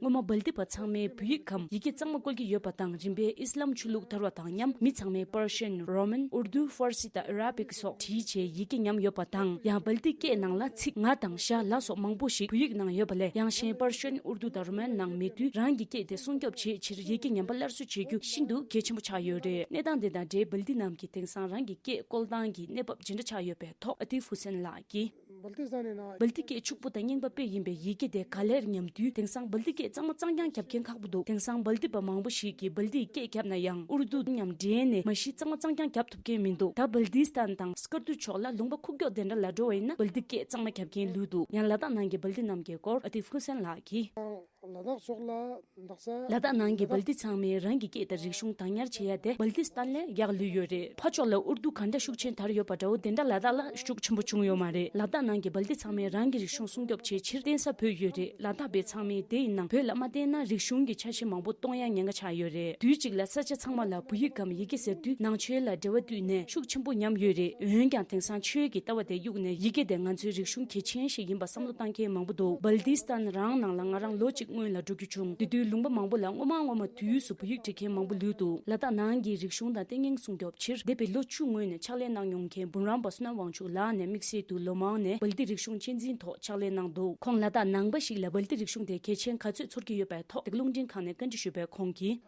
སྔོན་མ་སྦལ་ཏི་པ་ཚང་མས་བོད་ཡིག་གམ་ཡི་གེ་གཙང་མ་བཀོལ་གྱི་ཡོད་པ་དང་། རིམ་པས་ཨི་སི་ལམ་ཆོས་ལུགས་དར་བ་དང་མཉམ་མི་ཚང་མས་པར་ཤན། རོ་མན། ཨུར་དུ། ཧྥར་སི་དང་ཨ་ར་བིག་སོགས་བྲིས་བྱས་ཡི་གེ་ཉམས་ཡོད་པ་དང་། ཡང་སྦལ་ཏི་སྐད་ནང་ལ་ཚིག་ང་དང་ཞ་ལ་སོགས་མང་པོ་ཞིག་བོད་ཡིག་ནང་ཡོད་པ་ལས། ཡང་གཞན་པར་ཤན། ཨུར་དུ་དང་རོ་མན་ནང་མེད་དུས། རང་གི་སྐད་དེ་སྲུང་སྐྱོབ་བྱེད་ཕྱིར་ཡི་གེ་ཉམས་པ་སླར་གསོ་བྱེད་རྒྱུ་ཤིན་ཏུ་གལ་ཆེན་པོ་ཆགས་ཡོད་རེད། གནས་སྟངས་དེ་དང་འབྲེལ་སྦལ་ཏི་རྣམས་ཀྱིས་དེང་སང་རང་གི་སྐད་བཀོལ་སྟངས་ཀྱི་གནས་བབ་ཇི་འདྲ་ཆགས་ཡོད་པའི་ཐོག་ཨ་ཏི་ཧྥུ་སན་ལགས་ཀྱིས། སྦལ་ཏི་སྐད་ཕྱུག་པོ་དང་རྙིང་པ་དཔེ་ཡིན་པའི་ཡི་གེ་དེ་ག་ལེར་ཉམས་དུས། དེང་སང་སྦལ་ཏི་སྐད་གཙང་མ་གཙང་རྐྱང་རྒྱབ་མཁན་ཁག་པོ་འདུག། དེང་སང་སྦལ་ཏི་པ་མང་པོ་ཞིག་གིས་སྦལ་ཏིའི་སྐད་བརྒྱབ་ན་ཡང་། ཨུར་དུ་མཉམ་འབྲེལ་ནས་མ་གཞི་གཙང་མ་གཙང་རྐྱང་རྒྱབ་ཐུབ་མཁན་མི་འདུག། ད་སྦལ་ཏི་སི་ཐན་དང་སྐར་རྡོ་ཕྱོགས་ལ་ལུང་པ་ཁུག་ཀྱོག་དེ་འདྲ་ལ་འགྲོ་བ་ཡིན་ན། སྦལ་ཏི་སྐད་གཙང་མ་རྒྱབ་མཁན་ལུས་འདུག། ཡང་ལ་དྭགས་ནང་གི་སྦལ་ཏི་རྣམས་ཀྱི་སྐོར་ཨ་ཏི་ཧྥུ་སན་ལགས་ཀྱིས། ལ་དྭགས་ཕྱོགས་ལ་འདག་ས། ལ་དྭགས་ནང་གི་སྦལ་ཏི་ཚང་མས་རང་གི་སྐད་དང་རིག་གཞུང་བདག་ཉར་བྱེད་ཡ་དེ་སྦལ་ཏི་སི་ཐན་ལས་ཡག་ལུས་ཡོད་རེད། ཕར་ཕྱོགས་ལ་ཨུར་དུ་ག་འདྲ་ཤུགས་ཆེན་དར་ཡོད་པ་འདྲ་བོ་དེ་འདྲ་ལ་དྭགས་ལ་ཤུགས་ཆེན་པོ་བྱུང་ཡོད་མ་རེད། ལ་དྭགས་ནང་གི་སྦལ་ཏི་ཚང་མས་རང་གི་རིག་གཞུང་སྲུང་སྐྱོབ་བྱེད་ཕྱིར་བརྟེན་ས་བོད་ཡོད་རེད། ལ་དྭགས་པའི་ཚང་མས་དེ་ཡིན་ནའང་བོད་ལ་མ་བརྟེན་ན་རིག་གཞུང་གི་ཆ་ཤས་མང་པོ་སྟོང་ཡ་ཉེན་ཁ་ཆགས་ཡོད་རེད། དུས་གཅིག་ལ་ས་ཆ་ཚང་མ་ལ་བོད་ཡིག་གམ་ཡི་གེ་ཟེར་དུས་ནང་ཆོས་ལ་འབྲེལ་བ་བསྟུན་ནས་ཤུགས་ཆེན་པོ་ཉམས་ཡོད་རེད། འོན་ཀྱང་དེང་སང་ཆོས་ཀྱི་ལྟ་བ་དེ་གཡུགས་ནས་ཡི་གེ་དེ་ང་ཚོའི་རིག་གཞུང་གལ་ཆེན་ཞིག་ཡིན་པ་བསམ་བློ་བཏང་མཁན་མང་པོ་འདུག། སྦལ་ཏི་སི་ཐན་རང་ནང་ལ་ང་རང་ལོ་གཅིག་སྔོན་ལ་འགྲོ་རྒྱུ་བྱུང་། དེ་དུས་ལུང་པ་མང་པོ་ལ་སྔོན་མ་སྔོན་མ་དུས་སུ་བོད་ཡིག་འབྲི་མཁན་མང་པོ་ལུས་འདུག། ལ་དྭགས་ནང་གི་རིག་གཞུང་དང་ལྟས་ངན་སྲུང་སྐྱོབ་ཕྱིར་འདས་པའི་ལོ་བཅུ་སྔོན་ནས་ཕྱག་ལས་གནང་མྱོང་མཁན་འབུམ་རམས་པ་བསོད་ནམས་དབང་ཕྱུག་ལགས་ནས་དམིགས་བསལ་དུ་ལོ་མང་ནས་སྦལ་ཏི་རིག་གཞུང་གཅེས་འཛིན་ཐོག་ཕྱག་ལས་གནང་འདུག། ཁོང་ལ་དྭགས་ནང་པ་ཞིག་ལ་སྦལ་ཏི་རིག་གཞུང་དེ་གལ་ཆེན་ག་ཚོད་ཚོར་གྱི་ཡོད་པའི་ཐོག་དེ་ག་རླུང་འཕྲིན་ཁང་ནས་བཀའ་འདྲི་ཞུས་པས་ཁོང་གིས།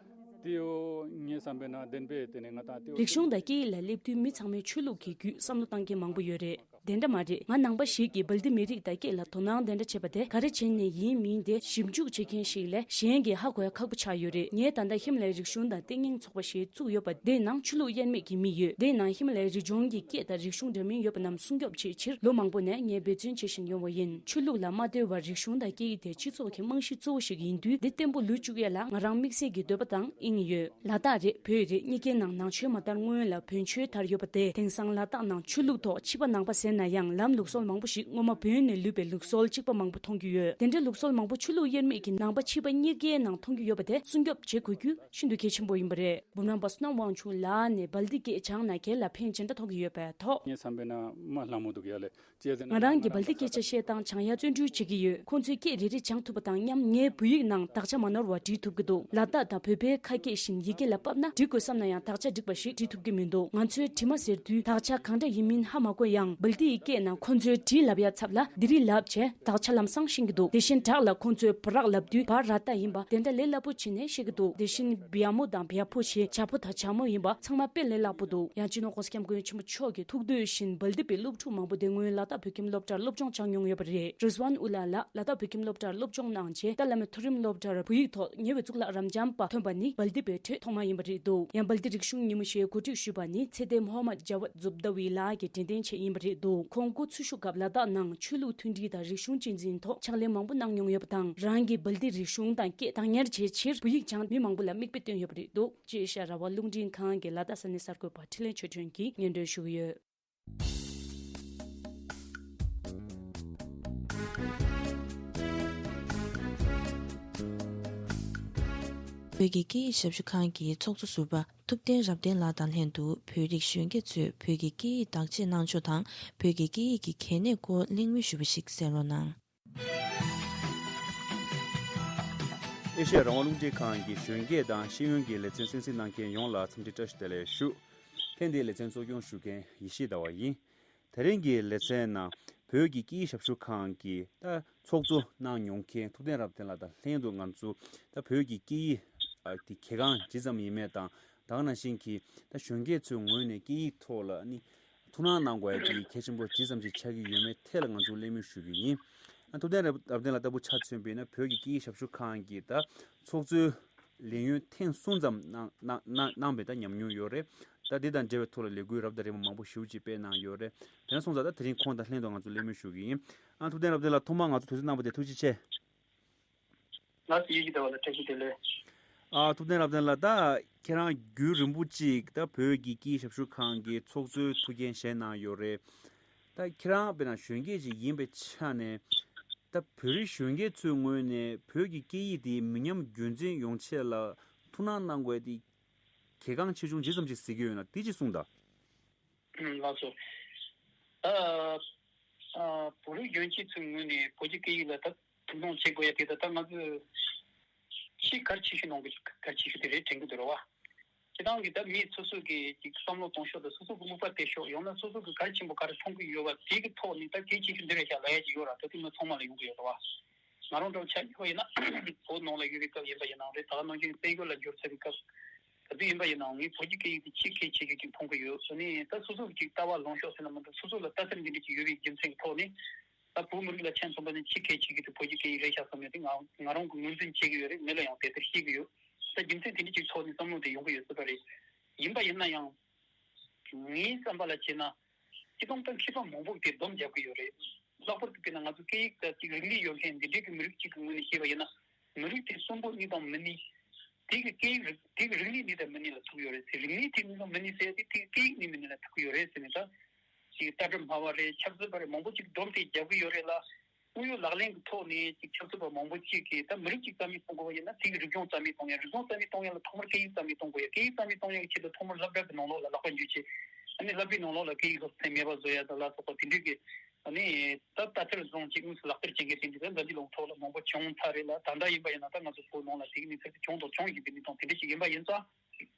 དེའོ་ངའི་བསམ་པའི་ནང་བདེན་པས་དེ་ནས་ང་དང་དེའོ། རིག་གཞུང་དང་སྐད་ཡིག་ལ་སླེབས་དུས་མི་ཚང་མས་ཆོས་ལུགས་ཀྱི་བརྒྱུད་བསམ་བློ་བཏང་མཁན་མང་པོ་ཡོད་རེད། དེ་འདྲ་མ་རེད། ང་ནང་པ་ཞིག་གིས་སྦལ་ཏི་མི་རིགས་དང་སྐད་ལ་དོ་སྣང་དེ་འདྲ་བྱེད་པ་དེ་ག་རེ་བྱས་ནས་ཡིན་མིན་དེ་ཞིབ་འཇུག་བྱེད་མཁན་ཞིག་ལས་གཞན་གྱིས་ཧ་གོ་ཡ་ཁག་པོ་ཆགས་ཡོད་རེད། ངས་ད་ལྟ་ཧི་མ་ལ་ཡའི་རིག་གཞུང་དང་ལྟས་ངན་ཚོགས་པ་ཞེས་བཙུགས་ཡོད་པ་དེའི་ནང་ཆོས་ལུགས་དབྱེར་མེད་ཀྱི་མི་ཡོད། དེའི་ནང་ཧི་མ་ལ་ཡའི་རི་ལྗོངས་ཀྱི་སྐད་དང་རིག་གཞུང་འདྲ་མིན་ཡོད་པ་རྣམས་སྲུང་སྐྱོབ་བྱེད་ཕྱིར་ལོ་མང་པོ་ནས་ངས་འབད་བརྩོན་བྱེད་བཞིན་ཡོང་བ་ཡིན། ཆོས་ལུགས་ལ་མ་ལྟོས་པར་རིག་གཞུང་དང་སྐད་ཡིག་དེ་སྤྱི་ཚོགས་ཀྱི་རྨང་གཞི་གཙོ་བོ་ཞིག་ཡིན་དུས་འདི་བརྟན་པོ་ལུས་བཅུག་ཡ་ལ་ང་རང་དམིགས་བསལ་གྱི་འདོད་པ་དང་དབྱིངས་ཡོད། ལ་དྭགས་རེད་བོད་རེད་གཉིས་ཀའི་ནང་ནང་ཆོས་མ་དར་སྔོན་ལ་བོན་ཆོས་དར་ཡོད་པ་དེ་དེང་སང་ལ་དྭགས་ནང་ཆོས་ལུགས་ཐོག་ཕྱི་པ་ནང་པ་ཟེར་ན་ཡང་ལམ་ལུགས་སྲོལ་མང་པོ་ཞིག་སྔོན་མ་བོན་ནས་ལུས་པའི་ལུགས་སྲོལ་གཅིག་པ་མང་པོ་མཐོང་རྒྱུ་ཡོད། དེ་འདྲའི་ལུགས་སྲོལ་མང་པོ་ཆོས་ལུགས་དབྱེར་མེད་ཀྱི་ནང་པ་ཕྱི་པ་གཉིས་ཀའི་ནང་མཐོང་རྒྱུ་ཡོད་པ་དེ་སྲུང་སྐྱོབ་བྱེད་དགོས་རྒྱུ་ཤིན་ཏུ་གལ་ཆེན་པོ་ཡིན་པ་རེད། འབུམ་རམས་པ་བསོད་ནམས་དབང་ཕྱུག་ལགས་ནས་སྦལ་ཏི་སྐད་སྦྱངས་ན་སྒེར་ལ་ཕན་ཇི་འདྲ་ཐོགས་ཀྱི་ཡོད་པའི་ཐོག་ངའི་བསམ་པའི་ནང་མ་ལྷ་མོ་འདུག་ཡ་ལེ། ང་རང་གིས་སྦལ་ཏི་སྐད་ཆ་བཤད་སྟངས་སྦྱང་ཡ་བརྩོན་འགྲུས་བྱེད་ཀྱི་ཡོད། ཁོང་ཚོས་སྐད་རེ་རེ་སྦྱང་ཐུབ་པ་དང་མཉམ་ངས་བོད་ཡིག་ནང་དག་ཆ་མ་ནོར་བ་འབྲི་ཐུབ་ཀྱི་འདུག། ལ་དྭགས་དང་བོད་པའི་ཁ་སྐད་བཞིན་ཡི་གེ་ལ་ཕབ་ན་འབྲི་དགོས་བསམ་ན་ཡང་དག་ཆ་འགྲིག་པ་ཞིག་འབྲི་ཐུབ་ཀྱི་མི་འདུག། ང་ཚོའི་བྲིས་མ་ཟེར་དུས་དག་ཆ་གང་འདྲ་ཡིན་མིན་ཧ་མ་གོ་ཡང་སྦལ་ཏིའི་སྐད་ནང་ཁོང་ཚོའི་བྲིས་ལབ་ཡ་ཚབ་ལ་དི་རི་ལབ་བྱས་དག་ཆ་ལམ་སང་ཤེས་ཀྱི་འདུག། དེ་བཞིན་བྲག་ལ་ཁོང་ཚོས་བ་རག་ལབ་དུས་བ་ར་ཏ་ཡིན་པ་དེ་འདྲ་ལས་སླ་པོ་བྱས་ནས་ཤེས་ཀྱི་འདུག། དེ་བཞིན་བྱ་མོ་དང་བྱ་ཕོ་ཞེས་བྱ་ཕོ་དང་བྱ་མོ་ཡིན་པ་ཚང་མ་དཔེ་ལས་སླ་པོ་འདུག། ཡང་སྤྱི་ནོར་༸གོང་ས་༸སྐྱབས་མགོན་ཆེན་པོ་མཆོག་གི་ཐུགས་འདོད་བཞིན་སྦལ་ཏི་པའི་སློབ་ཕྲུག་མང་པོ་དེ་སྔོན་ལ་དྭགས་བོད་ཁྱིམ་སློབ་གྲྭར་སློབ་སྦྱོང་སྦྱངས་མྱོང་ཡོད་པ་རེད། རིས་ཝན་ཨུ་ལ་ལགས་ལ་དྭགས་བོད་ཁྱིམ་སློབ་གྲྭར་སློབ་སྦྱོང་གནང་རྗེས་ཏཱ་བླ་མའི་མཐོ་རིམ་སློབ་གྲྭར་བོད་ཡིག་ཐོག་ཉེ་བའི་གཙུག་ལག་རབ་འབྱམས་པ་ཐོན་པ་ནི་སྦལ་ཏི་པའི་གྲས་ཐོག་མ་ཡིན་པ་རེད་འདུག། ཡང་སྦལ་ཏི་རིག་གཞུང་ཉིན་མོ་ཞེས་གོ་སྒྲིག་ཞུས་པ་ནི་ཚེ་འདས་མོ་ཧམ་མད་ཇ་ཝད་ཛུབ་དཱ་ཝི་ལགས་ཀྱིས་དྲན་རྟེན་ཆེད་ཡིན་པ་རེད་འདུག། ཁོང་སྐུ་འཚོ་བཞུགས་སྐབས་ལ་དྭགས་ནང་ཆོས་ལུགས་མཐུན་སྒྲིལ་དང་རིག་གཞུང་གཅེས་འཛིན་ཐོག་ཕྱག་ལས་མང་པོ་གནང་མྱོང་ཡོད་པ་དང་། རང་གི་སྦལ་ཏི་རིག་གཞུང་དང་སྐད་བདག་ཉར་བྱེད་ཕྱིར་བོད་ཡིག་སྦྱང་མི་མང་པོ་ལ་མིག་དཔེ་བསྟན་ཡོད་པ་རེད་འདུག། ཅེས་ཨེ་ཤ་ཡ་རང་དབང་རླུང་འཕྲིན་ཁང་གི་ལ་དྭགས་ས་གནས་གསར་འགོད་པ་འཕྲིན་ལས་ཆོས་སྒྲོན་གྱིས་སྙན་སྒྲོན་ཞུ་གི་ཡོད། བོད་ཀྱི་སྐད་ཡིག་ཞབས་ཞུ་ཁང་གི་ཚོགས་གཙོ་ཟུར་པ་ཐུབ་བསྟན་རབ་བརྟན་ལགས་དང་ལྷན་དུ་བོད་རིགས་གཞོན་སྐྱེས་ཚོས་བོད་ཀྱི་སྐད་ཡིག་བདག་གཅེས་གནང་ཕྱོགས་དང་བོད་ཀྱི་སྐད་ཡིག་གི་གལ་གནད་སྐོར་གླེང་མོལ་ཞུས་པ་ཞིག་གསན་རོགས་གནང་། ཨེ་ཤེ་ཡ་རང་དབང་རླུང་འཕྲིན་ཁང་གི་གཞོན་སྐྱེས་དང་ཤེས་ཡོན་གྱི་ལེ་ཚན་གསན་གཟིགས་གནང་མཁན་ཡོངས་ལ་འཚམས་འདྲི་བཀྲ་ཤིས་བདེ་ལེགས་ཞུ། ཐེངས་འདིའི་ལེ་ཚན་གཙོ་སྐྱོང་ཞུ་མཁན་ཡེ་ཤེས་ཟླ་བ་ཡིན། དེ་རིང་གི་ལེ་ཚན་ནང་། བོད་ཀྱི་སྐད་ཡིག་ཞབས་ཞུ་ཁང་གི་ད་ཚོགས་གཙོ་གནང་མྱོང་མཁན་ཐུབ་བསྟན་རབ་བརྟན་ལགས་དང་ལྷན་དུ་ང་ཚོ་ད་བོད་ཀྱི་སྐད་ཡིག་ཨ་དེ་གལ་འགངས་ཇི་ཙམ་ཡིན་མེད་དང་། ད་ག་ནང་བཞིན་གྱི་ད་གཞོན་སྐྱེས་ཚོའི་ངོས་ནས་སྐད་ཡིག་ཐོག་ལ་ནི་ཐུགས་སྣང་གནང་དགོས་ཡ་དེ་གལ་ཆེན་པོ་ཇི་ཙམ་ཞིག་ཆགས་ཀྱི་ཡོད་མེད་ཐད་ལ་ང་ཚོ་གླེང་མོལ་ཞུ་གི་ཡིན། ཨ་ཐུབ་བསྟན་རབ་རབ་བརྟན་ལགས་ལྟ་བུ་ཆ་མཚོན་པ་ཡིན་ན་བོད་ཀྱི་སྐད་ཡིག་ཞབས་ཞུ་ཁང་གི་ད་ཚོགས་གཙོའི་ལས་ཡུན་ཐེངས་གསུམ་ཙམ་གནང་གནང་གནང་གནང་བའི་ད་ཉམས་མྱོང་ཡོད་རེད། ད་འདི་དང་འབྲེལ་བའི་ཐོག་ལ་ལས་འགུལ་རབ་དང་རིམ་པ་མང་པོ་ཞེ་པོ་ཅིག་སྤེལ་གནང་ཡོད་རེད། དེ་ནས་སོང་ཙང་ད་དེ་རིང་ཁོང་དང་ལྷན་དུ་ང་ཚོ་གླེང་མོལ་ཞུ་གི་ཡིན། ཨ་ཐུབ་བསྟན་རབ་བརྟན་ལགས་ཐོག་མར་ང་ཚོ་དུས་ཚོད་གནང་བ་དེ་ཐུགས་རྗེ་ཆེ། ང་ཚོ་ཡིད་ཀྱི་ཟླ་བ་ལ་བཀྲ་ཤིས་བདེ་ལེགས། ཨ་ཐུབ་བསྟན་རབ་བརྟན་ལགས། ད་ཁྱེད་རང་རྒྱུན་རིང་པོ་ཅིག་ད་བོད་ཀྱི་སྐད་ཡིག་ཞབས་ཞུ་ཁང་གི་ཚོགས་གཙོའི་ཐུགས་འགན་བཞེས་གནང་ཡོད་རེད། ད་ཁྱེད་རང་དཔེར་ན་གཞོན་སྐྱེས་ཅིག་ཡིན་པའི་ཆ་ནས་ད་བོད་རིགས་གཞོན་སྐྱེས་ཚོའི་ངོས་ནས་བོད་ཀྱི་སྐད་ཡིག་དེ་མི་ཉམས་རྒྱུན་འཛིན་ཡོང་ཆེད་ལ་ཐུགས་སྣང་གནང་དགོས་དེ་གལ་འགངས་ཆེ་ཆུང་ཇི་ཙམ་ཅིག་གཟིགས་ཀྱི་ཡོད་ན་དེ་ཅིག་གསུངས་དང་། ལགས་སོ། ཨ་ཨ་བོད་རིགས་གཞོན་སྐྱེས་ཚོའི་ངོས་ནས་བོད་ཀྱི་སྐད་ཡིག་ལ་ད་ཐུགས་སྣང་བྱེད་དགོས་ཡ་དེ་ད་ད་ང་ཚོས་ཆེས་གལ་ཆེ་ཤོས་ནང་གི་གལ་ཆེ་ཤོས་དེ་རེད་དྲན་གྱི་འདུག་རེད་བ། སྤྱིར་བཏང་གི་ད་མི་སོ་སོ་གི་ཅིག་བསམ་བློ་གཏོང་ཕྱོགས་དང་སོ་སོ་གི་མིག་དཔེ་བལྟས་ཕྱོགས་ཡང་ན་སོ་སོ་གི་གལ་ཆེན་པོ་ག་རེ་མཐོང་གི་ཡོད་པ་དེ་གི་ཐོག་ནས་ད་གལ་ཆེ་ཤོས་འདི་རེད་ཤག་ལབ་ཡ་ཅིག་ཡོད་ར། ད་དེ་མི་ཚང་མ་ལ་ཡོང་གི་ཡོད་རེད་བ། ང་རང་འདྲ་བོ་ཆ་བཞག་པ་ཡིན་ན་བོད་ནང་ལ་ཡོད་པའི་སྐབས་ཡིན་པ་ཡིན་ནའང་རེད། ད་ག་ནང་བཞིན་བཙན་བྱོལ་ལ་འབྱོར་ཚར་བའི་སྐབས་ག་དུས་ཡིན་པ་ཡིན་ནའང་ངས་བོད་ཀྱི་སྐད་ཡིག་དེ་ཆེས་གལ་ཆེ་ཤོས་ཅིག་མཐོང་གི་ཡོད། ཨ་ནི་ད་སོ་སོ་གི་ཅིག་ལྟ་བ་ལངས་ཕྱོགས་ཟེར་ན་མི་འདུག་སོ་སོ་ལ་ལྟ་ཚུལ་འདི་འདྲ་ཅིག་ཡོད་པའི་རྒྱུ་མཚན་གྱི་ཐོག་ནས་ད་བོད་མི་རིགས་ལ་ཆ་མཚོན་པ་ནི་ཆེས་གལ་ཆེ་གི་དེ་བོད་ཀྱི་སྐད་ཡིག་རེད་ཤག་བསམ་ཡོད་དེ་ང་ང་རང་གི་ངོས་འཛིན་བྱེད་ཀྱི་ཡོད་རེད། མི་ལ་ཡང་དེ་ལྟར་བཤད་ཀྱི་ཡོད། ད་རྒྱུ་མཚན་དེ་འདྲ་ཅིག་ཐོག་ནས་བསམ་བློ་དེ་ཡོང་གི་ཡོད་སྲིད་པ་རེད། ཡིན་པ་ཡིན་ན་ཡང་ངའི་བསམ་པ་ལ་བྱས་ན། སྤྱི་བཏང་ད་མཁས་པ་མང་པོ་དེ་སྡོམ་རྒྱག་གི་ཡོད་རེད། ལྷག་པར་དུ་དཔེར་ན་ང་ཚོ་སྐད་ཡིག་དང་གཅིག་རིག་གནས་ཡོད་མཁན་འདི་འདྲའི་གི་མི་རིགས་གཅིག་གི་ངོས་ནས་བཤད་པ་ཡིན་ན། མི་རིགས་དེ་གསོན་པོ་ནི་དང་མི་ནི། དེ་གི་སྐད་ཡིག་རིག་དེ་གི་རིག་གནས་ནི་དང་མི་ནི་ལ་ཐུག་ཡོད་རེད་ཟེར། རིག་གནས་དེ་ནི་དང་མི་ནི་ཟེར་དེ་དེ་གི་སྐད་ཡིག་ནི་མི་ནི་ལ་ཐུག་ཡོད་རེད་ཟེར་ནས་ད། ཅིག་ལྟ་གྲུབ་སྨྲ་བ་རེད། ཆབ་སྲིད་པ་རེད། མང་པོ་ཅིག་སྡོམ་དེ་རྒྱག་གི་ཡོད་རེད་ལ། དངོས་ཡོད་ལག་ལེན་གྱི་ཐོག་ནས་ཅིག་ཆབ་སྲིད་པ་མང་པོ་ཅིག་གིས་ད་མི་རིགས་ཅིག་རྩ་མེད་གཏོང་དགོས་པ་ཡིན་ན་དེ་གི་རིག་གཞུང་རྩ་མེད་གཏོང་ཡ། རིག་གཞུང་རྩ་མེད་གཏོང་ཡ་ལ་ཐོག་མར་སྐད་ཡིག་རྩ་མེད་གཏོང་དགོས་ཡ། སྐད་ཡིག་རྩ་མེད་གཏོང་ཡ་གི་ཆེད་དུ་ཐོག་མར་སློབ་གྲྭ་གི་ནང་ལོགས་ལ་ལག་པ་འཇུ་བྱེད། ཨ་ནི་སློབ་གྲྭའི་ནང་ལོགས་ལ་སྐད་ཡིག་སློབ་ཚན་མེད་པ་བཟོ་ཡ་དང་ལ་སོགས་པ་དེ་འདྲའི་གི་ཨ་ནི་ད་ལྟ་ཚུལ་བཟུང་ཅིག་དངོས་སུ་ལག་བསྟར་བྱེད་མཁན་དེ་འདྲའི་ད་འདི་ལུང་ཐོག་ལ་མང་པོ་བྱུང་ཚར་རེད་ལ། ད་ལྟ་ཡིན་པ་ཡིན་ན་ད་ང་ཚོ་བོད་ནང་ལ་དེ་གི་གནས་ཚུལ་དེ་བྱུང་དང་འབྱུང་བཞིན་པའི་གནས་སྟངས་དེ་འདྲ་ཞིག་ཡིན་པ་ཡིན་ཙང་།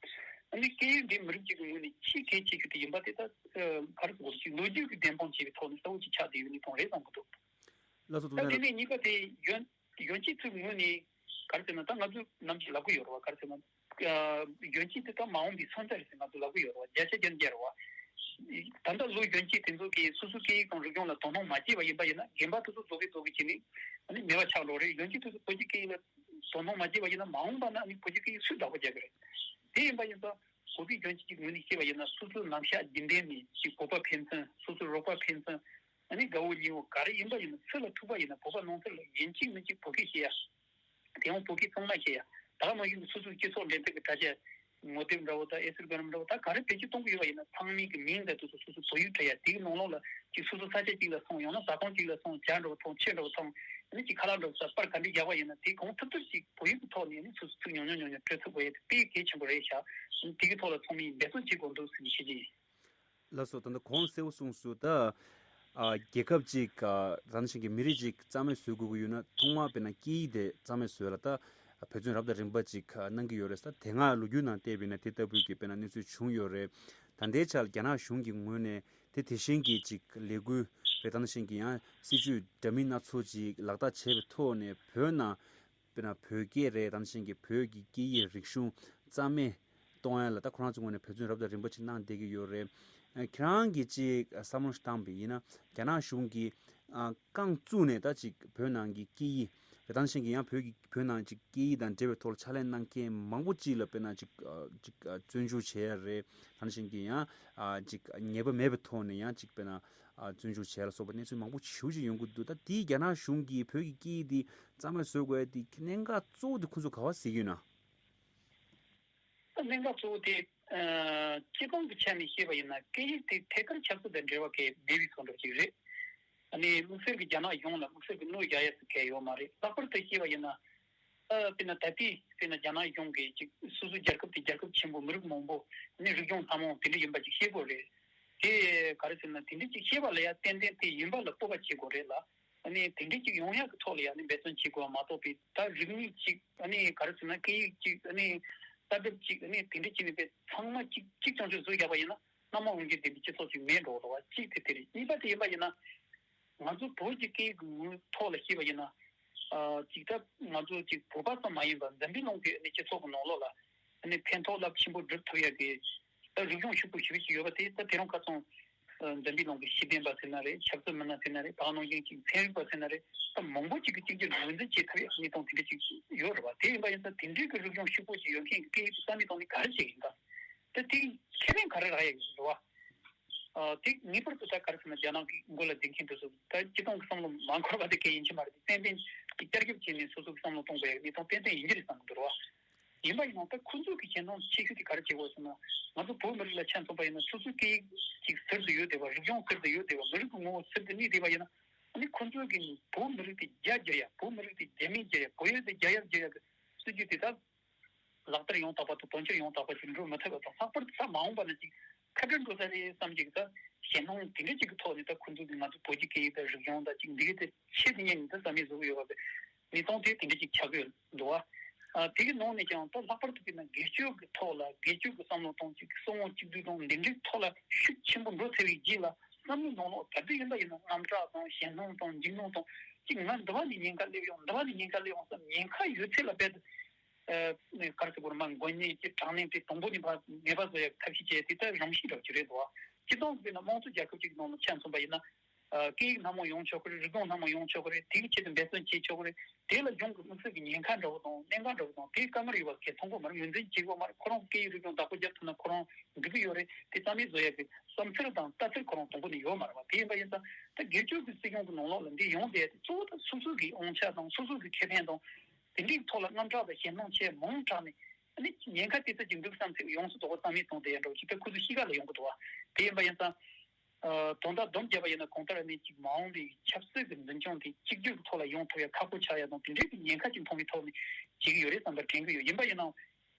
ཨ་ནི་སྐད་ཡིག་འདི་མི་རིགས་གཅིག་གི་ངོས་ནས་ཆེས་གལ་ཆེ་ཤོས་དེ་ཡིན་པ་དེ་ད་ག་རེ་ཟེར་དགོས་རེད། ཅིག་ལོ་རྒྱུས་ཀྱི་བདེན་དཔང་བྱས་པའི་ཐོག་ནས་གསལ་བོ་ཅིག་ཆགས་བསྡད་ཡོད་པའི་གནས་སྟངས་རེད་བསམ་གྱི་འདུག་ལགས་སོ། ད་ཐུབ་བསྟན་དེ་ནས་གཉིས་པ་དེ་གཞོན་གཞོན་སྐྱེས་ཚོའི་ངོས་ནས་ག་རེ་ཟེར་ན་ད་ང་ཚོས་ནམ་ཞིག་ལབ་ཀྱི་ཡོད་རེད་བ། ག་རེ་ཟེར་ན་གཞོན་སྐྱེས་དེ་ད་མ་འོངས་པའི་སོན་རྩ་རེད་ཟེར་ང་ཚོས་ལབ་ཀྱི་ཡོད་རེད་བ། བརྒྱ་ཆ་བརྒྱ་ནས་བརྒྱ་རེད་བ། ད་ལྟ་ལོ་གཞོན་སྐྱེས་དེ་ཚོ་གིས་སོ་སོའི་སྐད་ཡིག་དང་རིག་གཞུང་ལ་དོ་སྣང་མ་བྱས་པ་ཡིན་པ་ཡིན་ན་རྒན་པ་དེ་ཚོ་རྫོགས་གི་རྫོགས་གི་བྱས་ནས་ཨ་ནི་མེད་པ་ཆགས་འགྲོ་རེད། གཞོན་སྐྱེས་དེ་ཚོ་བོད་ཀྱི་སྐད་ཡིག་ལ་དོ་སྣང་མ་བྱས་པ་ཡིན་ན་མ་འོངས་པ་ན་ཨ་ནི་བོད་ཀྱི་སྐད་ཡིག་སུས་བདག་པོ་རྒྱག་གི་རེད། དེ་ཡིན་པ་ཡིན་ཙང་བོད་པའི་གཞོན་སྐྱེས་ཀྱི་ངོས་ནས་བཤད་པ་ཡིན་ན་སོ་སོའི་ལམ་ཤག་རྒྱུན་ལྡན་ནས་ཅིག་བོད་པ་ཕན་ཚུན་སོ་སོའི་རོགས་པ་ཕན་ཚུན་ཨ་ནི་དགའ་བོ་ཉེ་བོ་ག་རེ་ཡིན་པ་ཡིན་ན་སུ་ལ་ཐུག་པ་ཡིན་ན་བོད་པ་ནང་ཚུར་ལ་ཡིན་གཅིག་མིན་གཅིག་བོད་སྐད་བཤད་ཡ། དེ་ཡང་བོད་སྐད་གཙང་མ་བཤད་ཡ། ད་ག་ནང་བཞིན་དུ་སོ་སོའི་སྤྱི་ཚོགས་འབྲེལ་མཐུད་ཀྱི་དྲ་རྒྱ་ངོ་དེབ་འདྲ་བོ་དང་ཨེ་སི་ཀི་རམ་འདྲ་བོ་ད་ག་རེ་བེད་སྤྱོད་གཏོང་གི་ཡོད་པ་ཡིན་ན་ཚང་མའི་གི་མིང་དང་དུས་སུ་སོ་སོའི་བོད་ཡིག་བྲིས་ཡ། དེའི་ནང་ལོགས་ལ་ཅིག་སོ་སོ་ས་ཆ་གཅིག་ལ་སོང་ཡང་ན་ཟ་ཁང་གཅིག་ལ་སོང་ཇ་འདྲ་བོ་འཐུང་ཆུ་འདྲ་བོ་འཐུང་ཨ་ནི་ཅིག་ཁ་ལག་འདྲ་བོ་ཟ་པར་ག་འདྲ་རྒྱག་པ་ཡིན་ན་དེ་གང་ཐུབ་ཐུབ་ཅིག་བོད་ཡིག་གི་ཐོག་ནས་ཨ་ནི་སོ་སོ་ཚིག་ཉུང་ཉུང་ཉུང་ཉུང་འབྲི་ཐུབ་པ་ཡིན་དཔེ་གལ་ཆེན་པོ་རེད་ཤག་དེ་གི་ཐོག་ལ་ཚང་མས་འབད་བརྩོན་བྱེད་དགོས་འདུག་ཟེར་ནས་བཤད་ཀྱི་ཡིན། ལགས་སོ། ད་ལྟ་གོང་གསལ་བོ་གསུངས་སོང་། ད་ཨ་རྒྱལ་ཁབ་ཅིག་ཨ་ད་ནང་བཞིན་གྱི་མི་རིགས་ཅིག་རྩ་མེད་བཟོ་དགོས་ཀྱི་ཡོད་ན་ཐོག་མར་དཔེར་ན་སྐད་ཡིག་དེ་རྩ་མེད་བཟོ་ཡ་ལ་ད་འབད་བརྩོན་རབ་དང་རིམ་པ་ཅིག་ཨ་གནང་གི་ཡོད་རེད། ད་དེ་སྔ་ལོ་རྒྱུས་ནང་བལྟས་པ་ཡིན་ན་དེ་ལྟ་བུའི་གི་དཔེར་ན་གནས་ཚུལ་བྱུང་ཡོད་རེད། ད་ལྟའི་ཆར་རྒྱ་ནག་གཞུང་གི་ངོས་ནས་དེ་དེ་བཞིན་གྱི་ཅིག་ལས་འགུལ་རེད། ད་ནང་བཞིན་གྱི་ཡང་སྲིད་བྱུས་འདྲ་མིན་སྣ་ཚོགས་ཅིག་ལག་བསྟར་བྱས་པའི་ཐོག་ནས་བོད་ནང་དཔེར་ན་བོད་སྐད་རེད། ད་ནང་བཞིན་གྱི་བོད་ཀྱི་སྐད་ཡིག་རིག་གཞུང་རྩ་མེད་གཏོང་ཡ་ལ་ད་ཁོ་རང་ཚོའི་ངོས་ནས་འབད་བརྩོན་རབ་དང་རིམ་པ་ཅིག་གནང་བསྡད་ཀྱི་ཡོད་རེད། ཨ་ཁྱེད་རང་གིས་ཅིག་བསམ་བློ་ཞིག་བཏང་པ་ཡིན་ན་རྒྱ་ནག་གཞུང་གིས་ཨ་རྐང་བཙུགས་ནས་ད་ཅིག་བོད་ནང་གི་སྐད་ཡིག་རེད། ད་ནང་བཞིན་གྱི་ཡང་བོད་ཀྱི་བོད་ནང་ཅིག་སྐད་ཡིག་དང་འབྲེལ་བའི་ཐོག་ལ་ཕྱག་ལས་གནང་མཁན་མང་པོ་ཅིག་ལ་དཔེར་ན་ཅིག་ཨ་ཅིག་ཨ་བཙོན་འཇུག་བྱས་ཡ་རེད། ད་ནང་བཞིན་གྱི་ཡང་ཨ་ཅིག་ཉེས་པ་མེད་པའི་ཐོག་ནས་ཡང་ཅིག་དཔེར་ན་ཨ་བཙོན་འཇུག་བྱས་ལ་སོགས་པ་གནས་ཚུལ་མང་པོ་ཞེ་པོ་ཅིག་ཡོང་གི་འདུག་ད་དེའི་རྒྱ་ནག་གཞུང་གིས་བོད་ཀྱི་སྐད་ཡིག་འདི་རྩ་མེད་བཟོ་དགོས་ཡ་དེ་གནད་འགག་གཙོ་བོ་དེ་ཁོ་ཚོ་ག་པར་གཟིགས་ཡོད་ན། གནད་འགག་གཙོ་བོ་དེ། ཨ་སྤྱི་བཏང་གི་ཆ་ནས་བཤད་པ་ཡིན་ན་སྐད་ཡིག་དེ་ཐད་ཀར་ཆབ་སྲིད་དང་འབྲེལ་བ་གང་ཡང་མེད་པའི་བཟོ་འདྲ་ཅིག་རེད། ཨ་ནི་དམིགས་བསལ་གྱི་རྒྱ་ནག་གཞུང་ལ་དམིགས་བསལ་གྱི་གནོད་རྒྱག་ཡ་ཟེར་མཁན་ཡོད་མ་རེད། ལྷག་པར་དུ་བཤད་པ་ཡིན་ན། ཨ་དཔེར་ན་ད་ལྟའི་དཔེར་ན་རྒྱ་ནག་གཞུང་གིས་ཅིག་སོ་སོའི་རྒྱལ་ཁབ་དེ་རྒྱལ་ཁབ་ཆེན་པོ་མི་རིགས་མང་པོ་ཨ་ནི་རིག་གཞུང་ཐུན་མོང་དེ་འདྲ་ཡིན་པ་ཅིག་བཤད་དགོས་རེད། དེ་ག་རེ་ཟེར་ན་དེ་འདྲ་ཅིག་བཤད་པ་ལ་ཡ་ཏན་ཏན་དེ་ཡིན་པ་ལ་སྤོབས་པ་བྱེད་དགོས་རེད་ལ། ཨ་ནི་དེ་འདྲའི་ཅིག་ཡོང་ཡག་གི་ཐོག་ལ་ཡ་ནི་འབད་བརྩོན་བྱེད་དགོས་པ་མ་གཏོགས་པའི་ད་རིག་གནས་ཅིག་ཨ་ནི་ག་རེ་ཟེར་ན་སྐད་ཡིག་ཅིག་ཨ་ནི་ལྟ་གྲུབ་ཅིག་ཨ་ནི་དེ་འདྲའི་ཅིག་ནི་པའི་ཚང་མ་ཅིག་ཅིག་ཅང་ཅིག་བཟོས་རྒྱག་པ་ཡིན་ན་སྣ་མང་འོང་རྒྱུ་དེ་འདྲའི་སྤྱི་ཚོགས་ཅིག་མེད་འགྲོ་འགྲོ་བ་གཅིག་དེ་དེ་རེད། གཉིས་པ་དེ་ཡིན་པ་ཡིན་ན་ ང་ཚོ་བོད་ཀྱི་སྐད་ཡིག་གི་ངོས་ཐོག་ལ་བཤད་པ་ཡིན་ན། ཨ་ཅིག་ད་ང་ཚོ་ཅིག་བོད་པ་ཙམ་མ་ཡིན་པར་འཛམ་བུའི་གླིང་གི་ཨ་ནི་སྤྱི་ཚོགས་ཀྱི་ནང་ལོགས་ལ་ཨ་ནི་ཕན་ཐོགས་རླབས་ཆེན་པོ་སྒྲུབ་ཐུབ་ཡ་གི་ད་རིག་གཞུང་ཕྱུག་པོ་ཞེ་པོ་ཅིག་ཡོད་པ་དེ་ད་དེ་རིང་ཁ་སང་ཨ་འཛམ་བུའི་གླིང་གི་ཤེས་ལྡན་པ་ཟེར་ན་རེད། ཆབ་སྲིད་མི་སྣ་ཟེར་ན་རེད། ད་ག་ནང་བཞིན་ཅིག་ཚན་རིག་པ་ཟེར་ན་རེད། ད་མང་པོ་ཅིག་གིས་གཅིག་གྱུར་ངོས་འཛིན་བྱེད་ཐུབ་ཡ་གནས་སྟངས་དེ་འདྲ་ཅིག་ཡོད་རེད་བ། དེ་ཡིན་པ་ཡིན་ཙང་དེ་འདྲའི་གི་རིག་གཞུང་ཕྱུག་པོ་ཅིག་ཡོད་མཁན་གྱི་སྐད་ཡིག་དེ་རྩ་མེད་གཏོང་ནས་ག་རེ་བྱེད་ཀྱི་ཡིན་ད། ད་དེ་ཁེ་ཕན་ག་རེ་རག་ཡ་ཡོད་རེད་བ། ཨ་དེ་ངེས་པར་དུ་ད་ག་རེ་ཟེར་ན་རྒྱ་ནག་གི་མགོ་ལ་སྡིངས་མཁན་དེ་ཚོ་ད་སྤྱི་བཏང་གི་བསམ་བློ་མ་འཁོར་བ་དེ་གལ་ཡིན་གྱི་མ་རེད། ཏན་ཏན་གྱི་བསྐྱར་ཞིབ་བྱས་ནས་སོ་སོ་གི་བསམ་བློ་གཏོང་དགོས་ཡ་གནས་སྟངས་ཏན་ཏན་ཡིན་གྱི་རེད་བསམ་གྱི་འདུག་རེད་བ། ཡིན་པ་ཡིན་ན་ད་ཁོ་ཚོ་གི་ཞེད་སྣང་ཆེ་ཤོས་དེ་ག་རེ་བྱེད་དགོས་ཟེར་ན། ང་ཚོ་བོད་མི་རིགས་ལ་ཆ་མཚོན་པ་ཡིན་ན་སོ་སོའི་སྐད་ཡིག་ཅིག་ཟུར་དུ་ཡོད་བསྡད་པ། རིག་གཞུང་ཟུར་དུ་ཡོད་བསྡད་པ། མི་རིགས་ཀྱི་ངོ་བོ་ཟུར་དུ་གནས་བསྡད་པ་ཡིན་ན། ཨ་ནི་ཁོ་ཚོ་གི་བོད་མི་རིགས་དེ་རྒྱ་བསྒྱུར་ཡ། བོད་མི་རིགས་དེ་རྒྱ་མེད་བསྒྱུར་ཡ། བོད་ཡུལ་དེ་རྒྱ་ཡལ་བསྒྱུར་ཡ་གི་སྲིད་ཇུས་དེ་ད་ལག་བསྟར་ཡང་དག་པ་དང་དོན་འཁྱོལ་ཡང་དག་པ་ཞིག་འགྲོ་མི་ཐུབ་པ་དང་། ལྷག་པར་དུ་ད་མ་འོངས་པ་ན་ཅིག་ཁ་བྲལ་འགྲོ་ས་རེད་བསམ་གྱི་ད་ཞེད་སྣང་དེ་འདྲ་ཅིག་གི་ཐོག་ནས་ད་ཁོ་ཚོ་གི་ང་ཚོ་བོད་ཀྱི་སྐད་ཡིག་དང་རིག་གཞུང་དང་ཅིག་འདི་གའི་དེ་ཆེད་དུ་གཉེར་ནས་ད་རྩ་མེད་བཟོ་གི་ཡོད་པ་དེ་གནས་སྟངས་དེ་དེ་འདྲ་ཅིག་ཆགས་ཀྱི་འདུག་བ། ཨ་དེ་གི་ནང་ནས་ཀྱང་ད་ལྷག་པར་དུ་བྱས་ན་སྒེར་གཅོད་ཀྱི་ཐོག་ལ་སྒེར་གཅོད་ཀྱི་བསམ་བློ་གཏོང་ཅིག་གསང་བ་གཅིག་སྡུད་དང་འདི་འདྲའི་ཐོག་ལ་ཤུགས་ཆེན་པོ་འགྲོ་ཚར་བའི་རྗེས་ལ་བསམ་བློའི་ནང་ལོགས་ག་དུས་ཡིན་པ་ཡིན་ན་དངངས་སྐྲག་དང་ཞེད་སྣང་དང་འཇིགས་སྣང་དང་ཅིག་ང་འདི་བ་ནས་ཉེན་ཁ་སླེབས་ཡོང་། འདི་བ་ནས་ཉེན་ཁ་སླེབས་ཡོང་བསམ། ཉེན་ཁ་ཡོད་ཚད་ལ་རྦད་དེ། ཨ་ནི་ག་རེ་ཟེར་དགོས་རེད། མ་མགོ་ནས་ཀྱི་དྲག་གནོན་དེ་དང་པོ་ནས་ཕར་མེད་པ་བཟོ་ཡ་ཐབས་ཤེས་བྱས་དེ་ལྟར་རང་བཞིན་འདྲ་བོ་ཅིག་རེད་འདུག་བ། སྤྱི་བཏང་དཔེར་ན་དམངས་གཙོ་རྒྱལ་ཁབ་ཅིག་ནང་ལ་ཆ་མཚོན་པ་ཡིན་ན། ཨ་སྐད་ཡིག་སྣ་མང་ཡོང་ཆོག་གི་རེད། རིག་གཞུང་སྣ་མང་ཡོང་ཆོག་གི་རེད། དེ་གི་ཆེད་དུ་འབད་བརྩོན་བྱེད་ཆོག་གི་རེད། དེ་ལ་གཞུང་གི་དམིགས་བསལ་གྱི་ཉེན་ཁ་འདྲ་བོ་དང་གནད་འགག་འདྲ་བོ་དང་དེའི་སྐར་མ་རེད་བ་གས་མཐོང་གི་མ་རེད། ངོས་འཛིན་བྱེད་དགོས་མ་རེད། ཁོ་རང་སྐད་ཡིག་རིག་གཞུང་བདག་པོ་རྒྱབ་ཐུབ་ན་ཁོ་རང་འགྲིག་གི་ཡོད་རེད། དེ་རྩ་མེད་བཟོ་ཡ་གི་བསམ་ཚུལ་དང་ལྟ་ཚུལ་ཁོ་རང་དང་པོ་ནས་ཡོད་མ་རེད་བ། དེ་ཡིན་པ་ཡིན་ཙང་ད་སྒེར་གཅོད་ཀྱི་སྲིད་གཞུང་གི་ནང་ལོགས་ལ་འདི་ཡོང་བསྡད་དེ་གཙོ་བོ་ད་སོ་སོ་གི་དབང་ཆ་དང་སོ་སོ་གི་ཁེ་ཕན་དང་། དེ་འདྲའི་ཐོག་ལ་དངངས་སྐྲག་དང་ཞེད་སྣང་ཆེ་མང་དྲགས་ནས་ཨ་ནི་ཉེན་ཁ་དེ་ཚོ་ཅིག་འདུག་བསམ་ཚེ་ཡོངས་སུ་རྫོགས་པ་རྩ་མེད་གཏོང་བསྡད་ཡ་འདྲ་བོ་ཅིག་ད་ཁོ་ཚོ་གཤིས་ཀ་ལ་ཡོང་གི་འདུག་བ། དེ་ཡིན་པ་ཡིན་ཙང་། ཨ་དོན་དག་སྡོམ་བརྒྱབ་པ་ཡིན་ན་གང་ལྟར་ཨ་ནི་ཅིག་མ་འོངས་པའི་ཆབ་སྲིད་ཀྱི་འཛིན་སྐྱོང་དེ་གཅིག་གྱུར་གྱི་ཐོག་ལ་ཡོང་ཐུབ་ཡ་ཁག་པོ་ཆགས་ཡ་དང་དེ་འདྲའི་གི་ཉེན་ཁ་ཅིག་མཐོང་བའི་ཐོག་ནས་བྱེད་ཀྱི་ཡོད་རེད་བསམ་པ་དྲན་གྱི་ཡོད། ཡིན་པ་ཡིན་ནའང་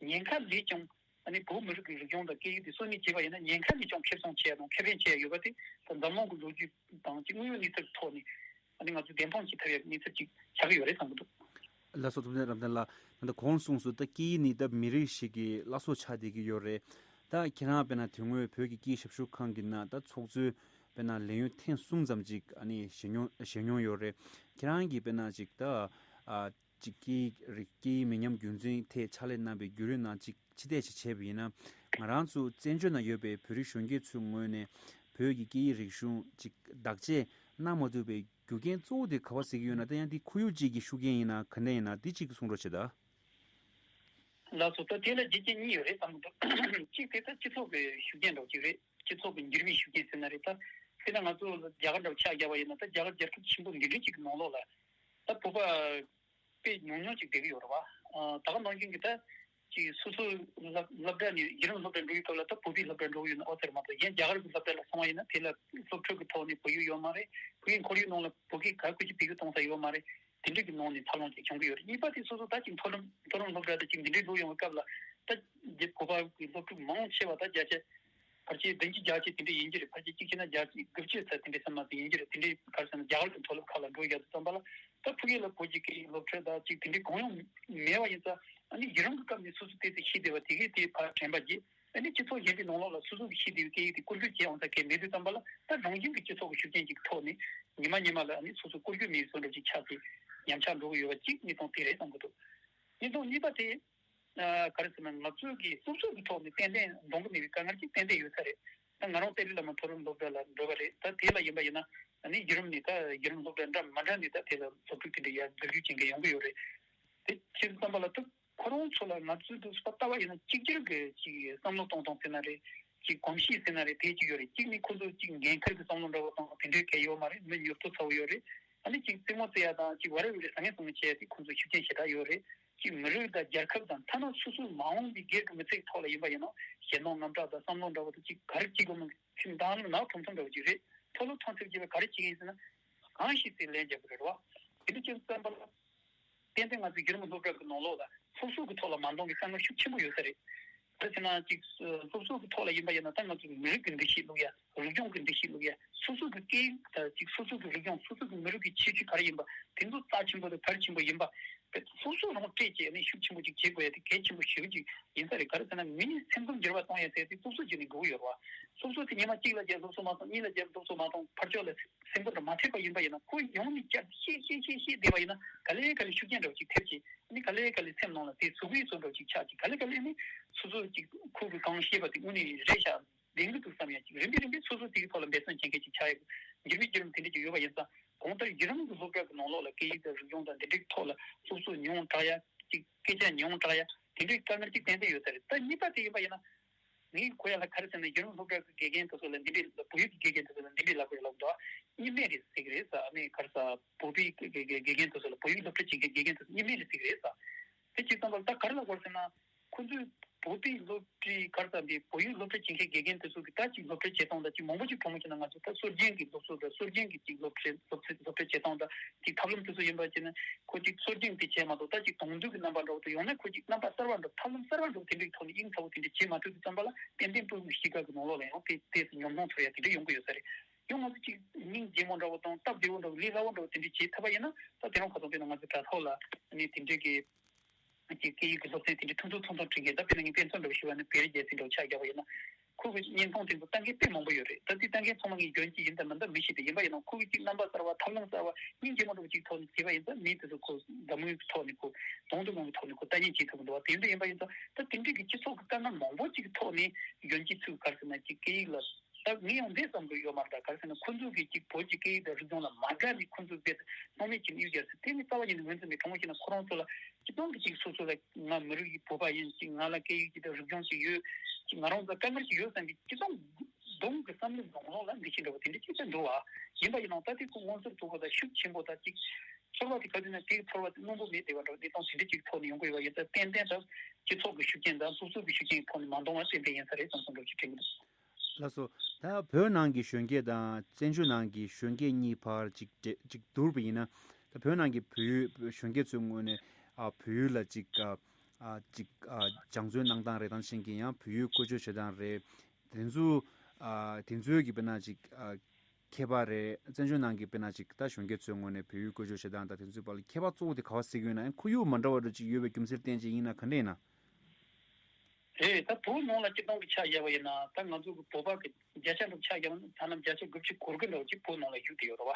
ཉེན་ཁ་ལས་ཀྱང་ཨ་ནི་བོད་མི་རིགས་ཀྱི་རིག་གཞུང་དང་སྐད་ཡིག་དེ་གསོ་སྐྱོང་བྱེད་པ་ཡིན་ན་ཉེན་ཁ་ལས་ཀྱང་ཁེ་བཟང་ཆེ་ཡ་དང་ཁེ་ཕན་ཆེ་ཡ་ཡོད་པ་དེ་ད་འཛམ་གླིང་གི་ལོ་རྒྱུས་དང་ཅིག་དངོས་ཡོད་གནས་ཚུལ་གྱི་ཐོག་ནས། ཨ་ནི་ང་ཚོས་བདེན་དཔང་བྱེད་ཐུབ་ཡག་གནས་ཚུལ་ཅིག་ཆགས་ཀྱི་ཡོད་རེད་བསམ་གྱི་འདུག། ལགས་སོ། ཐུབ་བསྟན་རབ་བརྟན་ལགས། ད་གོང་གསུངས་སོང་། ད་སྐད་ཡིག་ནི་ད་མི་རིགས་ཤིག་གི་བླ་སྲོག་ཆགས་བསྡད་ཀྱི་ཡོད་རེད། ད་ཁྱེད་རང་དཔེར་ན་དེ་སྔོན་བོད་ཀྱི་སྐད་ཡིག་ཞབས་ཞུ་ཁང་གི་ནང་ད་ཚོགས་གཙོའི་དཔེར་ན་ལས་ཡུན་ཐེངས་གསུམ་ཙམ་ཅིག་ཨ་ནི་བཞེས་མྱོང་བཞེས་མྱོང་ཡོད་རེད། ཁྱེད་རང་གིས་དཔེར་ན་ཅིག་ད་ཨ་ཅིག་སྐད་ཡིག་རིག་སྐད་ཡིག་མི་ཉམས་རྒྱུན་འཛིན་ཐད་ཕྱག་ལས་གནང་བའི་བརྒྱུད་རིམ་ནང་ཅིག་ཕྱི་བལྟས་ཅིག་བྱས་པ་ཡིན་ན། ང་རང་ཚོ་བཙན་བྱོལ་ནང་ཡོད་པའི་བོད་རིགས་གཞོན་སྐྱེས་ཚོའི་ངོས་ནས་བོད་ཀྱི་སྐད་ཡིག་རིག་གཞུང་ཅིག་བདག་གཅེས་གནང་མ་ཐུབ་པའི་རྒྱུ་རྐྱེན་གཙོ་བོ་དེ་ག་པར་གཟིགས་ཀྱི་ཡོད་ན། ད་ཡང་འདི་ཁོར་ཡུག་ཅིག་གི་ཤུགས་རྐྱེན་ཡིན་ན་ག་འདྲ་ཡིན་ན་འདི་གཅིག་གི་གསུང་རོགས་བྱེད་ད། ལགས་སོ། ད་དེ་ལ་རྒྱུ་རྐྱེན་གཉིས་ཡོད་རེད་བསམ་གྱི་འདུག། གཅིག་དེ་ད་སྤྱི་ཚོགས་ཀྱི་ཤུགས་རྐྱེན་འདྲ་བོ་ཅིག་རེད། སྤྱི་ཚོགས་ཀྱི་འགྱུར་བའི་ཤུགས་རྐྱེན་ཟེར་ན་རེད། ད་དཔེར་ན་ང་ཚོ་རྒྱ་གར་འདྲ་བོ་ཆ་བཞག་པ་ཡིན་ན། ད་རྒྱ་གར་རྒྱལ་ཁབ་ཆེན་པོ་འདི་འདྲའི་ཅིག་གི་ནང་ལོགས་ལ་ད་བོད་པ་དཔེ་ཉུང་ཉུང་ཅིག་བསྡད་ཀྱི་ཡོད་རེད་བ། ཨ་ད་ག་ནང་བཞིན་གྱི་ད་ཅིག་སོ་སོའི་སློབ་སློབ་གྲྭ་ནས་གཞི་རིམ་སློབ་གྲྭ་འགྲོ་བའི་སྐབས་ལ་ད་བོད་པའི་སློབ་གྲྭ་འགྲོ་གི་ཡོད་ན་ཨོ་ཟེར་མ་གཏོགས། གཞན་རྒྱ་གར་གྱི་སློབ་གྲྭ་ལ་སོང་བ་ཡིན་ན་དེ་ལ་སློབ་ཕྲུག་གི་ཐོག་ནས་བོད་ཡིག་ཡོད་མ་རེད། བོད་ཡིག་ཁོར་ཡུག་ནང་ལ་བོད་སྐད་ག་གུ་ཅིག་བེད་སྤྱོད་གཏོང་ས་ཡོད་མ་རེད། དེ་འདྲ་གི་ནང་ནས་འཚར་ལོངས་ཅིག་བྱུང་གི་ཡོད་རེད། གཉིས་པ་དེ་སོ་སོ་ད་ཅིག་མཐོ་རིམ་མཐོ་རིམ་སློབ་གྲྭ་དེ་ཅིག་འདི་འདྲའི་འགྲོ་ཡོང་བའི་སྐབས་ལ་ད་རྒྱ་བོད་པ་གི་སློབ་ཕྲུག་མང་ཆེ་བ་ད་བརྒྱ་ཆ་ཕལ་ཆེར་བདུན་ཅུ་བརྒྱད་ཅུ་དེ་འདྲ་ཡིན་གྱི་རེད། ཕལ་ཆེར་གཅིག་བྱས་ན་བརྒྱ་ཆ་དགུ་བཅུ་ཙམ་དེ་འདྲ་ཙམ་མ་ཟིན་ཡིན་གྱི་རེད། དེ་འདྲའི་ག་རེ་ཟེར་ན་རྒྱ་གར་གྱི་མཐོ་སློབ་ཁག་ལ་འགྲོ་ཡག་དུས་ཙམ་པ་ལ་ད་ཕ་གི་ལ་བོད་ཀྱི་སྐད་ཡིག་སློབ་ཁྲིད་ད་ཅིག་དེ་འདྲའི་གང་ཡང་མེད་པ་ཡིན་ཙང་། ཨ་ནི་གཞི་རིམ་གྱི་སྐབས་ནས་སོ་སོ་དེ་ཚོ་ཤེས་བསྡད་པ་དེ་གས་དེ་ཕར་དྲན་པ་བརྗེད། ཨ་ནི་སྤྱི་ཚོགས་གཞན་པའི་ནང་ལོགས་ལ་སོ་སོ་གིས་ཤེས་བསྡད་པའི་སྐད་ཡིག་དེ་བཀོལ་སྤྱོད་བྱེད་འོང་ས་གལ་མེད་དུས་ཙམ་པ་ལ་ད་རང་བཞིན་གྱི་སྤྱི་ཚོགས་ཀྱི་ཤུགས་རྐྱེན་ཅིག་ཐོག་ནས་ཉི་མ་ཉི་མ་ལ་ཨ་ནི་སོ་སོ་བཀོལ་སྤྱོད་མེད་པའི་བཟོ་འདྲ་ཅིག་ཆགས་ཏེ་ཉམས་ཆག་འགྲོ་གི་ཡོད་པ་གཅིག་གནས་སྟངས་དེ་རེད་བསམ་གྱི་འདུག། གནས་སྟངས་གཉིས་པ་དེ། ཨ་ག་རེ་ཟེར་ན་ང་ཚོའི་གི་སློབ་གསོ་གི་ཐོག་ནས་ཏན་ཏན་འདང་གི་མེད་པའི་དཀའ་ངལ་ཅིག་ཏན་ཏན་ཡོད་ས་རེད། ད་ང་རང་ཏཱ་ལའི་བླ་མ་མཐོ་རིམ་སློབ་གྲྭ་ལ་འགྲོ་བ་རེད། ད་དེ་ལ་ཡིན་པ་ཡིན་ན་ཨ་ནི་གཞི་རིམ་ནས་ད་གཞི་རིམ་སློབ་གྲྭ་འདྲ་མི་འདྲ་ནས་ད་དེ་ལ་སློབ་ཕྲུག་དེ་འདྲ་ཡར་འཛུལ་ཞུགས་བྱེད་མཁན་ཡོང་གི་ཡོད་རེད། དེ་བྱས་ཙམ་པ་ལ་ད་ཁོ་རང་ཚོ་ལ་ང་ཚོའི་འདུག་སེ་ལྟ་བ་ཡིན་ན་གཅིག་གྱུར་གྱི་ཅིག་བསམ་བློ་གཏོང་སྟངས་ཟེར་ན་རེད། ཅིག་གོམས་གཤིས་ཟེར་ན་རེད། དེ་གཅིག་ཡོད་རེད། གཅིག་ནི་ཁོ་ཚོ་ཅིག་འགན་འཁུར་གྱི་བསམ་བློ་འདྲ་བོ་དང་དེ་འདྲའི་གལ་ཡོད་མ་རེད། མི་མྱུར་ཐོ་ཚ་བོ་ཡོད་རེད། ཨ་ནི་ཅིག་རྩེད་མོ་རྩེ་ཡ་དང་ཅིག་ཝ་རེ་ཝེ་རེ་ཟ་ངེ་ཟ་ངེ་བྱེད་ཡ་དེ་ཁོ་ཚོ་ཤུགས་རྐྱེན་ཞེ་དྲག་ཡོད་རེད། ཅིག་མི་རིགས་དང་རྒྱལ་ཁབ་དང་ཐ་ན་སོ་སོའི་མ་འོངས་པའི་སྒེར་གྱི་མི་ཚེ་ཐོག་ལ་ཡིན་པ་ཡིན་ན་ཞེད་སྣང་དངངས་སྐྲག་དང་བསམ་བློ་འདྲ་བོ་དེ་ཅིག་ག་རེ་བྱེད་དགོས་མིན་ཁྱིམ་བདག་ལ་ནག་ཐོམ་ཐོམ་འདྲ་བོ་ཅིག་རེད། མཐོ་སློབ་ཐོན་ཚར་རྗེས་ལ་ག་རེ་བྱེད་ཀྱི་ཡིན་ཟེར་ན། གང་ཤེས་ཚེ་ལན་རྒྱག་གི་རེད་བ། དེ་འདྲ་བྱས་ཙམ་པ་ལ། ཏན་ཏན་ང་ཚོའི་རྒྱལ་རིམ་སློབ་གྲྭ་གི་ནང་ལོགས་ལ་སློབ་གསོ་གི་ཐོག་ལ་མ་འདང་གི་དཀའ་ངལ་ཤུགས་ཆེན་པོ་ཡོད་ས་རེད། ག་རེ་ཟེར་ན་ཅིག་སློབ་གསོ་གི་ཐོག་ལ་ཡིན་པ་ཡིན་ན་ད་ང་ཚོའི་མི་རིགས་ཀྱི་འདུ་ཤེས་བླུག་ཡ། རིག་གཞུང་གི་འདུ་ཤེས་བླུག་ཡ། སོ་སོ་གི་སྐད་ཡིག་དང་ཅིག་སོ་སོ་གི་རིག་གཞུང་། སོ་སོ་གི་མི་རིགས་ཀྱི་ཁྱད་ཆོས་ག་རེ་ཡིན་པ་དེ་ཚོ་རྩ་ཆེན་པོ་དང་གལ་ཆེན་པོ་ཡིན་པ་ སློབ་གསོ་རང་སྤྲད་བྱས་ནས་ཤུགས་ཆེན་པོ་ཅིག་བྱེད་དགོས་ཡ་དེ་གལ་ཆེན་པོ་ཞེ་པོ་ཅིག་ཡིན་ས་རེད། ག་རེ་ཟེར་ན་མི་ནི་སེམས་ཁམས་འགྱུར་བ་གཏོང་ཡ་ཟེར་དེ་སློབ་གསོ་བྱས་ནས་འགྲོ་གི་ཡོད་རེད་བ། སློབ་གསོ་དེ་ཉི་མ་གཅིག་ལ་བརྒྱབ་སློབ་གསོ་མ་གཏོང་། གཉིས་ལ་བརྒྱབ་སློབ་གསོ་མ་གཏོང་། ཕར་ཕྱོགས་ལ་སེམས་ཁམས་དང་མ་འཕྲད་པ་ཡིན་པ་ཡིན་ན་ཁོ་ཡོང་ནས་བསྐྱར་བཤད་བཤད་བཤད་བཤད་བསྡད་པ་ཡིན་ན་ག་ལེ་ག་ལེ་ཤུགས་རྐྱེན་འདྲ་བོ་ཅིག་ཐེབས་ཀྱི། ཨ་ནི་ག་ལེ་ག་ལེ་སེམས་ནང་ལ་དེ་ཟུག་གི་ཟུག་འདྲ་བོ་ཅིག་ཆགས་ཀྱི། ག་ལེ་ག་ལེ་ནི་སོ་སོ་ཅིག་ཁོ་གི་གང་བཤད་པ་དེ་དངོས་གནས་རེད་ཤག་བདེན་གི་འདུག་བསམ་ཡ་ཅིག་རིམ་པས་རིམ་པས་སོ་སོ་དེ་གི་ཐོག་ལ་འབད་བརྩོན་བྱེད་མཁན་ཅིག་ཆགས་ཡོད། འགྱུར་བའི་བརྒྱུད་རིམ་དེ་འདྲ་ཅིག་ཡོད་པ་ཡིན་ཙང་གང་ལྟར་ཡུན་རིང་གི་སློབ་གྲྭ་གི་ནང་ལོགས་ལ་སྐད་ཡིག་དང་རིག་གཞུང་དང་འདི་འདྲའི་ཐོག་ལ་སློབ་གསོ་ཉུང་དྲགས་ཡ་ཅིག་སྐད་ཆ་ཉུང་དྲགས་ཡ་དེ་འདྲའི་དཀའ་ངལ་ཅིག་ཏན་ཏན་ཡོད་ས་རེད། ད་གཉིས་པ་དེ་ཡིན་པ་ཡིན་ན། ངས་གོ་ཡ་ལ་ག་རེ་ཟེར་ན་ཡུན་རིང་སློབ་གྲྭ་གི་དགེ་རྒན་དེ་ཚོ་ལ་འདི་འདྲའི་བོད་ཡིག་གི་དགེ་རྒན་དེ་ཚོ་ལ་འདི་འདྲའི་ལབ་དགོས་ལབ་འདུག་གཉིས་མེད་རེད་ཟེར་གི་རེད་ས། ཨ་ནི་ག་རེ་ཟ་བོད་པའི་དགེ་དགེ་དགེ་རྒན་དེ་ཚོ་ལ་བོད་ཡིག་སློབ་ཁྲིད་བྱེད་མཁན་དགེ་རྒན་དེ་ཚོ་གཉིས་མེད་རེད་ཟེར་གི་རེད་ས། དེ་བྱས་ཙང་ལ་ད་ག་རེ་ལབ་དགོས་ཟེར་ན། ཁོ་ཚོས་བོད་པའི་སློབ་ཁྲིད་ག་རེ་ཟ་འདི་བོད་ཡིག་སློབ་ཁྲིད་བྱེད་མཁན་དགེ་རྒན་དེ་ཚོ་གི་ད་ཅིག་སློབ་ཁྲིད་བྱེད་སྟངས་ད་ཅིག་མང་པོ་ཅིག་གྲོངས་མོ་བྱས་ན་ང་ཚོ་ད་སྲོལ་རྒྱུན་གྱི་སློབ་གསོ་དང་སྲོལ་རྒྱུན་གྱི་ཅིག་སློབ་ཁྲིད་སློབ་ཁྲིད་སློབ་ཁྲིད་བྱེད་སྟངས་ད་ཅིག་ཐབས་ལམ་དེ་ཚོ་ཡིན་པ་བྱས་ན་ཁོ་ཅིག་སྲོལ་རྒྱུན་དེ་བྱས་མ་གཏོགས་ད་ཅིག་དོན་འདུས་ཀྱི་རྣམ་པ་འདྲ་བོ་དང་ཡང་ན་ཁོ་ཅིག་རྣམ་པ་གསར་བ་འདྲ་ཐབས་ལམ་གསར་བ་འདྲ་དེ་འདྲའི་ཐོག་ནས་དབྱིངས་ཚ་བོ་དེ་འདྲ་བྱེད་མ་ཐུབ་དུས་ཙམ་པ་ལ་ཏན་ཏན་བོད་ཀྱི་གཤིས་ཀ་གི་ནང་ལོགས་ལ་ཡང་དེ་དེ་ཚོ་ཉམས་མྱོང་ཐོར་ཡ་དེ་འདྲ་ཡོང་གི་ཡོད་ས་རེད། ཡང་ང་ཚོ་ཅིག་སྙིང་རྗེ་མོ་འདྲ་བོ་དང་སྟབས་བདེ་བོ་འདྲ་བོ་ལས་སླ་བོ་འདྲ་བོ་དེ་འདྲ་བྱེད་ཐུབ་པ་ཡིན་ན་ད་དེ་རིང་ཁ་སང་དཔེར་ན་ང་ཚོ་དྲ་ཐོག་ལ་ནི་དེ་འདྲའི་གི་ཅིག་སྐད་ཡིག་གི་སློབ་ཚན་དེ་འདྲའི་ཐུང་ཐུང་ཐུང་ཐུང་བྲིས་མཁན་ད་དཔེར་ན་ངས་དཔེ་མཚོན་འདྲ་བོ་ཞུ་བ་ནི་བེ་རི་རྒྱལ་མཚན་འདྲ་བོ་ཆ་བཞག་པ་ཡིན་ན་ཁོ་གི་བརྙན་ཐུང་དེ་ཚོ་ལྟ་མཁན་དཔེ་མང་པོ་ཡོད་རེད། ད་དེ་ལྟ་མཁན་ཚང་མ་ངས་གཞོན་སྐྱེས་ཡིན་དང་མིན་དང་མི་ཤེས་ཏེ་ཡིན་པ་ཡིན་ན་ཁོ་གི་ཅིག་རྣམ་པ་གསར་བ་ཐབས་ལམ་གསར་བ་སྙིང་རྗེ་མོ་འདྲ་བོ་ཅིག་ཐོག་ནས་བྱས་པ་ཡིན་ཙང་མི་དེ་ཚོ་ཁོ་འཛམ་གླིང་གི་ཐོག་ནས་ཁོ་དོན་དུ་མང་གི་ཐོག་ནས་ཁོ་ལྟ་ཉན་བྱེད་ཐུབ་ཀྱི་འདུག་བ། དེ་འདྲ་ཡིན་པ་ཡིན་ཙང་ད་དེ་འདྲའི་གི་སྤྱི་ཚོགས་ཀྱི་དཀའ་ངལ་མང་པོ་ཅིག་གི་ཐོག་ནས་གཞོན་སྐྱེས་ཚོས་ག་རེ་ཟེར་ན་ཅིག་སྐད་ཡིག་ལ། ད་ངས་ཡང་འདི་བསམ་གྱི་ཡོད་མ་རེད། ད་ག་རེ་ཟེར་ན་ཁོ་ཚོ་གིས་ཅིག་བོད་ཀྱི་སྐད་ཡིག་དང་རིག་གཞུང་ལ་མ་དགའ་ནས་ཁོ་ཚོ་དཔེ་སྣང་མེད་བྱས་ནས་གཡུག་རྒྱག་ཟེར་དེ་ནི་རྩ་བ་ཉིད་ནས་ངོས་འཛིན་མེད། དྲང་མོ་བཤད་ན་ཁོ་རང་ཚོ་ལ་སྤྱི་བཏང་གི་ཅིག་སོ་སོ་ལ་ང་མི་རིགས་ཀྱི་བོད་པ་ཡིན་ཅིག་ང་ལ་སྐད་ཡིག་ཅིག་དང་རིག་གཞུང་ཅིག་ཡོད་ཅིག་ང་རང་ཚོ་དཀའ་ངལ་ཅིག་ཡོད་བསམ་གྱི་སྤྱི་བཏང་གདོང་གི་བསམ་བློའི་ནང་ལོགས་ལ་འདི་ཅིག་འདྲ་བོ་དེ་འདྲ་ཅིག་ཀྱང་འདུག་བ། ཡིན་པ་ཡིན་ནའང་ད་དེ་ཁོ་མངོན་གསལ་དོད་པོ་དང་ཤུགས་ཆེན་པོ་དང་ཅིག་ཚོར་བ་དེ་ག་དུས་ན་དེའི་ཚོར་བ་དེ་རྣོན་པོ་མེད་བསྡད་པ་འདྲ་བོ་གནས་སྟངས་དེ་འདྲ་ཅིག་ཐོག་ནས་ཡོང་གི་ཡོད་པ་ཡིན་ཙང་ཏན་ཏན་ད་སྤྱི་ཚོགས་ཀྱི་ཤུགས་རྐྱེན་དང་སློབ་གསོ་གི་ཤུགས་རྐྱེན་ཐོག་ནས་མ་འདང་བ་ཏན་ཏན་ཡིན་ས་རེད་བསམ་བསམ་འདྲ་བོ་ཅིག་དྲན་གྱི་འདུག་ལགས་སོ། ད་བོད་ནང་གི་གཞོན་སྐྱེས་དང་བཙན་བྱོལ་ནང་གི་གཞོན་སྐྱེས་གཉིས་བར་ཅིག་འདྲེ་ཅིག་བསྡུར་བ་ཡིན་ན། ད་བོད་ནང་གི་བོད་ཡུལ་གཞོན་སྐྱེས་ཚོའི་ངོས་ནས་ཨ་བོད་ཡུལ་ལ་ཅིག་ཨ་ཨ་ཅིག་ཨ་སྦྱང་བརྩོན་གནང་སྟངས་རེད་དང་ཤེས་ཀྱི་ཡང་བོད་ཡུལ་བཀོལ་སྤྱོད་བྱེད་སྟངས་རེད། དེ་ཚོ་ཨ་དེ་ཚོའི་གི་དཔེར་ན་ཅིག་ཨ་ཁྱད་པར་རེད། བཙན་བྱོལ་ནང་གི་དཔེར་ན་ཅིག་ད་གཞོན་སྐྱེས་ཚོའི་ངོས་ནས་བོད་ཡུལ་བཀོལ་སྤྱོད་བྱེད་སྟངས་དང་དེ་ཚོའི་བར་ལ་ཁྱད་པར་གཙོ་བོ་དེ་ག་བ་གཟིགས་ཡོད་ན། ཡང་ཁོར་ཡུག་མ་འདྲ་བ་འདྲ་ཅིག་ཡོད་པའི་རྒྱུ་མཚན་བརྟེན་ཅིག་ཡིན་ན་ག་འདྲ་ཡིན་ན། རེད། ད་བོད་ནང་ལ་སྤྱིར་བཏང་གི་ཆ་བཞག་པ་ཡིན་ན་ད་ང་ཚོ་གི་བོད་པ་གི་བརྒྱ་ཆ་འདྲ་ཆ་བཞག་ན་ཐ་ན་བརྒྱ་ཆ་དགུ་བཅུ་གོ་དགུ་འདྲ་བ་ཅིག་བོད་ནང་ལ་བཞུགས་བསྡད་ཡོད་རེད་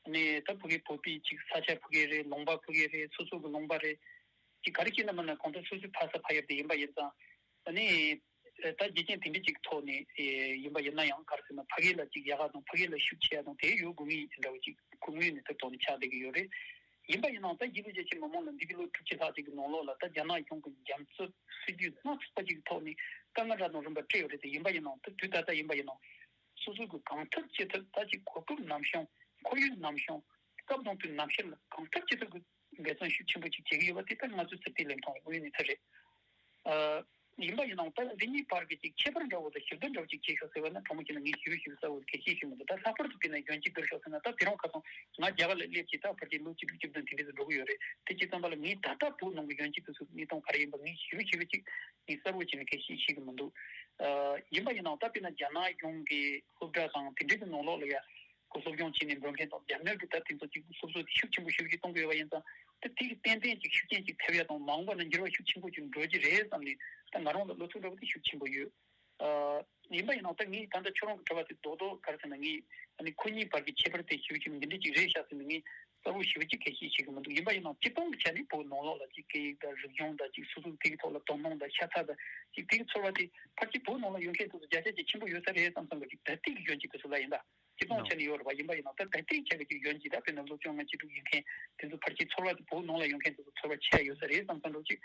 བ། ནས་ད་ཕ་གི་བོད་པའི་ཅིག་ས་ཆ་ཕ་གི་རེད། ལུང་པ་ཕ་གི་རེད། སོ་སོ་གི་ལུང་པ་རེད། ཅིག་ག་རེ་བྱས་ན་མིན་ན་གང་ལྟར་སོ་སོའི་ཕ་ས་ཕ་ཡུལ་དེ་ཡིན་པ་ཡིན་ཙང་། ཨ་ནི་ད་རྒྱུ་རྐྱེན་དེ་འདྲ་ཅིག་ཐོག་ནས་ཡིན་པ་ཡིན་ན་ཡང་ག་རེ་ཟེར་ན་ཕ་གི་ལ་ཅིག་ཡག་ག་དང་ཕ་གི་ལ་ཤུགས་ཆེ་ཡ་དང་དེ་ཡོད་དགོས་ངེས་འདྲ་བོ་ཅིག་ཁོ་ངོས་ནས་ད་ཐོག་ནས་ཆགས་བསྡད་ཀྱི་ཡོད་རེད། ཡིན་པ་ཡིན་ནའང་ད་རྒྱ་ནག་རྒྱལ་ཁབ་མི་མང་ལ་འདི་གི་ལོ་དྲུག་ཅུ་ལྷག་ཅིག་གི་ནང་ལོགས་ལ་ད་རྒྱ་ནག་གཞུང་གི་འཇམ་རྩུབ་སྲིད་ཇུས་སྣ་ཚོགས་པ་ཅིག་གི་ཐོག་ནས་དཀའ་ངལ་རབ་དང་རིམ་པ་འཕྲད་ཡོད་རེད་དེ། ཡིན་པ་ཡིན་ནའང་ད་དུས་ད་ལྟ་ཡིན་པ་ཡིན་ནའང་སོ་སོ་གི་གང་ཐུབ་ཅི་ཐུབ་ད་ཅིག་གོ་སྐབས་ནམ་བྱུང་ཁོར་ཡུག་ནམ་བྱུང་སྐབས་དང་དུས་ནམ་ཕྱེད་ལ་གང་ཐུབ་ཅི་ཐུབ་ཀྱི་འབད་བརྩོན་ཤུགས་ཆེན་པོ་ཅིག་བྱེད་ཀྱི་ཡོད་པ་དེ་ད་ང་ཚོའི་ཚེ་ཐིག་ལེ་མཐོང་བའི་དངོས་ཡོད་གནས་ཚུལ་རེད། ཨ། ཡིན་པ་ཡིན་ནའང་ད་འདི་གཉིས་བར་གྱི་ཅིག་ཁྱད་པར་འདྲ་བོ་དང་ཞིབ་ཕྲ་འདྲ་བོ་ཅིག་བྱས་ཤོག་ཟེར་བ་ན་དྲང་མོ་བྱས་ན་ངས་ཞིབ་ཞིབ་གསལ་བོ་གལ་ཆེ་ཤོས་མི་འདུག་ད་ལྷག་པར་དུ་དཔེར་ན་གཞོན་སྐྱེས་བསྡུར་ཤོག་ཟེར་ན་ད་དེ་རིང་ཁ་སང་ང་རྒྱ་གར་ལ་སླེབས་ཀྱི་ད་ཕལ་ཆེར་ལོ་བཅུ་དྲུག་བཅུ་བདུན་དེ་འདྲ་ཙམ་འགྲོ་གི་ཡོད་རེད། དེ་བྱས་ཙང་པ་ལ་ངས་ད་ལྟ་བོད་ནང་གི་གཞོན་སྐྱེས་དེ་ཚོའི་གནས་སྟངས་ག་རེ་ཡིན་པ་ངས་ཞིབ་ཞིབ་ཅིག་ངས་གསལ་བོ་བྱས་ནས་གལ་ཆེ་ཤེས་ཀྱི་མི་འདུག་ཨ། ཡིན་པ་ཡིན་ནའང་ད་དཔེར་ན་རྒྱ་ནག་གཞུང་གི་སློབ་གྲྭ་དང་དེ་འདྲ་གི་ནང་ལོགས་ལ་ཡ། ཁོ་སློབ་སྦྱོང་བྱས་ནས་འགྲོ་མཁན་དང་རྒྱ་ནག་གི་ད་དེ་ཚོ་ཅིག་སློབ་གསོ་དེ་ཤུགས་ཆེན་པོ་ཞེ་པོ་ཅིག་གཏོང་གི་ཡོད་པ་ཡིན་ཙང་ད་དེ་གི་ཏན་ཏན་ཅིག་ཤུགས་རྐྱེན་ཅིག་ཐེབས་ཡ་དང་མ་འོངས་པ་ན་འགྱུར་བ་ཤུགས་ཆེན་པོ་ཅིག་འགྲོ་གི་རེད་བསམ་ནས་ད་ང་རང་ལ་བློ་ཚོད་འདྲ་བོ་དེ་ཤུགས་ཆེན་པོ་ཡོད། ཨ། ཡིན་པ་ཡིན་ནའང་ད་ངས་ད་ལྟ་ཁྱོད་རང་གི་དྲི་བ་དེ་རྡོག་རྡོག་ག་རེ་ཟེར་ན་ངས་ཨ་ནི་ཁོ་གཉིས་བར་གྱི་ཁྱད་པར་དེ་ཞེ་པོ་ཅིག་འདི་འདྲ་ཅིག་རེད་ཤག་ཟེར་ནས་ངས་གསལ་བོ་ཞེ་པོ་ཅིག་གལ་ཆེ་ཤེས་ཀྱི་མི་འདུག་ཡིན་པ་ཡིན་ནའང་སྤྱིར་བཏང་གི་ཆ་ནས་བོད་ནང་ལོགས་ལ་ཅིག་སྐད་ཡིག་དང་རིག་གཞུང་དང་ཅིག་སོ་སོ་དེ་གི་ཐོག་ལ་དོ་སྣང་དང་ཤ་ཚ་དང་ཅིག་དེ་གི་ཚོར་བ་དེ་ཕལ་ཆེར་བོད་ནང་ལ་ཡོད་མཁན་དེ་ཚོ་བརྒྱ་ཆ་བརྒྱ་ཆེན་པོ་ཡོད་ས་རེད་བསམ་བསམ་གི་ཅིག་ད་ལྟའི་གི་གཞོན་སྐྱེས་དེ་ཚོ་ལ་ཡིན་ད། སྤྱིར་བཏང་ཆ་ནས་ཡོད་རེད་བ། ཡིན་པ་ཡིན་ནའང་ད་ད་ལྟའི་ཆ་གི་ཅིག་གཞོན་སྐྱེས་ད་དཔེར་ན་སློབ་སྦྱོང་ལྔ་བཅུ་དྲུག་ཡིན་མཁན་དེ་ཚོ་ཕལ་ཆེར་ཚོར་བ་དེ་བོད་ནང་ལ་ཡོད་མཁན་དེ་ཚོ་ཚོར་བ་ཆེ་ཡོད་ས་རེད་བསམ་བསམ་འདྲ་བོ་ཅིག་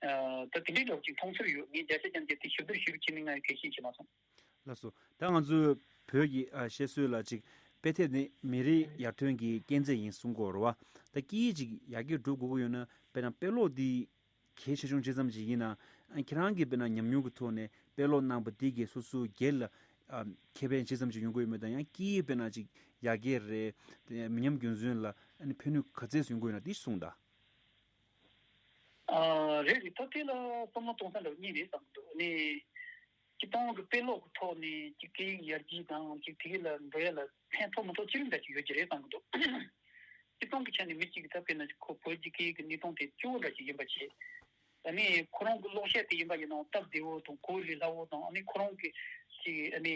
ད་དེ་འདྲའི་འདྲ་བོ་ཅིག་མཐོང་ཚོར་ཡོད། ངས་བརྒྱ་ཆ་རྐྱང་རྐྱང་དེ་ཞིབ་བསྡུར་ཞིབ་བྱས་ནས་ང་ཡང་གལ་ཆེན་བྱས་མ་སོང་། ལགས་སོ། ད་ང་ཚོས་བོད་ཀྱི་ཨ་བཤད་སྲོལ་ལ་ཅིག་དཔེ་དེབ་ནི་མི་རིགས་ཡར་ཐོན་གྱི་རྐྱེན་རྩ་ཡིན་གསུང་གི་ཡོད་རེད་བ། ད་སྐད་ཡིག་ཅིག་ཡར་རྒྱས་འགྲོ་དགོས་ཀྱི་ཡོད་ན་དཔེར་ན་དཔེ་ཀློག་འདི་གལ་ཆེ་ཆུང་ཇི་ཙམ་ཅིག་ཡིན་ན། ཨ་ཁྱེད་རང་གིས་དཔེར་ན་ཉམས་མྱོང་གི་ཐོག་ནས་དཔེ་ཀློག་གནང་པ་འདི་གིས་སོ་སོའི་སྒེར་ལ་ཨ་ཁེ་ཕན་ཇི་ཙམ་ཅིག་ཡོང་གི་ཡོད་མེད་དང་། ཡང་སྐད་ཡིག་དཔེར་ན་ཅིག་ཡར་རྒྱས་རེད། དེ་མི་ཉམས་རྒྱུན་འཛིན་ལ་ཨ་ནི་ཕན་ནུས་ག་ཚད་ཡོང་གི་ཡོད་ན་འདི་གསུངས་དང་། ཨ་རེད་རེད། ད་དེ་ལ་བསམ་བློ་གཏོང་ས་འདྲ་བོ་གཉིས་རེད་བསམ་གྱི་འདུག་ཨ་ནི་སྤྱིར་བཏང་གི་དཔེ་ཀློག་གི་ཐོག་ནས་ཅིག་སྐད་ཡིག་ཡར་རྒྱས་དང་ཅིག་དེ་ག་ལ་འགྲོ་ཡ་ལ་ཕན་ཐོགས་མི་ཐོགས་ཅི་རིགས་འདྲ་ཅིག་ཡོད་ཀྱི་རེད་བསམ་གྱི་འདུག་སྤྱིར་བཏང་གི་ཆ་ནས་མི་གཅིག་གིས་ད་དཔེར་ན་ཁོ་བོད་ཀྱི་སྐད་ཡིག་གི་གནས་སྟངས་དེ་སྐྱོ་བོ་འདྲ་ཞིག་ཡིན་པ་བྱས། ཨ་ནི་ཁོ་རང་གི་ཀློག་བཤད་དེ་ཡིན་པ་ཡིན་ནའང་སྟབས་བདེ་བོ་དང་གོ་ལས་སླ་བོ་དང་། ཨ་ནི་ཁོ་རང་གི་ཅིག་ཨ་ནི་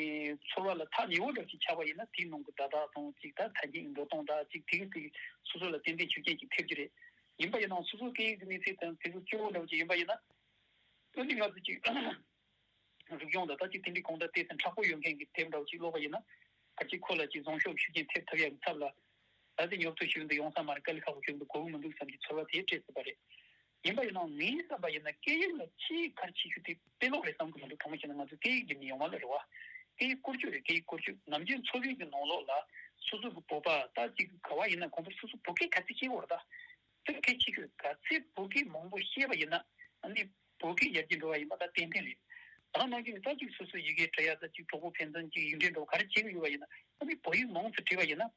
ཚོར་བ་ལ་ཐག་ཉེ་བོ་འདྲ་ཞིག་ཆགས་པ་ཡིན་ན། དེའི་ནང་གི་བརྡ་དག་དང་ཅིག་ད་ཐ་སྙད་འགྲོ་སྟངས་དང་ཅིག་དེ་གི་དེ་སོ་སོ་ལ་ཏན་ཏན་ཤུགས་རྐྱེན་ཅིག་ཐེབས་ཀྱི་རེད། ཡིན་པ་ཡིན་ནའང་སོ་སོ་སྐད་ཡིག་གི་གནས་ཚད་དང་དེ་ཚོ་སྐྱོ་བོ་འདྲ་བོ་ཅིག་ཡིན་པ་ཡིན་ན། ཨ་ནི་ང་ཚོ་ཅིག་རིག་གཞུང་དང་ད་ཅིག་དེ་འདྲའི་གང་ལྟར་དེ་ཚོ་མཁྲེགས་པོ་ཡོད་མཁན་གྱི་དེབ་འདྲ་བོ་ཅིག་ཀློག་པ་ཡིན་ན། གལ་སྲིད་ཁོ་ལ་ཅིག་བཟང་ཕྱོགས་ཤུགས་རྐྱེན་ཐེབས་ཐུབ་ཡག་གི་ཚབ་ལ། ད་དེ་ཉོབ་ཐོ་ཞིག་འདུག་ཡོང་ས་མ་རེད། དཀའ་ལས་ཁག་པོ་ཞིག་འདུག་གོ་གི་མི་འདུག་བསམ་གྱི་ཚོར་བ་དེ་སྤྲད་སྲིད་པ་རེད། ཡིན་པ་ཡིན་ནའང་ངས་བསམ་པ་ཡིན་ན་སྐད་ཡིག་ལ་ཆེས་གལ་ཆེ་ཤོས་དེ་དཔེ་ཀློག་རེད་བསམ་གྱི་མི་འདུག་གང་ཡིན་ཟེར་ན་ང་ཚོ་སྐད་ཡིག་བརྒྱུད་ནས་ཡོང་བ་ལ་རེད་བ། སྐད་ཡིག་བཀོལ་སྤྱོད་རེད། སྐད་ཡིག་བཀོལ་སྤྱོད། ནམ་རྒྱུན་འཚོ་བའི་གི་ནང་ལོགས་ལ་སོ་སོ་གི་བོད་པ་ད་ཅིག་ག་བ་ཡིན་ན་གང་ལྟར་སོ་སོ་བོད་སྐད་ག་ཚད་ཤེས་དགོས་རེད་ད། དེ་གལ་ཆེ་ཤོས། ག་ཚད་བོད་སྐད་མང་པོ་ཤེས་པ་ཡིན་ན། ཨ་ནི་བོད་སྐད་ཡར་རྒྱས་འགྲོ་བ་ཡིན་པ་ད་ཏན་ཏན་རེད། ད་ནང་བཞིན་ད་ཅིག་སོ་སོའི་ཡི་གེ་འབྲི་ཡ་ད་ཅིག་གྲོགས་པོ་ཕན་ཚུན་ཅིག་ཡིག་འབྲེལ་འགྲོ་ག་རེ་བྱེད་ཀྱི་ཡོད་པ་ཡིན་ན། ཨ་ནི་བོད་ཡིག་མང་ཙམ་བྲིས་པ་ཡིན་ན།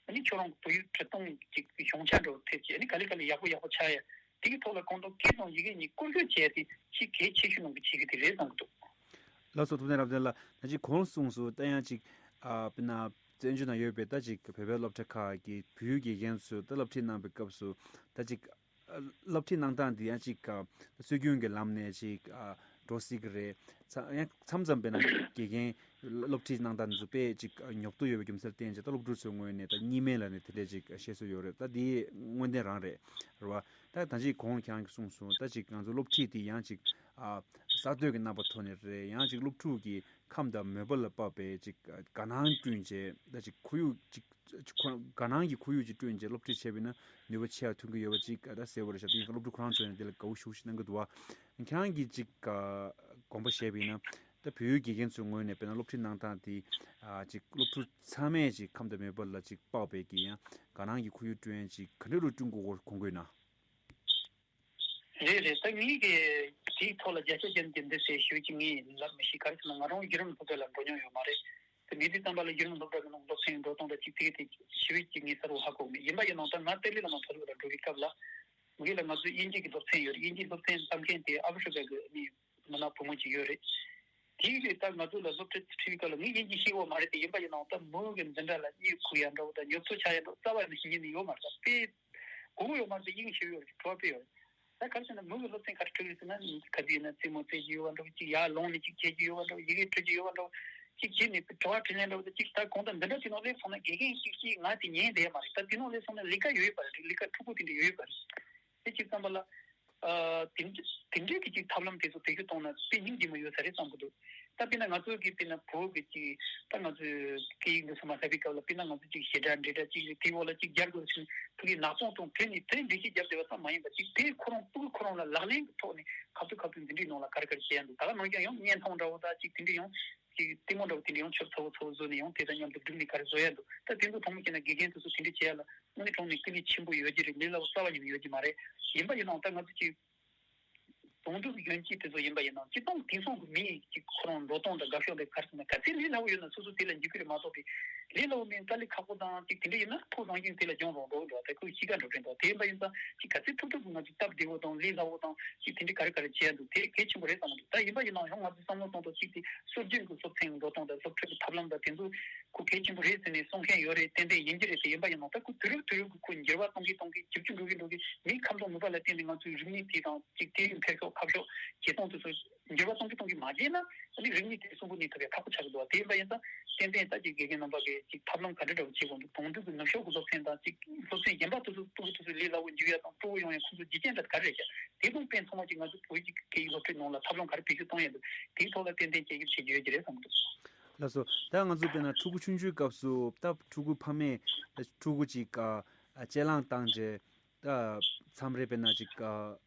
ཨ་ནི་ཁྱོད་རང་གི་བོད་ཡིག་འབྲི་སྟངས་ཀྱི་གཞུང་ཆ་འགྲོ་ཐེབས་ཀྱི། ཨ་ནི་ག་ལེ་ག་ལེ་ཡག་པོ་ཡག་པོ་ཆགས་ཡ། དེ་གི་ཐོག་ལ་གང་ལྟར་སྐད་དང་ཡི་གེ་གཉིས་བཀོལ་སྤྱོད་བྱས་ཏེ་ཆེས་གལ་ཆེ་ཤོས་ནང་གི་ཆེ་གི་དེ་རེད་བསམ་གི་འདུག་ལགས་སོ། ཐུབ་བསྟན་རབ་བརྟན་ལགས། ད་ཅིག་གོང་གསུངས་སོང་། ད་ཡང་ཅིག་ཨ་དཔེར་ན་བཙན་བྱོལ་ནང་ཡོད་པའི་ད་ཅིག་བོད་པའི་སློབ་གྲྭ་ཁག་གི་བོད་ཡིག་དགེ་རྒན་ཚོས་ད་སློབ་ཁྲིད་གནང་བའི་སྐབས་སུ་ད་ཅིག་ཨ་སློབ་ཁྲིད་གནང་སྟངས་འདི་ཡང་ཅིག་ཨ་སྲོལ་རྒྱུན་གྱི་ལམ་ནས་ཅིག་ཨ་འགྲོ་སྲིད་ཀྱི་རེད། ཚ་ཡང་མཚམས་མཚམས་དཔེར་ན་དགེ་རྒན་སློབ་ཁྲིད་གནང་སྟངས་འདི་ཚོ་དཔེ་ཅིག་ཨ་ཉོབ་ཏོ་ཡོད་པའི་རྒྱུ་མཚན་བརྟེན་བྱས་ད་སློབ་ཕྲུག་ཚོའི་ངོས་ནས་ད་གཉིས་སྨན་ལབ་ནས་དེ་འདྲས་ཅིག་བཤད་སྲོལ་ཡོད་རེད། ད་འདི་དངོས་བདེན་རང་རེད། རེད་བ། ད་ད་ཅིག་གོང་ཁྱེད་རང་གིས་གསུངས་སོང་། ད་ཅིག་ང་ཚོ་སློབ་ཁྲིད་འདི་ཡང་ཅིག་ཨ་གསར་གཏོད་ཀྱི་རྣམ་པ་ཐོག་ནས་རེད། ཡང་ཅིག་སློབ་ཕྲུག་གི་ཁམས་དང་མོས་པ་ལ་དཔག་པའི་ཅིག་དགའ་སྣང་བསྐྲུན་བྱས། ད་ཅིག་ཁོར་ཡུག་ཅིག་ཅིག་ཁོ་དགའ་སྣང་གི་ཁོར་ཡུག་ཅིག་བསྐྲུན་བྱས་སློབ་ཁྲིད་བྱས་པ་ཡིན་ན་ནུས་པ་ཆེ་བ་ཐོན་གྱི་ཡོད་པ་ཅིག་ད་གསལ་པོ་རེད་ཤག་དེ་ཡིན་ཙང་སློབ་ཕྲུག་ཁོ་རང་ཚོ་ཡང་དེ་ལ་དགའ་བོ་ཞེ་པོ་ཞིག་གནང་གི་འདུག་བ། ཁྱེད་རང་གིས་ཅིག་དགོངས་པ་བཞེས་པ་ཡིན་ན། ད་བོད་ཡིག་དགེ་རྒན་ཚོའི་ངོས་ནས་དཔེར་ན་སློབ་ཁྲིད་གནང་སྟངས་དེ་ཨ་ཅིག་སློབ་ཕྲུག་ཚང་མས་ཅིག་ཁམས་དང་མོས་པ་ལ་ཅིག་དཔག་པའི་གི་ཡང་དགའ་སྣང་གི་ཁོར་ཡུག་བསྐྲུན་ཡས་ཅིག་ག་འདྲ་རུ་བསྐྲུན་དགོས་སྐོར་དགོངས་དགོས་ན། རེད་རེད། ད་ངས་གི་དེའི་ཐོག་ལ་བརྒྱ་ཆ་བརྒྱ་ནས་འདི་ཟེར་ཞུ་གི་ངས་ལབ་མི་ཤེས། ག་རེ་ཟེར་ན་ང་རང་བརྒྱུད་རིམ་སློབ་གྲྭ་ལ་འགྲོ་མྱོང་ཡོད་མ་རེད། དེ་མི་དེ་ཙམ་པ་ལ་བརྒྱུད་རིམ་སློབ་གྲྭ་གི་ནང་སློབ་ཚན་འགྲོ་སྟངས་དང་ཅིག་དེ་དེ་ཞུ་ཡས་ཅིག་ངས་གསལ་པོ་ཧ་གོ་མེད། ཡིན་པ་ཡིན་ནའང་ད་ང་ཏཱ་ལའི་བླ་མ་མཐོ་སློབ་ལ་འགྲོ་བའི་སྐབས་ལ། མི་ལ་ང་ཚོའི་དབྱིན་ཇི་གི་སློབ་ཚན་ཡོད་རེད། དབྱིན་ཇིའི་སློབ་ཚན་བཏང་མཁན་དེ་ཨ་ཧྥི་རི་ཀ་གི་མི་མི་ནག་བུ་མོ་ཅིག་ཡོད་རེད། དེའི་རིགས་ད་ང་ཚོ་ལ་སློབ་ཁྲིད་ཁྲིད་པའི་སྐབས་ལ་ངས་དབྱིན་ཇི་ཤེས་ཀྱི་ཡོད་མ་རེད་དེ། ཡིན་པ་ཡིན་ནའང་ད་མོ་གི་འཛིན་གྲྭ་ལ་གཉིད་ཁུག་ཡ་འདྲ་བོ་དང་ཉོབ་ཚོ་ཆགས་ཡ་འདྲ་བོ་རྩ་བ་ནས་ཤེས་ཀྱི་ཡོད་མ་རེད། ད་དཔེ་གོ་གི་ཡོད་མ་རེད་དེ། དབྱིན་ཇི་ཤེས་ཀྱི་ཡོད་རེད། བྲོ་བ་དཔེ་ཡོད་རེད། ད་ག་རེ་ཟེར་ན་མོ་གི་སློབ་ཚན་ག་རེ་ཁྲིད་ཀྱི་ཟེར་ན། ག་དུས་ཡིན་ན་རྩེད་མོ་རྩེ་གི་ཡོད་པ་འདྲ་བོ་ཅིག་ཡར་ལོང་ནས་ཅིག་བྱེད་ཀྱི་ཡོད་པ་འདྲ་བོ། ཡི་གེ་འབྲི་གི་ཡོད་པ་འདྲ་བོ་ཅིག་བྱས་ནས་དྲི་བ་དྲིས་ལན་འདྲ་བོ་དང་ཅིག་ད་གང་ལྟར་འདི་འདྲ་དེ་ནང་སླེབས་སོང་ན་དགེ་རྒན་ཞིག་ཅིག་ང་དེ་ཉན་བསྡད་ཡ་མ་རེད། ད་དེ་ནང་སླེབས་སོང་ན་ལས་ཀ་ཡོད་པ་རེད། ལས་ཀ་འཁྲུག་པོ་དེ་འདྲ་ཡོད་པ་རེད། དེ་ཅིག་བསམ་པ་ལ། ཨ་དེ་འདྲ་དེ་འདྲའི་གི་ཅིག་ཐབས་ལམ་དེ་ཚོ་བེད་སྤྱོད་གཏོང་ན་དཔེ་སྙིང་རྗེ་མོ་ཡོད་ས་རེད་བསམ་གི་འདུག་ད་དཔེར་ན་ང་ཚོ་གི་དཔེར་ན་བོད་གི་ཅིག་ད་ང་ཚོའི་སྐད་ཡིག་འདི་ཚོ་མ་ཧྲ་པའི་སྐབས་ལ་དཔེར་ན་ང་ཚོ་ཅིག་བྱེད་སྒྲ་འབྲི་སྒྲ་ཅིག་རེད། དེའི་འོག་ལ་ཅིག་སྦྱར་དགོས་ཟེར་ནས་ཕ་གིའི་ནག་ཚོང་དང་བྲལ་ནས་དེ་འབྲི་ཤེས་རྒྱབ་བསྡད་པ་ཙམ་མ་ཡིན་པ་ཅིག་དེ་ཁོ་རང་ཕྲུ་གུ་ཁོ་རང་ལ་ལག་ལེན་གི་ཐོག་ནས་ཁ་ཐུག་ཁ་ཐུག་འདི་འདྲའི་ནང་ལ་ག་རེ་ག་རེ་བྱེད་ཡ་འདུག་ད་ག་ནང་བཞིན་ཡང་བརྙན་ཐུང་འདྲ་བོ་ད་ཅིག་དེ་འདྲ་ཡང་། ཅིག་ལྟད་མོ་འདྲ་བོ་དེ་འདྲ་ཡང་ཆུ་ཚ་བོ་ཚ་བོ་བཟོས་ནས་ཡང་དེ་དང་མཉམ་དུ་སྒྲིག་ནས་ག་རེ་བཟོ་ཡ་འདུག་ད་དེ་ཚོ་ཚང་མ་བྱས་ན་དགེ་རྒན་དེ་ཚོ་དེ་འདྲ་བྱེད་ཡ་ལ་དངོས་གནས་དྲང་གནས་ཀུན་ནས་ཆེན་པོ་ཡོད་ཀྱི་རེད། ལས་སླ་བོ་རྩ་བ་ཉིད་ནས་ཡོད་ཀྱི་མ་རེད། ཡིན་པ་ཡིན་ནའང་ད་ང་ཚོ་ཅིག་གདོང་ཐུག་གི་ཡོན་ཆད་དེ་ཚོ་ཡིན་པ་ཡིན་ནའང་སྤྱིར་བཏང་དེང་སང་གི་མི་ཅིག་ཁོ་རང་འགྲོ་སྟངས་དང་དགའ་ཕྱོགས་དེ་ག་རེ་ཟེར་ན་ག་ཚད་ལས་སླ་བོ་ཡོད་ན་སོ་སོ་དེ་ལ་འཇུག་གི་རེད་མ་གཏོགས་པའི་ལས་སླ་བོ་མིན་དཀའ་ལས་ཁག་པོ་དང་ཅིག་དེ་འདྲ་ཡིན་ན་ཕུགས་བཟང་ཞིང་དེ་ལ་སྦྱོང་རོགས་འགྲོ་གི་འདུག་ད་ཁོའི་གཤིས་ཀ་འགྲོ་གི་འདུག་དེ་ཡིན་པ་ཡིན་ཙང་ཅིག་ག་ཚད་ཐུབ་ཐུབ་ཀྱི་ང་ཚོ་སྟབས་བདེ་བོ་དང་ལས་སླ་བོ་དང་ཅིག་དེ་འདྲ་ག་རེ་ག་རེ་བྱེད་ཡ་འདུག་དེ་གལ་ཆེན་པོ་རེད་བསམ་གི་འདུག་ད་ཡིན་པ་ཡིན་ནའང་ཡང་ང་ཚོ་བསམ་བློ་གཏོང་དུས་ཅིག་དེ་སྲོལ་རྒྱུན་གྱི་སློབ་ཚན་འགྲོ་སྟངས་དང་སློབ་ཁྲིད་ཀྱི་ཐབས་ལམ་དང་དེ་ཚོ་ཁོ་གལ་ཆེན་པོ་རེད་ཟེར་ནས་གསུང་མཁན་ཡོད་རེད། ཏན་ཏན་ཡིན་གྱི་རེད། དེ་ཡིན་པ་ཡིན་ནའང་ད་ཁོ་དུས་རབས་དུས་རབས་ཀྱི་ཁོ་འགྱུར་བ་གཏོང་གིན་གཏོང་གིན་ཇེ་ཆུང་འགྲོ་གིན་འགྲོ་གིན་མིའི་ཁམས་དང་ནུས་པ་ལ་བརྟེན་ནས་ང་ཚོའི་རིག་གནས་དེ་དང་ཅིག་དེ་ཡི་འཕེལ་ཕྱོགས་ཁ་ཕྱོགས་བྱེད་སྟངས་དེ་ཚོ་འགྱུར་བ་གཏོང་གིན་གཏོང་གིན་མ་བརྗེད་ན་ཨ་ནི་རིག་གནས་དེ་གསོན་པོ་གནས་ཐུབ་ཡ་ཁག་པོ་ཆགས་ཀྱི་འདུག་དེ་ཡིན་པ་ཡིན་ཙང་ཏན་ཏན་ད་ཅིག་དགེ་རྒན་རྣམ་པ་གིས་ཅིག་ཐབས་ལམ་ག་འདྲ་འདྲ་བོ་བྱེད་དགོས་འདུག་དོན་དུ་གི་ནུབ་ཕྱོགས་ཀྱི་སློབ་ཚན་དང་ཅིག་སློབ་ཚན་གཞན་པ་དེ་ཚོ་ཕྲུ་གུ་དེ་ཚོ་ལས་སླ་བོ་འཇུག་ཡ་དང་ཕྲུ་གུ་ཡོང་ཡ་ཁོང་ཚོ་རྒྱུ་རྐྱེན་འདྲ་ག་རེ་རེད་ཀྱང་དེ་དང་དཔེ་མཚུངས་པ་ཅིག་ང་ཚོ་བོད་ཀྱི་སྐད་ཡིག་སློབ་ཁྲིད་ནང་ལ་ཐབས་ལམ་ག་རེ་བེད་སྤྱོད་གཏོང་ཡ་འདུག་དེའི་ཐོག་ལ་ཏན་ཏན་དཔྱད་ཞིབ་བྱེད་རྒྱུ་ཡོད་ཀྱི་རེད་བསམ་གི་འདུག་ལགས་སོ། ད་ང་ཚོ་དཔེར་ན་ཕྲུ་གུ་ཆུང་ཆུང་སྐབས་སུ་ད་ཕྲུ་གུ་ཕ་མས་ཕྲུ་གུ་ཅིག་ཨ་ཨ་གཅེས་ལངས་བཏང་རྗེས་ད་མཚམས་རེ་དཔེར་ན་ཅིག་ཨ་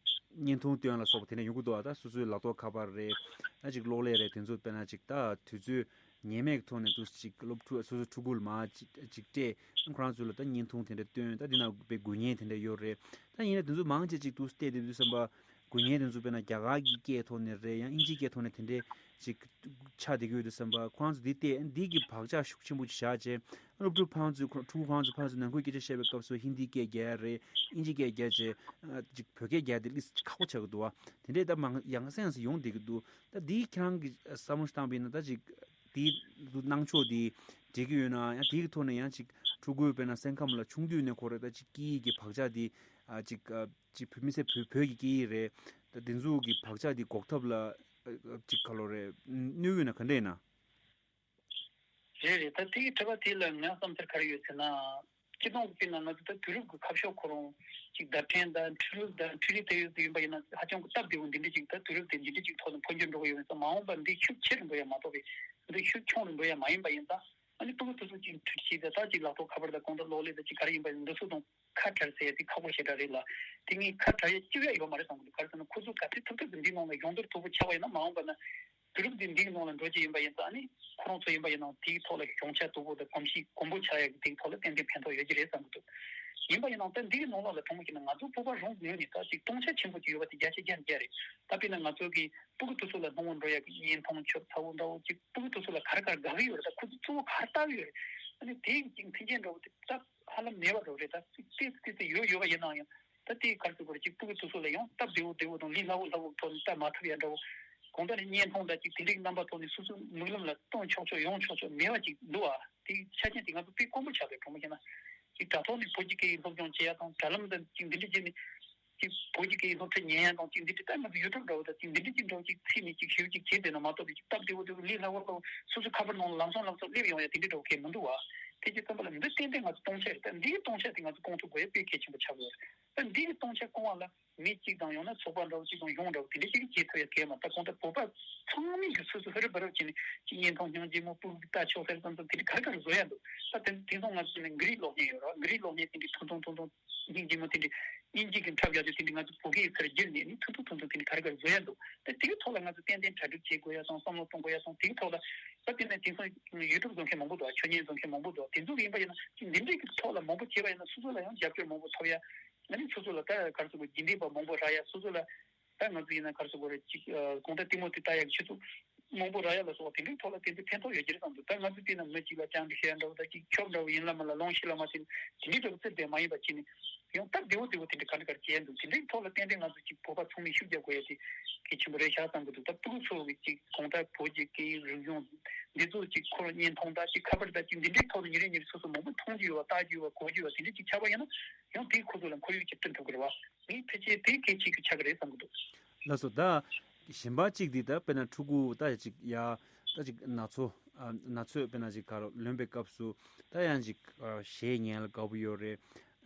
བརྙན་ཐུང་སྟོན་ལ་སོགས་པ་དེ་འདྲ་ཡོང་གི་འདུག་ཨ་ད་སོ་སོའི་ལག་ཐོགས་ཁ་པར་རེད། ད་ཅིག་གློག་ཀླད་རེད། དེ་ཚོ་དཔེར་ན་ཅིག་ད་དུས་ཚོད་ངེས་མེད་ཀྱི་ཐོག་ནས་འདུག་ཅིག་སློབ་ཕྲུག་སོ་སོའི་ཕྲུ་གུ་ལ་མར་ཅིག་ཅིག་སྤྲད། ཁོ་རང་ཚོ་ལ་ད་བརྙན་ཐུང་དེ་འདྲ་སྟོན། ད་འདི་ན་དཔེ་དགོས་ངེས་དེ་འདྲ་ཡོད་རེད། ད་ཡིན་ན་དེ་ཚོ་མང་ཆེ་ཅིག་འདུག་བལྟས་བསྡད་དུས་ཙམ་པ་དགོས་ངེས་དེ་ཚོ་དཔེར་ན་རྒྱ་གར་གྱི་སྐད་ཐོག་ནས་རེད། ཡང་དབྱིན་ཇིའི་སྐད་ཐོག་ནས་དེ་འདྲས་ཅིག་ཆགས་བསྡད་ཀྱི་ཡོད་དུས་ཙམ་པ་ཁོ་རང་ཚོ་འདི་བལྟས་འདི་གི་བག་ཆགས་ཤུགས་ཆེན་པོ་ཅིག་བཞག་བྱས་སློབ་ཕྲུག་ཕ་རང་ཚོའི་ཁོ་ཕྲུ་གུ་ཕ་རང་ཚོ་ཕ་རང་ཚོ་ནང་ཁུལ་སྐད་ཆ་བཤད་པའི་སྐབས་སུ་ཧིན་དིའི་སྐད་རྒྱག་ཡ་རེད། དབྱིན་ཇིའི་སྐད་རྒྱག་བྱས་ཨ་ཅིག་བོད་སྐད་རྒྱག་ཡ་དེ་ལས་ཁག་པོ་ཆགས་ཀྱི་འདུག་བ། དེ་འདྲས་ད་མང་ཡང་སེ་ཡང་སེ་ཡོང་བསྡད་ཀྱི་འདུག་ད་འདི་ཁྱེད་རང་གི་བསམ་བློ་ཞིག་བཏང་བ་ཡིན་ན་ད་ཅིག་དེའི་གནང་ཕྱོགས་དེ་འགྲིག་གི་ཡོད་ན། ཡང་དེའི་ཐོག་ནས་ཡང་ཅིག་ ཕྲུ་གུའི་དཔེར་ན་སེམས་ཁམས་ལ་ཆུང་དུས་ནས་ཁོ་རེ་ད་ཅིག་སྐད་ཡིག་གི་བག་ཆགས་དེ་ཨ་ཅིག་ཨ་ཅིག་བོད་མི་སེར་བོད་བོད་ཀྱི་སྐད་ཡིག་རེད། ད་དེ་ཚོ་གི་བག་ཆགས་དེ་འགོག་ཐབས་ལ་ཨ་ཅིག་ག་ལོ་རེད་གནོད་ཡོད་ན་ག་འདྲ་ཡིན་ན། རེད་རེད། ད་དེའི་དྲི་བ་དེ་ལ་ངའི་བསམ་ཚུལ་ག་རེ་ཡོད་ཟེར་ན། སྤྱི་བཏང་གི་དཔེར་ན་ང་ཚོ་ད་དུས་རབས་ཀྱི་ཁ་ཕྱོགས་ཁོ་རང་ཅིག་བརྡ་འཕྲིན་དང་འཕྲུལ་རིག་དང་འཕྲུལ་རིག་དེ་ཡོད་ཡིན་པ་ཡིན་ན་ཧ་ཅང་གི་སྟབས་བདེ་བོ་འདི་འདྲ་ཅིག་ད་དུས་རབས་དེ་འདི་འདྲ་ཅིག་ཐོག་ནས་འཕོ་འགྱུར་འགྲོ་གི་ཡོད་ཡིན་ཙང་མ་འོངས་པར་འདི་ཤུགས་ཆེ་རུ་འགྲོ་ཡ་མ་གཏོགས་པའི་འདི་ཤུགས་ཆུང་རུ་འགྲོ་ཡ་མ་ཡིན་པ་ཡིན་ཙང་ཨ་ནི་ཕྲུ་གུ་དེ་ཚོ་ཅིག་འཕྲུལ་ཆས་དེ་ད་ཅིག་ལག་ཐོག་ཁ་པར་དང་གང་ལྟར་གློག་ཀླད་དང་ཅིག་ག་རེ་ཡིན་པ་ཡིན་འདི་ཚོ་དང་ཁ་བྲལ་ཟེར་ཡ་དེ་ཁག་པོ་ཞེ་དྲག་རེད་ལ། དེ་ངས་ཁ་བྲལ་ཡ་ཅི་ཡང་ཡོད་མ་རེད་བསམ་གི་འདུག་ག་རེ་ཟེར་ན་ཁོ་ཚོ་ག་ཚོད་ཐུབ་ཐུབ་ཀྱིས་འདིའི་ནང་ལ་སྦྱོང་བརྡར་མཐུག་པོ་ཆགས་པ་ཡིན་ན་མ་འོངས་པ་ན་དུས་རབས་འདི་འདིའི་ནང་ལ་འགྲོ་རྒྱུ་ཡིན་པ་ཡིན་ཙང་ནི་ཁོ་རང་ཚོ་ཡིན་པ་ཡིན་ནའང་དེའི་ཐོག་ལ་སྦྱོང་བྱ་མཐུག་པོ་དང་གོམས་གཤིས་གོམ་པ་ཆགས་ཡ་གི་དེའི་ཐོག་ལ་ཏན་ཏན་ཕན་ཐོགས་ཡོད་ཀྱི་རེད་བསམ་གི་འདུག་ཡིན་པ་ཡིན་ནའང་ད་འདིའི་ནང་ལ་ལ་གྲོངས་ཀྱི་ན་ང་ཚོ་བོད་པ་རང་ངོས་ནས་ད་ཅིག་སྟོང་ཆ་ཆེན་པོ་ཅིག་ཡོད་པ་དེ་བརྒྱ་ཆ་བརྒྱ་ནས་བརྒྱ་རེད། ད་དཔེར་ན་ང་ཚོ་གི་ཕྲུ་གུ་དེ་ཚོ་ལ་སྣང་བ་འགྲོ་ཡ་གི་བརྙན་ཐུང་ཆོས་ཚ་བོ་འདྲ་བོ་ཅིག་ཕྲུ་གུ་དེ་ཚོ་ལ་ག་རེ་ག་རེ་དགའ་གི་ཡོད་རེད། ད་ཁོ་ཚོ་གཙོ་བོ་ག་རེ་ལྟ་གི་ཡོད་རེད། ཨ་ནི་དེ་ཅིག་མཐུན་རྐྱེན་འདྲ་བོ་དེ་ད་ཧ་ལམ་མེད་པ་འདྲ་བོ་རེད། ད་ཏོག་ཙམ་ཏོག་ཙམ་ཡོད་ཡོད་པ་ཡིན་ནའང་ཡང་ད་དེ་ག་རེ་ཟེར་དགོས་རེད། ཅིག་ཕྲུ་གུ་དེ་ཚོ་ལ་ཡང་སྟབས་བདེ་བོ་བདེ་བོ་དང་ལས་སླ་བོ་སླ་བོ་ཐོག་ནས་ལྟ་མ་ཐུབ་ཡ་འདྲ་བོ། གང་ལྟར་ནི་བརྙན་ཐུང་དང་ཅིག་དེ་འདྲའི་རྣམ་པ་ཐོག་ནས་སོ་སོའི་མིག་ལམ་ལ་སྟོན་ཆོག་ཆོག་ཡོང་ཆོག་ཆོག་མེད་པ་ཅིག་འདུག་ཨ། དེའི་ཆ་རྐྱེན་དེ་ང་ཚོ་དཔེ་དཀོན་པོ་ཆགས་པའི་གྲོགས་མོ་བྱས་ན། ཅིག་དྲ་ཐོག་ནས་བོད་ཀྱི་སྐད་ཡིག་སློབ་སྦྱོང་བྱེད་ཡ་དང་དྲ་ལམ་དང་ཅིག་འདི་འདྲ་བྱས་ནས་ཅིག་བོད་ཀྱི་སྐད་ཡིག་སློབ་ཁྲིད་ཉན་ཡ་དང་ཅིག་འདི་འདྲ་ད་ང་ཚོ་ཡུ་ཊུབ་འདྲ་བོ་དང་ཅིག་འདི་འདྲ་ཅིག་འདྲ་བོ་ཅིག་ཚིག་ནས་ཅིག་ཞིབ་ཅིག་བྱེད་བསྡད་ན་མ་གཏོགས་པའི་ཅིག་སྟབས་བདེ་བོ་བདེ་བོ་ལས་སླ་བོ་སླ་བོ་སོ་སོའི་ཁ་པར་ནང་ལ་ལམ་སང་ལམ་སང་སླེབས་ཡོང་ཡ་དེ་འདྲ་འདྲ་བོ་གང་མི་འདུག་བ། དེ་ཅིག་ཙམ་པ་ལ་འདི་ཏན་ཏན་ང་ཚོ་སྟོང་ཆ་རེད། ད་འདིའི་སྟོང་ཆ་དེ་ང་ཚོ་སྐོང་ཐུབ་དགོས་ཡ་དཔེ་གལ་ཆེན་པོ་ཆགས་དགོས་རེད། ད་འདིའི་སྟོང་ཆ་སྐོང་བ་ལ། མི་གཅིག་དང་ཡང་ན་ཚོགས་པ་འདྲ་བོ་གཅིག་དང་གཞུང་འདྲ་བོ་དེ་འདྲ་ཞིག་བྱེད་ཐུབ་ཡ་གལ་མ་ད་གང་ལྟར་བོད་པ་ཚང་མས་ཀྱི་སོ་སོ་ཧུར་རུབ་བར་རུབ་བྱས་ནས་ཅིག་བརྙན་ཐུང་སྙིང་རྗེ་མོ་སྤུ་གུ་ལྟ་ཆོག་ཟེར་ཙམ་ཙམ་དེ་འདྲ་ག་རེ་ག་རེ་བཟོ་ཡ་འདུག་ད་དེ་དེང་སང་ང་ཚོ་ནས་འགུལ་རིས་གློག་བརྙན་ཡོད་ར། འགུལ་རིས་གློག་བརྙན་དེ་འདྲ་ཐུང་ཐུང་ཐུང་ཐུང་སྙིང་རྗེ་མོ་དེ་འདྲ་དབྱིན་ཇི་གི་འཁྲབ་རྒྱག་རྒྱུ་དེ་འདྲ་ང་ཚོ་བོད་སྐད་ཡིག་ཚུར་བསྒྱུར་ནས་ནི་ཐུང་ཐུང་ཐུང་ཐུང་དེ་འདྲ་ག་རེ་ག་རེ་བཟོ་ཡ་འདུག་ད་དེའི་ཐོག་ལ་ང་ཚོ་ཏན་ཏན་གྲ་སྒྲིག་བྱེད་དགོས་ཡ་དང་བསམ་བློ་གཏོང་དགོས་ཡ་དང་དེའི་ཐོག་ལ་ད་དེ་ནས་དེང་སང་ཡུ་ཊུབ་བཟོ་མཁན་མང་པོ་འདུག་ཆོས་ཉིད་བཟོ་མཁན་མང་པོ་འདུག་དེ་ཚོ་གི་ཡིན་པ་ཡིན་ན་ཅིག་འདི་འདྲའི་གི་ཐོག་ལ་མང་པོ་བྱས་པ་ཡིན་ན་སོ་སོ་ལ་ཡང་རྒྱབ་སྐྱོར་མང་པོ་ཐོབ་ཡ། ང་ནི་སོ་སོ་ལ་ད་ག་རེ་ཟེར་དགོས་རྒྱུན་ལྡན་པ་མང་པོ་རག་ཡ། སོ་སོ་ལ་ད་ང་ཚོ་ཡིན་ན་ག་རེ་ཟེར་དགོས་རེད། ཅིག་གང་ལྟར་ལྟད་མོ་དེ་ལྟ་ཡག་ཆུ་ཚོད་མང་པོ་རག་ཡ་ལ་སོགས་པ་དེ་འདྲའི་ཐོག་ལ་ཏན་ཏན་ཕན་ཐོགས་ཡོད་ཀྱི་རེད་བསམ་འདུག་ད་ང་ཚོ་བལྟས་ན་མི་གཅིག་ལ་བཅར་འདྲི་བྱེད་ཡ་འདྲ་བོ་ད་ཅིག་ཆོབ་འདྲ་བོ་ཡིན་ལ་མ་ལ་ལོང་ཤི་ལ་མ་ཟིན་དེ་འདྲའི་འདྲ་བོ་རྩེ་བསྡད་མ་ཡིན་པ་བྱས་ནས་ཡང་སྟབས་བདེ་བོ་བདེ་བོ་དེ་འདྲ་ག་འདྲ་ག་རེ་བྱས་འདུག་དེ་འདྲའི་ཐོག་ལ་ཏན་ཏན་ང་ཚོ་ཅིག་བོད་པ་ཚང་མས་ཤུགས་རྒྱག་དགོས་ཡ་དེ་གལ་ཆེན་པོ་རེད་ཤག་བསམ་གྱི་འདུག་ད་ཕྲུ་གུ་ཚོ་གི་ཅིག་གང་ལྟར་བོད་ཀྱི་སྐད་ཡིག་རིག་གཞུང་འདི་ཚོ་ཅིག་ཁོ་རང་བརྙན་ཐུང་ད་ཅིག་ཁ་པར་ད་ཅིག་འདི་འདྲའི་ཐོག་ནས་ཉིན་རེ་ཉིན་རེ་སོ་སོ་མང་པོ་མཐོང་རྒྱུ་ཡོད་པ་ལྟ་རྒྱུ་ཡོད་པ་གོ་རྒྱུ་ཡོད་པ་དེ་འདྲ་ཅིག་ཆགས་པ་ཡིན་ན་ཡང་དེས་ཁོ་ཚོ་ལ་ཁོར་ཡུག་ཅིག་བསྐྲུན་ཐུབ་ཀྱི་རེད་བ། ངས་ཕལ་ཆེར་དེ་གལ་ཆེ་གི་ཆགས་ཀྱི་རེད་བསམ་གྱི་འདུག་ལགས་སོ། ད་གཞན་པ་གཅིག་འདི་ད་དཔེར་ན་ཕྲུ་གུ་ད་ཅིག་ཡ་ད་ཅིག་ན་ཚོད་ཨ་ན་ཚོད་དཔེར་ན་ཅིག་ག་རེ་ལོན་པའི་སྐབས་སུ་ད་ཡང་ཅིག་ཨ་གཞས་ཉན་ལ་དགའ་པོ་ཡོད་རེད།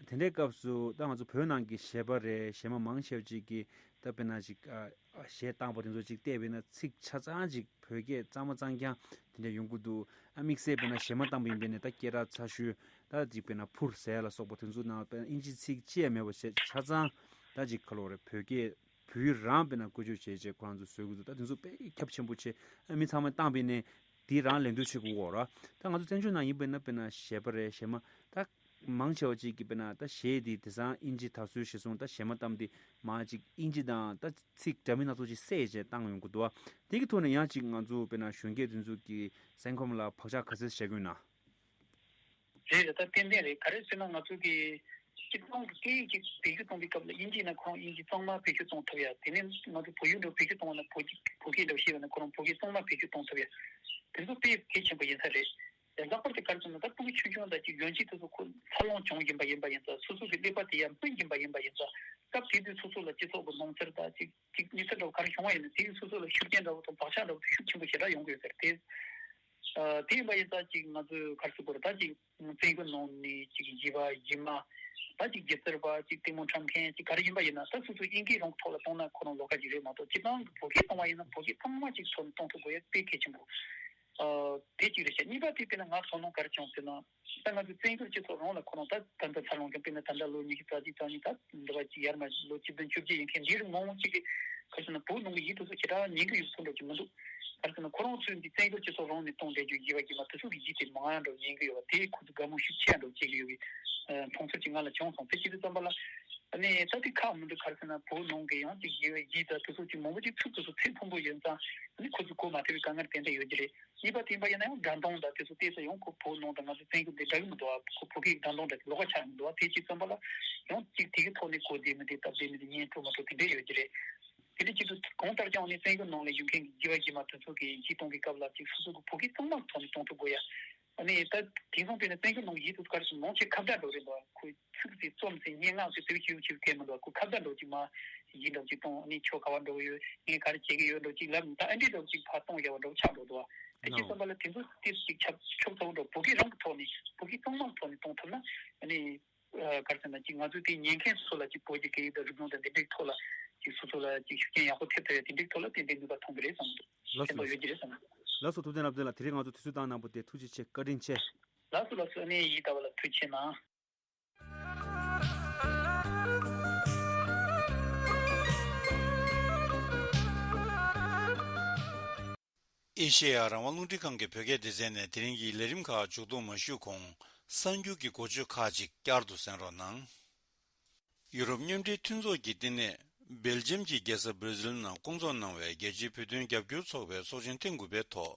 དེ་འདྲའི་སྐབས་སུ་ད་ང་ཚོ་བོད་ནང་གི་གཞས་པ་རེད། གཞས་མ་མང་ཆེ་བ་ཅིག་གིས་ད་དཔེར་ན་ཅིག་ཨ་གཞས་བཏང་པ་དེ་ཚོ་ཅིག་བལྟས་པ་ཡིན་ན་ཚིག་ཆ་ཚང་ཅིག་བོད་སྐད་གཙང་མ་གཙང་རྐྱང་དེ་འདྲ་ཡོང་གི་འདུག་ཨ་དམིགས་བསལ་དཔེར་ན་གཞས་མ་བཏང་པ་ཡིན་པས་ན་ད་སྐད་གྲགས་ཚ་ཤོས་ད་ཅིག་དཔེར་ན་ཕུར་ཟེར་ལ་སོགས་པ་དེ་ཚོ་ནང་དཔེར་ན་ཨིན་ཇི་ཚིག་ཅི་ཡང་མེད་པ་བྱས་ཆ་ཚང་ད་ཅིག་ག་ལོ་རེད་བོད་སྐད་བོད་ཡིག་རང་དཔེར་ན་བཀོལ་སྤྱོད་བྱས་བྱས་ཁོ་རང་ཚོ་བཟོ་གི་འདུག་ད་དེ་ཚོ་དཔེ་ཁྱབ་ཆེན་པོ་ཆེ་ཨ་མི་ཚང་མས་བཏང་པས་ན་དེ་རང་ལད་ཟློས་བྱེད་དགོས་ར། ད་ང་ཚོ་བཙན་བྱོལ་ནང་ཡིན་པས་ན་དཔེར་ན་གཞས་པ་རེད་གཞས་མ་ད་མང་ཆེ་བ་ཅིག་གིས་དཔེར་ན་ད་གཞས་དེ་དེང་སང་ཨིན་ཇི་དར་སྲོལ་གཞིར་བཟུང་ད་གཞས་མ་བཏང་དེ་མ་ཅིག་ཨིན་ཇི་དང་ད་ཚིག་འདྲ་མིན་སྣ་ཚོགས་ཅིག་བསྲེས་བྱས་བཏང་ཡོང་གི་འདུག་བ། དེ་གི་ཐོག་ནས་ཡང་ཅིག་ང་ཚོ་དཔེར་ན་གཞོན་སྐྱེས་དེ་ཚོ་གི་སེམས་ཁམས་ལ་བག་ཆགས་ག་ཚད་བཞག་གི་ཡོད་ན། རེད་རེད། ད་ཏན་ཏན་རེད། ག་རེ་ཟེར་ན་ང་ཚོ་གི་སྤྱིར་བཏང་གི་སྐད་ཡིག་ཅིག་བེད་སྤྱོད་གཏོང་བའི་སྐབས་ལ་དབྱིན་ཇི་ཡིན་ན་ཁོ་རང་དབྱིན་ཇི་གཙང་མ་བེད་སྤྱོད་གཏོང་ཐུབ་ཡ། དེ་ནས་ང་ཚོ་བོད་ཡིག་འདྲ་བོ་བེད་སྤྱོད་གཏོང་བ་ན་བོད་ཀྱི་བོད་སྐད་འདྲ་བོ་ཤེས་པ་ན་ཁོ་རང་བོད་སྐད་གཙང་མ་བེད་སྤྱོད་གཏོང་ཐུབ་ཡ། དེ་ཚོ་དཔེ་གལ་ཆེན་པོ་ཡིན་ས་རེད། ལྷག་པར་དུ་ག་རེ་ཟེར་ན་ད་ཕྲུ་གུ་ཆུང་ཆུང་དང་ཅིག་ཡོན་ཆབ་དེ་ཚོ་ཁོ་འཚར་ལོངས་བྱུང་བཞིན་པ་ཡིན་པ་ཡིན་ཙང་སོ་སོ་གི་ཀླད་པ་དེ་ཡར་སྤུན་བཞིན་པ་ཡིན་པ་ཡིན་ཙང་སྐབས་དེ་དུས་སོ་སོ་ལ་སྤྱི་ཚོགས་ཀྱི་ལྷུང་ཚུལ་དང་ཅིག་ཅིག་གནས་ཚུལ་འདྲ་བོ་ག་རེ་བྱུང་བ་ཡིན་ན་དེ་གིས་སོ་སོ་ལ་ཤུགས་རྐྱེན་འདྲ་བོ་དང་བག་ཆགས་འདྲ་བོ་དེ་ཤུགས་ཆེན་པོ་ཞེ་དྲག་ཡོང་གི་ཡོད་ཟེར་ཏེ། ཨ་དེ་ཡིན་པ་ཡིན་ཙང་ཅིག་ང་ཚོས་ག་རེ་ཟེར་དགོས་རེད། ད་ཅིག་བཙན་བྱོལ་ནང་ནས་ཅིག་གཞས་པ་གཞས་མ་ད་ཅིག་སྒྱུ་རྩལ་པ་ཅིག་ལྟད་མོ་འཁྲབ་མཁན་ཅིག་ག་རེ་ཡིན་པ་ཡིན་ན་ད་སོ་སོ་དབྱིན་སྐད་རང་གི་ཐོག་ལ་གཏོང་ན་ཁོ་རང་ལོགས་ཀ་ཅིག་རེད་མ་གཏོགས་སྤྱིར་བཏང་གི་བོད་སྐད་གཏོང་བ་ཡིན་ན་བོད་སྐད་གཙང་མ་ཅིག་ཐོག་ནས་གཏོང་ཐུབ་དགོས་ཡ་དཔེ་གལ་ཆེན་པོ། ཨ་དེ་གཅིག་རེད་ཤག་གཉིས་པ་དེ་དཔེར་ན་ང་དོ་སྣང་ག་རེ་བྱུང་ཟེར་ན། ད་ང་ཚོ་བཙན་བྱོལ་སྤྱི་ཚོགས་རང་ལ་ཁོ་རང་ད་ད་ལྟ་འཚར་ལོངས་ཀྱང་དཔེར་ན་ད་ལྟ་ལོ་ཉི་ཤུ་རྩ་གཅིག་རྩ་གཉིས་ད་འདི་བ་གཅིག་ཡར་མར་ལོ་བཅུ་བདུན་བཅུ་བརྒྱད་ཡིན་མཁན་འདིའི་རིགས་མང་བོ་གཅིག་གིས་ག་རེ་ཟེར་ན་བོད་ནང་གི་ཡིག་དེ་ཚོ་ཞེ་དྲག་ཉན་གི་ཡོད་ཚོད་འདྲ་ཅིག་མི་འདུག་ག་རེ་ཟེར་ན་ཁོ་རང་ཚོས་འདི་བཙན་བྱོལ་སྤྱི་ཚོགས་རང་ནས་གཏོང་བསྡད་རྒྱུ་ཡིན་པ་ཡིན་ན་དེ་ཚོ་གི་ཡིག་དེ་མང་ཡ་འདྲ་ཉན་གི་ཡོད་པ་དེས་ཁོ་ཚོ་དགའ་མོས་ཤུགས་ཆེ་ཡ་འདྲ་བྱེད་ཀྱི་ཡོད་པའི་མཐོང་ཚུལ་ཅིག་ང་ལ་བྱུང་སོང་། དེ་བྱེད་དུས་ཙམ་པ་ལ་ཨ་ནི་ད་དེ་ཁག་མི་འདུག་ག་རེ་ཟེར་ན་བོད་ནང་གི་ཡང་ཅིག་ཡིག་ཡིག་དང་དེ་ཚོ་ཅིག་མང་པོ་ཅིག་ཚུར་དེ་ཚོ་ཚད་མཐོན་པོ་ཡིན་ཙང་ཨ་ནི་ཁོ་ཚོ་གོ་མ་ཐུབ་པའི་དཀའ་ངལ་ཏན་ཏན་ཡོད་ཀྱི་རེད། གཉིས་པ་དེ་ཡིན་པ་ཡིན་ན་ཡང་སྒྲ་གདངས་དང་དེ་ཚོ་བལྟས་ཚེ་ཡང་ཁོ་བོད་ནང་དང་ང་ཚོ་བཙན་བྱོལ་འདི་འདྲ་གི་མི་འདུག་ཨ། ཁོ་བོད་སྐད་ཀྱི་སྒྲ་གདངས་འདྲ་ལོགས་ཀ་ཆགས་མི་འདུག་ཨ། དེ་ཅིག་ཙམ་པ་ལ་ཡང་ཅིག་དེ་གི་ཐོག་ནས་གོ་བདེ་མི་བདེ་སྟབས་བདེ་མི་བདེ་སྙན་སྤྲོ་མི་སྤྲོ་དེ་འདྲས་ཡོད་ཀྱི་རེད། དེ་འདྲ་ཅིག་ཏུ་གང་ལྟར་ཀྱང་ནི་བཙན་བྱོལ་ནང་ལ་ཡོད་མཁན་གྱི་དགེ་བ་དགེ་མ་དེ་ཚོ་གིས་ཡིད་ཆེས་གཏོང་གི་སྐབས་ལ་ཅིག་སོ་སོ་གི་བོད་སྐད་གཙང་མ་ཐོག་ནས་གཏོང་ཐུབ་དགོས་ཡ། ཨ་ནི་ད་དེང་སང་དཔེར་ན་བཙན་བྱོལ་ནང་ཡིག་ཐོག་ག་རེ་ཟེར་ནང་ཆེ་ཁ་བརྡ་འགྲོ་རེད་འདུག་ཁོས་ཚིག་ཅིག་རྩོམ་ཟིན་སྙན་ངག་ཅིག་དེ་བྱིའུ་བྱིའུ་སྐད་མི་འདུག་ཁོས་ཁ་བརྡ་འགྲོ་ཅིག་མ་ཡིན་འདྲ་ཅིག་གཏོང་ཨ་ནི་ཁྱོད་ག་བ་འགྲོ་གི་ཡོད། ངས་ག་རེ་བྱེད་ཀྱི་ཡོད་འགྲོ་ཅིག་ལབ་ད་ཨ་འདྲི་འགྲོ་ཅིག་ཕར་གཏོང་ཡ་བ་འགྲོ་ཆགས་འགྲོ་འདུག་དེ་ཅིག་བསམ་པ་ལ་དེ་ཚོ་ཏིས་ཅིག་ཆབ་ཆོག་ཚ་བོ་འགྲོ་བོད་སྐད་རང་གི་ཐོག་ནས་བོད་སྐད་གཙང་མ་གི་ཐོག་ནས་གཏོང་ཐུབ་ན་ཨ་ནི། ཨ་ག་རེ་ཟེར་ན་ཅིག་ང་ཚོའི་དེ་ཉན་མཁན་ཚོ་ལ་ཅིག་བོད་ཀྱི་སྐད་ཡིག་དང་རིག་གཞུང་དང་འདི་འདྲའི་ཐོག་ལ་ཅིག་སོ་སོ་ལ་ཅིག་ཤུགས་རྐྱེན་ཡག་པོ་ཐེབས་ཐུབ་ཡ་དེ་འདྲའི་ཐོག་ལ་ཏན་ཏན་ནུས་པ་ཐོན་གི་རེད་བསམ་གི་འདུག་ལགས་སོ། ཕན་ཐོགས་ཡོད་ཀྱི་རེད་བསམ་གི་འདུག་ལགས་སོ། ཐུབ་བསྟན་རབ་བརྟན་ལགས་དེ་རིང་ང་ཚོ་དུས་ཚོད་བཏང་གནང་པ་དེ་ཐུགས་རྗེ་ཆེ་བཀའ་དྲིན་ཆེ། ལགས་སོ་ལགས་སོ། ཨ་ནི་ཡིན་ད་བ་ལ་ཐུགས་རྗེ་གནང་། ཨེ་ཤེ་ཡ་རང་དབང་རླུང་འཕྲིན་ཁང་གི་བོད་སྐད་སྡེ་ཚན་ནས་དེ་རིང་གི་ལས་རིམ་ཁག་མཇུག་སྡོམ་མ་ཞུས་གོང་གསར་འགྱུར་གྱི་འགོ་བརྗོད་ཁག་ཅིག་བསྐྱར་དུ་གསན་རོགས་གནང་། ཡུ་རོབ་མཉམ་འབྲེལ་མཐུན་ཚོགས་ཀྱི་བསྟི་གནས་སྦེལ་ཇམ་གྱི་རྒྱལ་ས་སྦྲ་ཟིལ་ནང་བསྐོང་ཚོགས་གནང་བའི་རྒྱལ་སྤྱིའི་བོད་དོན་རྒྱབ་སྐྱོར་ཚོགས་པའི་ཚོགས་ཆེན་ཐེངས་དགུ་པའི་ཐོག་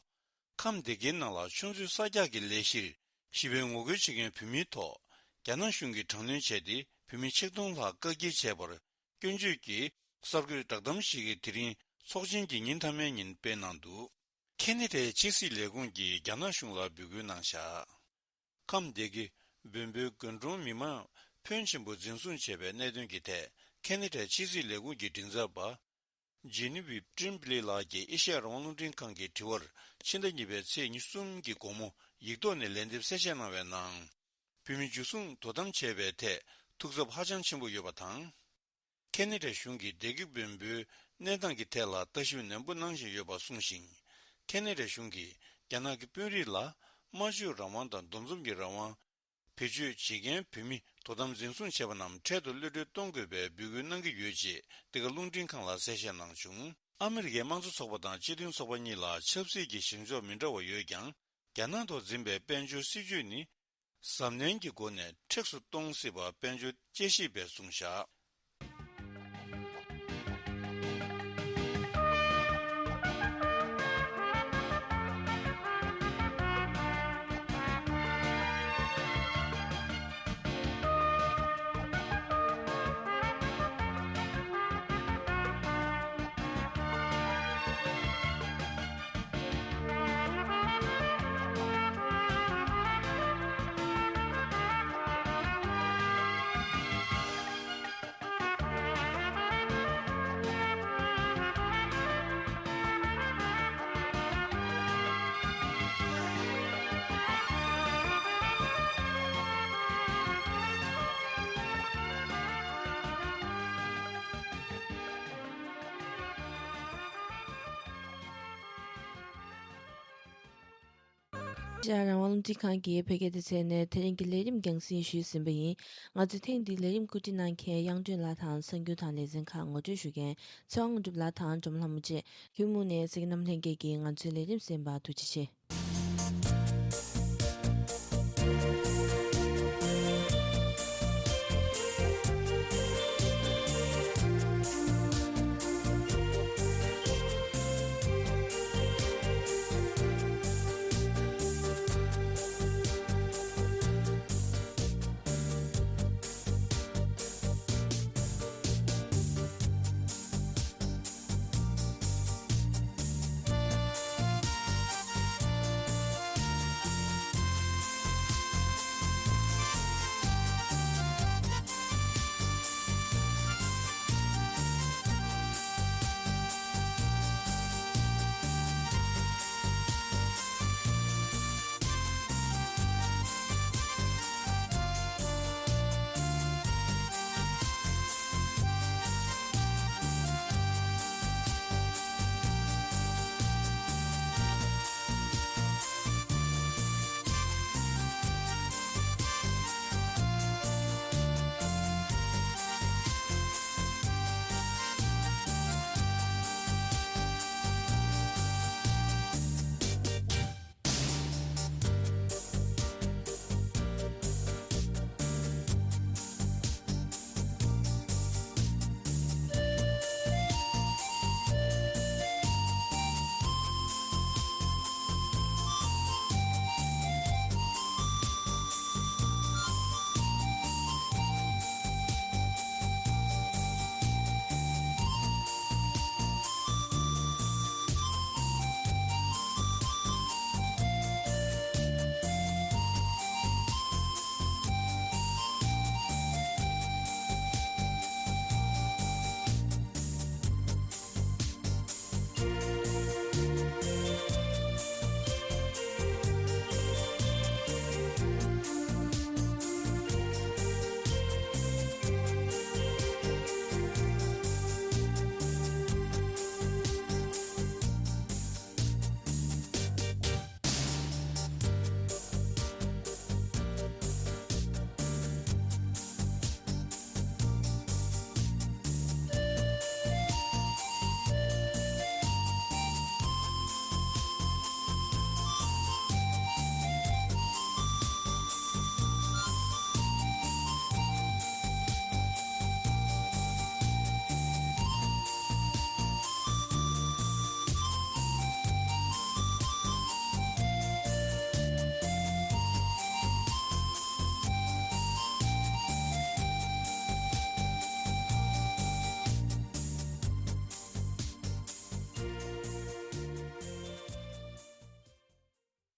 ཁམས་སྡེ་དགེའི་ནང་ལ་ཆུ་མཛོད་གསར་རྒྱག་གི་ལས་གཞིར་ཞི་བའི་ངོ་རྒོལ་བྱེད་མཁན་བོད་མིའི་ཐོག་རྒྱ་ནག་གཞུང་གིས་དྲག་གནོན་བྱས་ཏེ་བོད་མི་ཆིག་སྟོང་ལྷག་བཀག་སྐྱིལ་བྱས་པར་སྐྱོན་བརྗོད་ཀྱིས་གསར་འགོད་བསྒྲགས་གཏམ་ཞིག་གིས་དེ་རིང་ཚོགས་ཆེན་གྱི་ཉིན་མཐའ་མའི་ཉིན་སྤེལ་གནང་འདུག་ཁེ་ན་ཌའི་ཕྱི་སྲིད་ལས་ཁུངས་ཀྱིས་རྒྱ་ནག་གཞུང་ལ་འབོད་སྐུལ་གནང་བཞག་ཁམས་སྡེ་དགེ་བོན་པོའི་དགོན་གྲོང་མི་མང་ཕོན་ཆེན་པོ་འཛིན་བཟུང་བྱས་པའི་གནད་དོན་གྱི་ཐད་ཁེ་ན་ཌའི་ཕྱི་སྲིད་ལས་ཁུངས་ཀྱི་མགྲིན་ཚབ་པ། ཇེ་ནི་ཝི་ཀྲིན་པི་ལི་ལགས་ཀྱིས་ཨེ་ཤེ་ཡ་རང་དབང་རླུང་འཕྲིན་ཁང་གི་དྲི་བར་ཕྱི་ཟླ་གཉིས་པའི་ཚེས་ཉི་ཤུ་གསུམ་གྱི་དགོང་མོ་ཡིག་ཐོག་ནས་ལན་འདེབས་གསལ་བཤད་གནང་བའི་ནང་། བོད་མི་འཇུ་བཟུང་དོ་དམ་བྱས་པའི་ཐད་ཐུགས་འཚབ་ཧ་ཅང་ཆེན་པོ་ཡོད་པ་དང་། ཁེ་ན་ཌ་གཞུང་གིས་སྡེ་དགེ་བོན་པོའི་གནས་སྟངས་ཀྱི་ཐད་ལ་ལྟ་ཞིབ་ནན་པོ་གནང་བཞིན་ཡོད་པ་གསུངས་ཤིང་། ཁེ་ན་ཌ་གཞུང་གིས་རྒྱ་ནག་གི་དཔོན་རིགས་ལ་སྨྲ་བརྗོད་རང་དབང་དང་འདུ་འཛོམས་ཀྱི་རང་དབང་། བེད་སྤྱོད་བྱེད་མཁན་བོད་མི་དོ་དམ་འཛིན་བཟུང་བྱས་པ་རྣམས་འཕྲལ་དུ་གློད་གྲོལ་གཏོང་དགོས་པའི་འབོད་སྐུལ་གནང་གི་ཡོད་ཅེས་འདི་ག་རླུང་འཕྲིན་ཁང་ལ་གསལ་བཤད་གནང་བྱུང་། ཨ་མི་རི་ཀའི་དམངས་གཙོ་ཚོགས་པ་དང་སྤྱི་མཐུན་ཚོགས་པ་གཉིས་ལ་ཆབ་སྲིད་ཀྱི་བཞེངས་ཕྱོགས་མི་འདྲ་བ་ཡོད་ཀྱང་། རྒྱ་ནག་ཐོག་འཛིན་པའི་དཔལ་འབྱོར་སྲིད་ཇུས་ནི། གཟབ་ནན་གྱི་སྒོ་ནས་མཁྲེགས་སུ་གཏོང་སྲིད་པ་དཔལ་འབྱོར་དཔྱད་ཞིབ་པས་གསུངས་བཞག་ཨེ་ཤེ་ཡ་རང་དབང་རླུང་འཕྲིན་ཁང་གི་བོད་སྐད་སྡེ་ཚན་ནས་དེ་རིང་གི་ལས་རིམ་རྒྱང་སྲིང་ཞུས་ཟིན་པ་ཡིན། ང་ཚོས་ཐེངས་འདིའི་ལས་རིམ་བཀོད་སྒྲིག་གནང་མཁན་དབྱངས་སྒྲོན་ལགས་དང་གསར་འགྱུར་དང་ལེ་ཚན་ཁག་ངོ་སྤྲོད་ཞུ་མཁན་ཚེ་དབང་དངོས་གྲུབ་ལགས་དང་སྒྲོལ་མ་ལྷ་མོ་བཅས་ཁྱོན་མུ་ནས་གསན་མཁན་རྣམས་ལྷན་རྒྱས་ཀྱིས་ང་ཚོའི་ལས་རིམ་གསན་པར་ཐུགས་རྗེ་ཆེ།